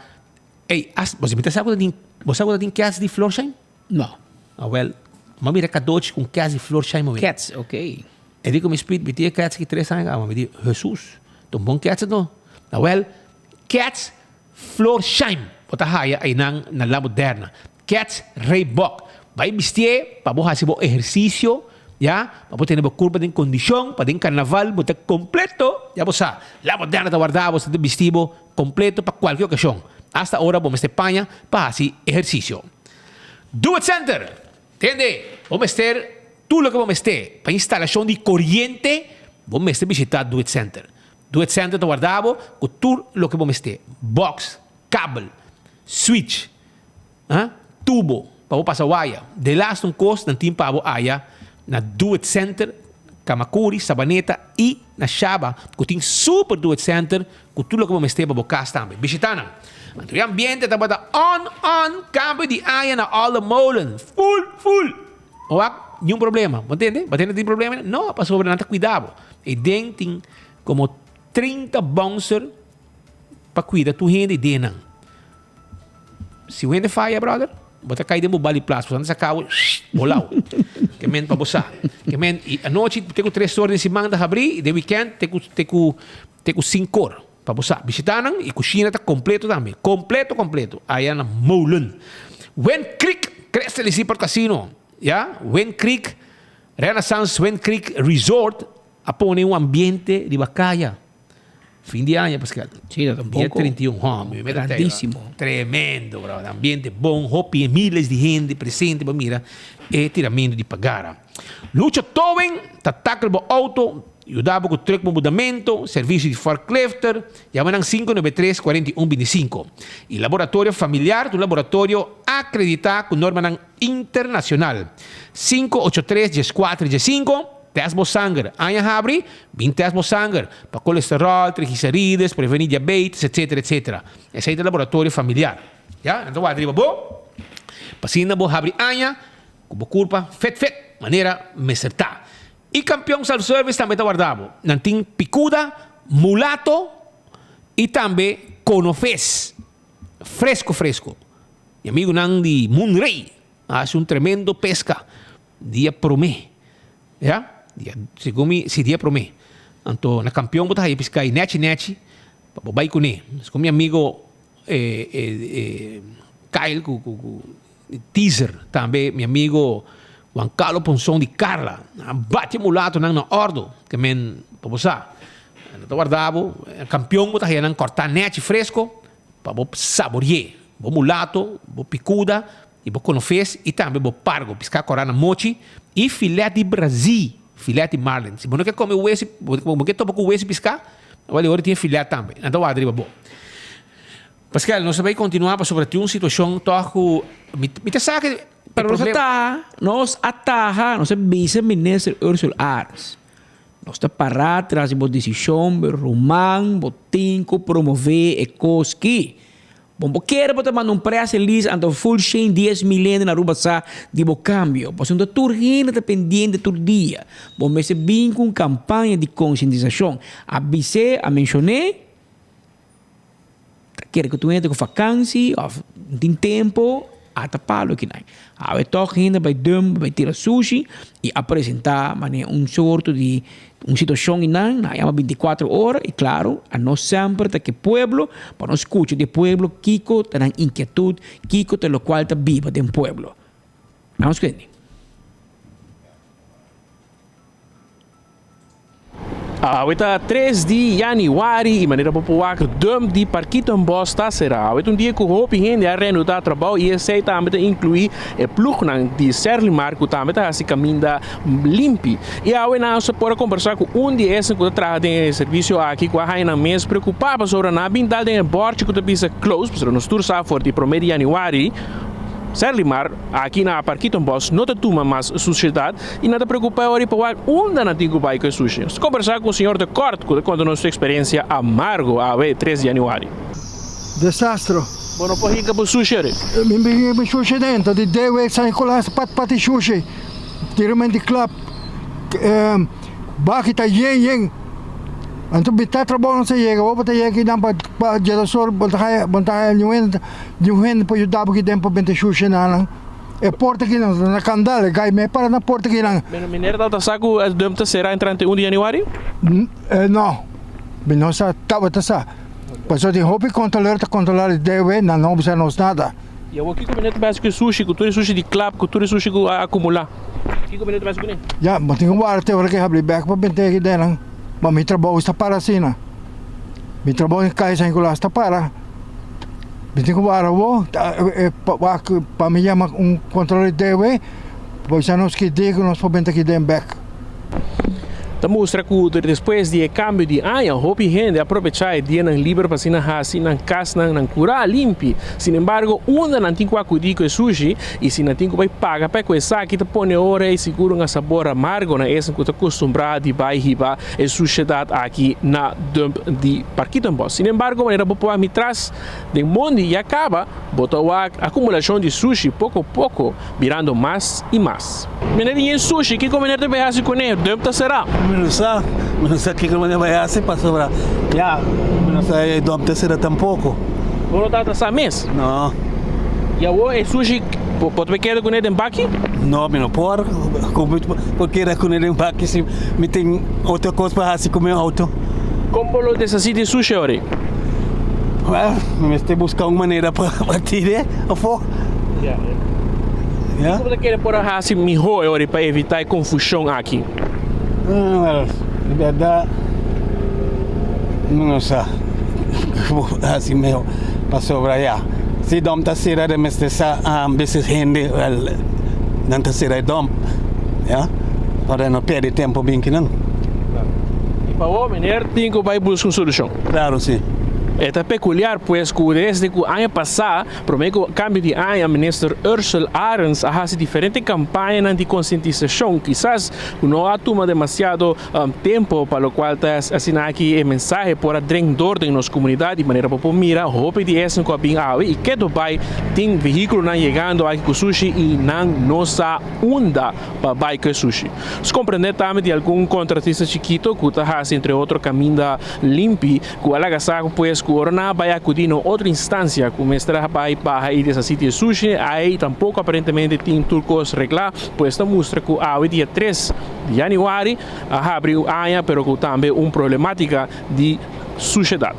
ey, as, bo mi ta sa cu ta tin, bo sa cu ta tin kets di Florsheim? No. Awel, m'a mira cadochi cu un kets di Florsheim awe. Kets, ok. E di cu mi spit, mi tin e kets aki tres aña caba, mi di, Jesus, ta un bon kets anto. Awel, kets Florsheim bo ta haya einan na La Moderna. Kets Reebok. Bai bistié pa bo hasi bo ehersisio, ya, pa bo tene bo kurpa den kondishon, pa den karnaval bo ta kompleto, ya bo sa. La Moderna ta warda bo, ta bisti bo kompleto pa kualke okashon, asta ora bo mester paña pa hasi ehersisio. Do It Center! Tende, bo mester tur loke bo mester pa instalashon di koriente, bo mester bishita Do It Center. Duet Center ta warda bo ku tur loke bo mester, box, kabel, switch, tubo pa bo pasa waya. Delaste un kos nan tin pa bo aya na Duet Center, Kamakuri, Sabaneta i na Shaba ku tin super Duet Center ku tur loke bo mester pa bo kas tambe. Bishita nan. Anto e ambiente tabata on on kambio di aña na Olde Molen. Full full! Bo wak niun problema. Bo ntende? Bo tende tin problema? No, pasobra nan ta kuida bo. E den tin komo 30 bouncer pa kuida tur hende i den nan. Si un hende faya, brother, bo ta kai den bo bali plas. Pasobra nan ta saka bo, bo lau. Ke men pa bo sa. Ke men, i anochi te ku tres or den siman ta habri, i den weekend te ku, te ku, te ku sinku or. Pa bo sa. Bishita nan i kushina ta kompleto tambe. Kompleto, kompleto. Aya na Molen. Wind Creek, Crystal Seaport Casino. Ya, Wind Creek, Renaissance Wind Creek Resort a pone un ambiente riba kaya. Fin di aña, Pascal. Sí, dat un Dia poco. 31, ho, mi meta tey, Grandísimo. Tremendo, bro. Ambiente bon, hopi, miles di hende presente pa mira e tiramento di pagara. Lucho Towing ta tackle bo auto, yuda bo cu truck bo mudamento, servicio di forklifter, yama nan 593 41 25. Y Laboratorio Familiar ta un laboratorio acredita cu normanan internacional. 583 14 15. Test bo sanger. Aña habri, bin test bo sanger pa colesterol, triglicerides, preveni diabetes, etc. Etc. Esey ta laboratorio familiar. Ya, nan ta wak riba bo, pa asina bo habri aña cu bo curpa fet fet, manera mester ta. Y Campeon Self Service tambe ta warda bo. Nan tin picuda, mulato y tambe conofes fresco fresco. Mi amigunan di Moonray a haci un tremendo pesca dia prome. Ya, dia, segun mi, si dia prome. Anto na Campeon bo ta haya pisca y nechi nechi pa bo bay cune. Segun mi amigo e e e Kyle cu cu cu Teaser, tambe mi amigo Juan Carlo Ponson di Carla, nan a bati e mulatonan na ordo, ke men pa bo sa. Nan ta warda bo, na Campeon bo ta haya nan corta nechi fresco pa bo saborie bo mulato, bo picuda I bo konofes i tambe bo pargo piská kòrá na mochi i filèt di brazí, filèt di marlin. Si bo no ke kome wesi, bo no ke topa ku wesi piská, awor e ora tin e filèt tambe. Nan ta warda riba bo. Paskel, nos ta bai kontinuá pasobra tin un situashon tòg ku mi mi ta sa ke e Pero nos a problema. taha, nos a taha, nos a bisa Minister Ursula Arends, nos ta pará tras di bo desishon, bo ruman, bo tin ku promové e kos ki. Bon bo kere bo ta manda un press release anto full shen dies mil hende na Aruba sa di bo cambio. Pasobra no ta tur hende ta pendiente tur dia. Bo mester bin cu un campaña di concientisacion. A bis'é, a mencion'é, ta kere cu tur hende ta cu vakantie of no tin tempo, a ta palo kinan. Awe toch hende bai dump, bai tira sushi y a presenta manera un soorto di Un situacion y nan a yama binticuatro ora y claro a nos semper ta ke pueblo pa nos scucha di e pueblo kico ta nan inquietud, kico ta locual ta biba den pueblo. Vamos scuende. Awe ta tres di yanüari y manera bo por wak dump di Parkietenbos ta sera. Awe ta un dia cu hopi hende a reanuda trabou y esey tambe ta inclui e plugnan di Serlimar cu tambe ta haci caminda limpi. I awe nan a por a kombersá ku un di esnan ku ta traha den e servisio aki ku a haña nan mes preokupá pasobra nan a bin dal den e bòrchi ku ta bisa close, pasobra nos tur sa for di promé di yanüari Serlimar aki na Parkietenbos no ta tuma mas sushedat i nan ta preokupá ora i pa wak unda nan tin ku bai ku e sushi. Nos ta kombersá ku señor De Kort ku ta konta nos su eksperensia amargo awe tres di yanüari. Desastro. Bo no por hinka bo sushi ori? Mi bin hinka mi sushi dentro di dewe San Nicolas pat pat di sushi. Tiramen di klap baki ta yen yen anto mitad trabou no sa yega bo ta yega kinan pa pa djedasor bo ta haya bo ta haya niun hende niun hende pa yuda bo kiden pa benta shushi nan e porta kinan ta na kandal e gai me para na porta kinan. Meneer ta sa ku e dump ta sera entrante un di januari? No mi no sa tabata sa pasobra tin hopi kontrolor ta kontrola di dewe nan no bisa nos nada. I awor kiko meneer ta bai hasi ku e sushi, ku tur e sushi di klap, ku tur e sushi ku a akumulá? Kiko meneer ta bai hasi kuné? Ya, bo tin ku warda te ora ku e habri bèk pa bent'é aki den nan. Ma mi trabou sta para asina. Mi trabou den Kaya San Nicolas ta para. Mi tin ku warda awor pa mi yama un kontrol di DW pa bisa nos ki dia ku nos por benta aki den bèk. Ta mustra ku despues di e kambio di aña hopi hende a probechá e dianan liber pa asina hasi nan kasnan, nan kurá limpi. Sinembargo, unda nan tin ku akudí ku e sushi i si nan tin ku bai paga pa e ku esaki ta pone ora ei sigur un sabor amargo na esnan ku ta kustumbrá di bai hiba e sushedat aki na dump di Parkietenbos. Sinembargo, manera bo por wak mi tras den mondi ya kaba bo ta wak akumulashon di sushi poko poko birando mas i mas. Meneer di yen sushi, kiko meneer ta bay hasi kuné? Dump ta será. Mi no sa, mi no sa kiko meneer bay hasi pasobra ya mi no sa e dump ta será tampoko. Bo no tabata sa mes? No. I awor e sushi bo ta bay keda kuné den baki? No, mi no por. Kon mi por keda kuné den baki si mi tin otro kos pa hasi ku mi outo? Kon bo lo deshasí di e sushi awor? Well, mi mester buska un manera pa tir'é afó. Ya. Kiko bo ta kere por a hasi mihó e ora pa evitá e konfushon aki? Well, di bèrdat. Mi no sa ku bo hasi mehor pasobra ya si dòm ta sera den mester sa bisis hende wèl nan ta sera e dòm ya pa nan no pèrdè tempu bin kinan. I pa bo meneer tin ku bai buska un solushon. Klaro si. E ta pekuliar pues ku desde ku aña pasá Promé ku kambio di aña, Minister Ursell Arends a hasi diferente kampañanan di konsientisashon, kisas ku no a tuma demasiado tempu pa lokual ta asina aki e mensahe por a dren dor den nos komunidat di manera bo por mira hopi di esnan ku a bin awe i ketu bai tin vehíkulonan yegando aki ku sushi i nan no sa unda pa bai ku e sushi. Nos komprendé tambe di algun kontratista chikito ku ta hasi entre otro kaminda limpi Ku a laga sa pues ku ora nan a bai akudí na un otro instansia ku mester a bai baha i deshasí di e sushi, ai tampoko aparentemente tin tur kos reglá, pues ta mustra ku awe dia tres di yanüari a habri un aña pero ku tambe un problemátika di sushedat.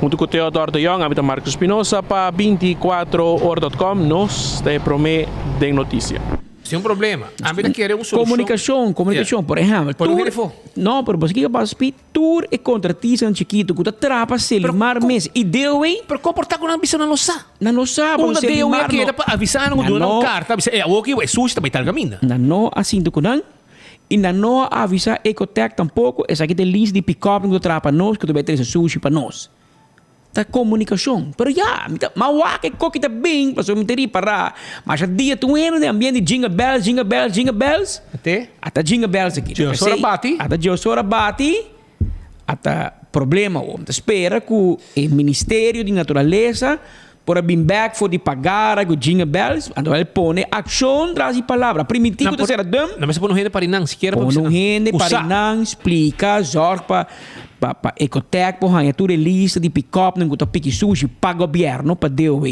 Huntu ku Theodor de Jong, ami ta Marcus Espinosa pa 24 or com, nos ta e promé den notisia. Sin un problema. Ami ta kere un solushon. Komunikashon, komunikashon. Por ehèmpel, tur. No, pero boso kiko pasa Piet? Tur e kontratistanan chikitu ku ta traha pa Selimar mes i DOW. Pero kon por ta ku nan bisa nan no sa? Nan no sa, pasobra Selimar no. Unda DOW a keda pa avisá nan ku duna nan un karta bisa, ey awor ki e sushi ta bai tal kaminda. Nan no a sinti ku nan i nan no a avisá Ecotec tampoko, esaki ta e lista di pikòpnan ku ta traha pa nos ku ta bai trese sushi pa nos. Ta komunikashon. Pero ya, mi ta, m'a wak e koki ta bin, pasobra mi ta ripará masha dia tur hende den ambiente di jingle bells, jingle bells, jingle bells. Ate? Ata jingle bells aki. Djeosora bati. Ata djeosora bati, ata problema awor. Mi ta spera ku e Ministerio di Naturalesa por a bin bek for di pagara ku jingle bells, anto el pone akshon tras di palabra. Primintí ku ta sera dum. Nan mester pone un hende parinan, sikiera pa bisa nan. Pone un hende parinan, splika, zòrg pa. Pa pa Ecotec por haña tur e lista di pick-upnan ku ta piki sushi pa gobièrnu, pa DOW.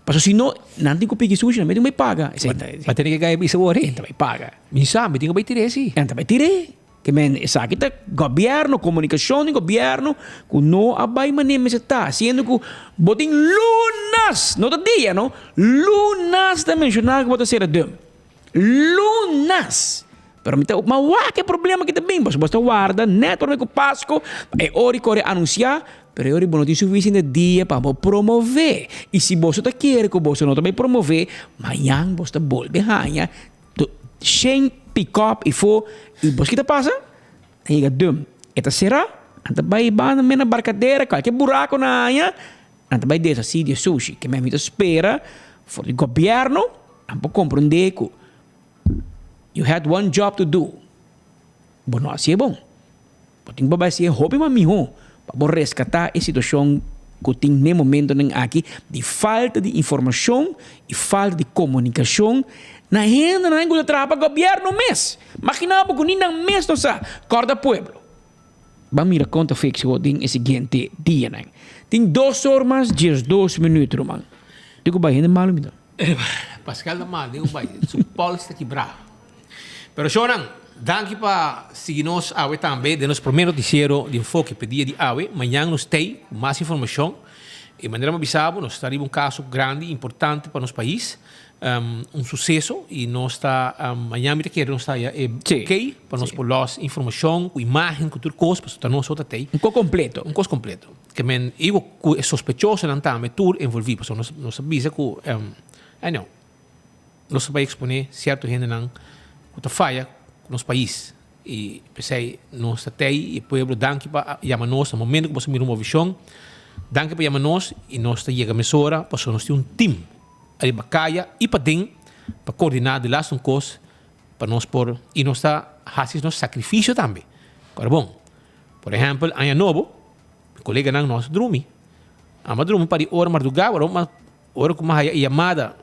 Pasobra si no, nan tin ku piki sushi, nan tin ku bai paga. Esei ta. Ba tene ke gaya bisa wor e. Nan ta bai paga. Mi sa, mi tin ku bai tir'é si. Nan ta bai tir'é. Ke men esaki ta gobièrnu, komunikashon di gobièrnu ku no a bai manera mester ta. Siendo ku bo tin lunas, no ta dia no, lunas ta menshoná ku bo ta sera dum. Lunas! Pero mi ta ma wak e problema ki ta bin, pasobra bo ta warda net prome ku Pasko pa e ora i kore anunsiá, pero e ora bo no tin sufisiente dia pa bo promové. I si boso ta kere ku boso no ta bai promové, mañan boso ta bolbe haña shen pikòp ifo i boso ki ta pasa? Nan yega dum, e ta será, nan ta bai banda mena barkadera, kualke buraku nan haña, Nan ta bai deshasí di e sushi. Ke mi ta spera for di gobièrnu nan por komprondé ku you had one job to do, bo no hasié bon. Bo tin ku bai hasié hopi mas mihó pa bo reskatá e situashon ku tin n'e momentonan aki di falta di informashon i falta di komunikashon na hendenan ku ta traha pa gobièrnu mes. Maginá bo ku ni nan mes no sa. Kòrda pueblo. Ban mira kon ta fix bo den e siguiente dianan. Tin dos or mas diesdos minuut, ruman. Di ku bai hende malu mi ta. Pascal ta mal, di ku bai. Su pols ta kibrá. Pero shownan, danki pa sigui nos awe tambe den nos prome noticiero di Enfoke p'e dia di awe. Mañan nos t'ei ku mas informashon. E manera mi a bisa bo, nos ta riba un kaso grandi, importante pa nos pais. Un suseso y nos ta mañana mi ta kere nos ta haya e ok pa nos por los informacion cu imagen cu tur cos pasobra ta nos so ta tey. Un cos completo. Un cos completo. Ke men igo cu e sospechosonan tambe tur envolvi pasobra nos nos a bisa cu I know nos ta bay expone cierto hendenan cu ta faya cu nos pais y pesey nos ta tey y e pueblo danki pa yama nos na momento cu boso mira un movicion danki pa yama nos y nos ta yega mesora pasobra nos tin un team. Ariba kaya i paden pa koordiná di las un kos pa nos por i nos ta hasi nos sakrifisio tambe. Kòrda bon, por ehèmpel aña nobo mi koleganan no a drumi. Amo a drumi un par di ora mardugá ora ma ora ku mi a haya e yamada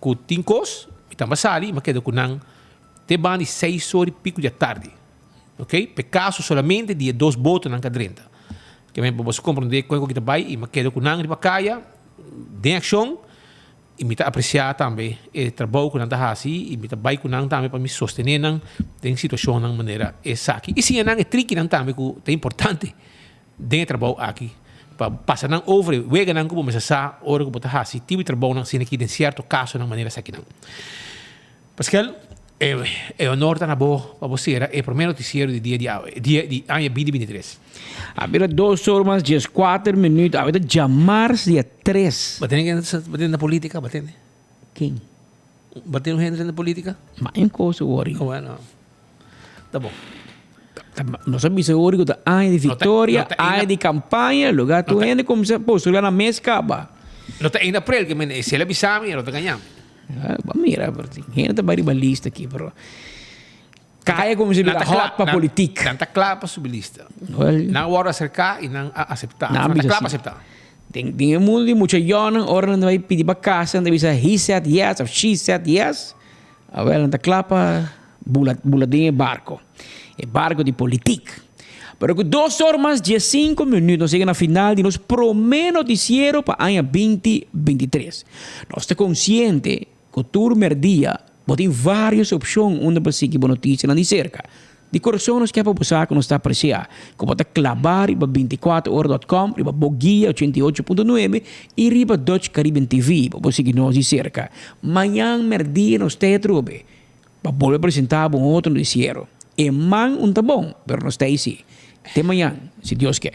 ku tin kos mi tamba sali i mi a keda ku nan te banda di seis ora i piku di atardi. Ok, p'e kaso solamente di e dos botonan ku a drenta. Ke men pa boso komprondé kon ku ta bai i mi a keda ku nan riba kaya den akshon i mi ta apresiá tambe e trabou ku nan ta hasi i mi ta bai ku nan tambe pa mi sostené nan den situashonnan manera esaki i siña nan e trikinan tambe ku ta importante den e trabou aki pa pasa nan over e weganan ku bo mester sa ora ku bo ta hasi tipo di trabounan asina aki den sierto kasonan manera esakinan. Paskel. E honor ta na bo pa bo sera e prome noticiero di dia di awe, dia di aña 2023. A bira dos or mas dieskuater minuut, awe ta djamars dia tres. Bo tene ken bo tene na politica? Bo tene? Ken? Bo tene un hende na politica? Ma un cos wori. Bueno, ta bon. Nos a bisa wori cu ta aña di victoria, aña di campaña, lugar tur hende cuminsa postula na mes caba. No ta 1 april ke men, si el a bisa mi, el no ta gaña mi. Bo mira, pero tin hende ta bai riba lista aki, pero kaya como si bira hot pa politik. Nan ta kla pa subi lista. Nan a wòrdu aserká i nan a aseptá. Nan ta kla pa aseptá. Den e mundu di mucha yònan, ora nan ta bai pidi pa kasa, nan ta bisa he said yes of she said yes. Awel, nan ta kla pa bula bula den e barko, e barko di politik. Pero ku dos or mas diesinko minüt nos yega na final di nos promé notisiero pa aña binti bintitres. Nos ta konsiente ku tur mèrdia bo tin vários opshon unda pa sigui bo notisianan di serka. Di kurason nos ke pa bo sa ku nos ta apresiá ku bo ta klabá riba bintikuater ora dòt kòm, riba bo guia 88.9 i riba Dutch Caribbean TV pa bo sigui nos di serka. Mañan mèrdia nos ta atrobe pa bolbe presentá bo un otro notisiero. E man un ta bon, pero nos ta ei si. Te mañan, si Dios ke.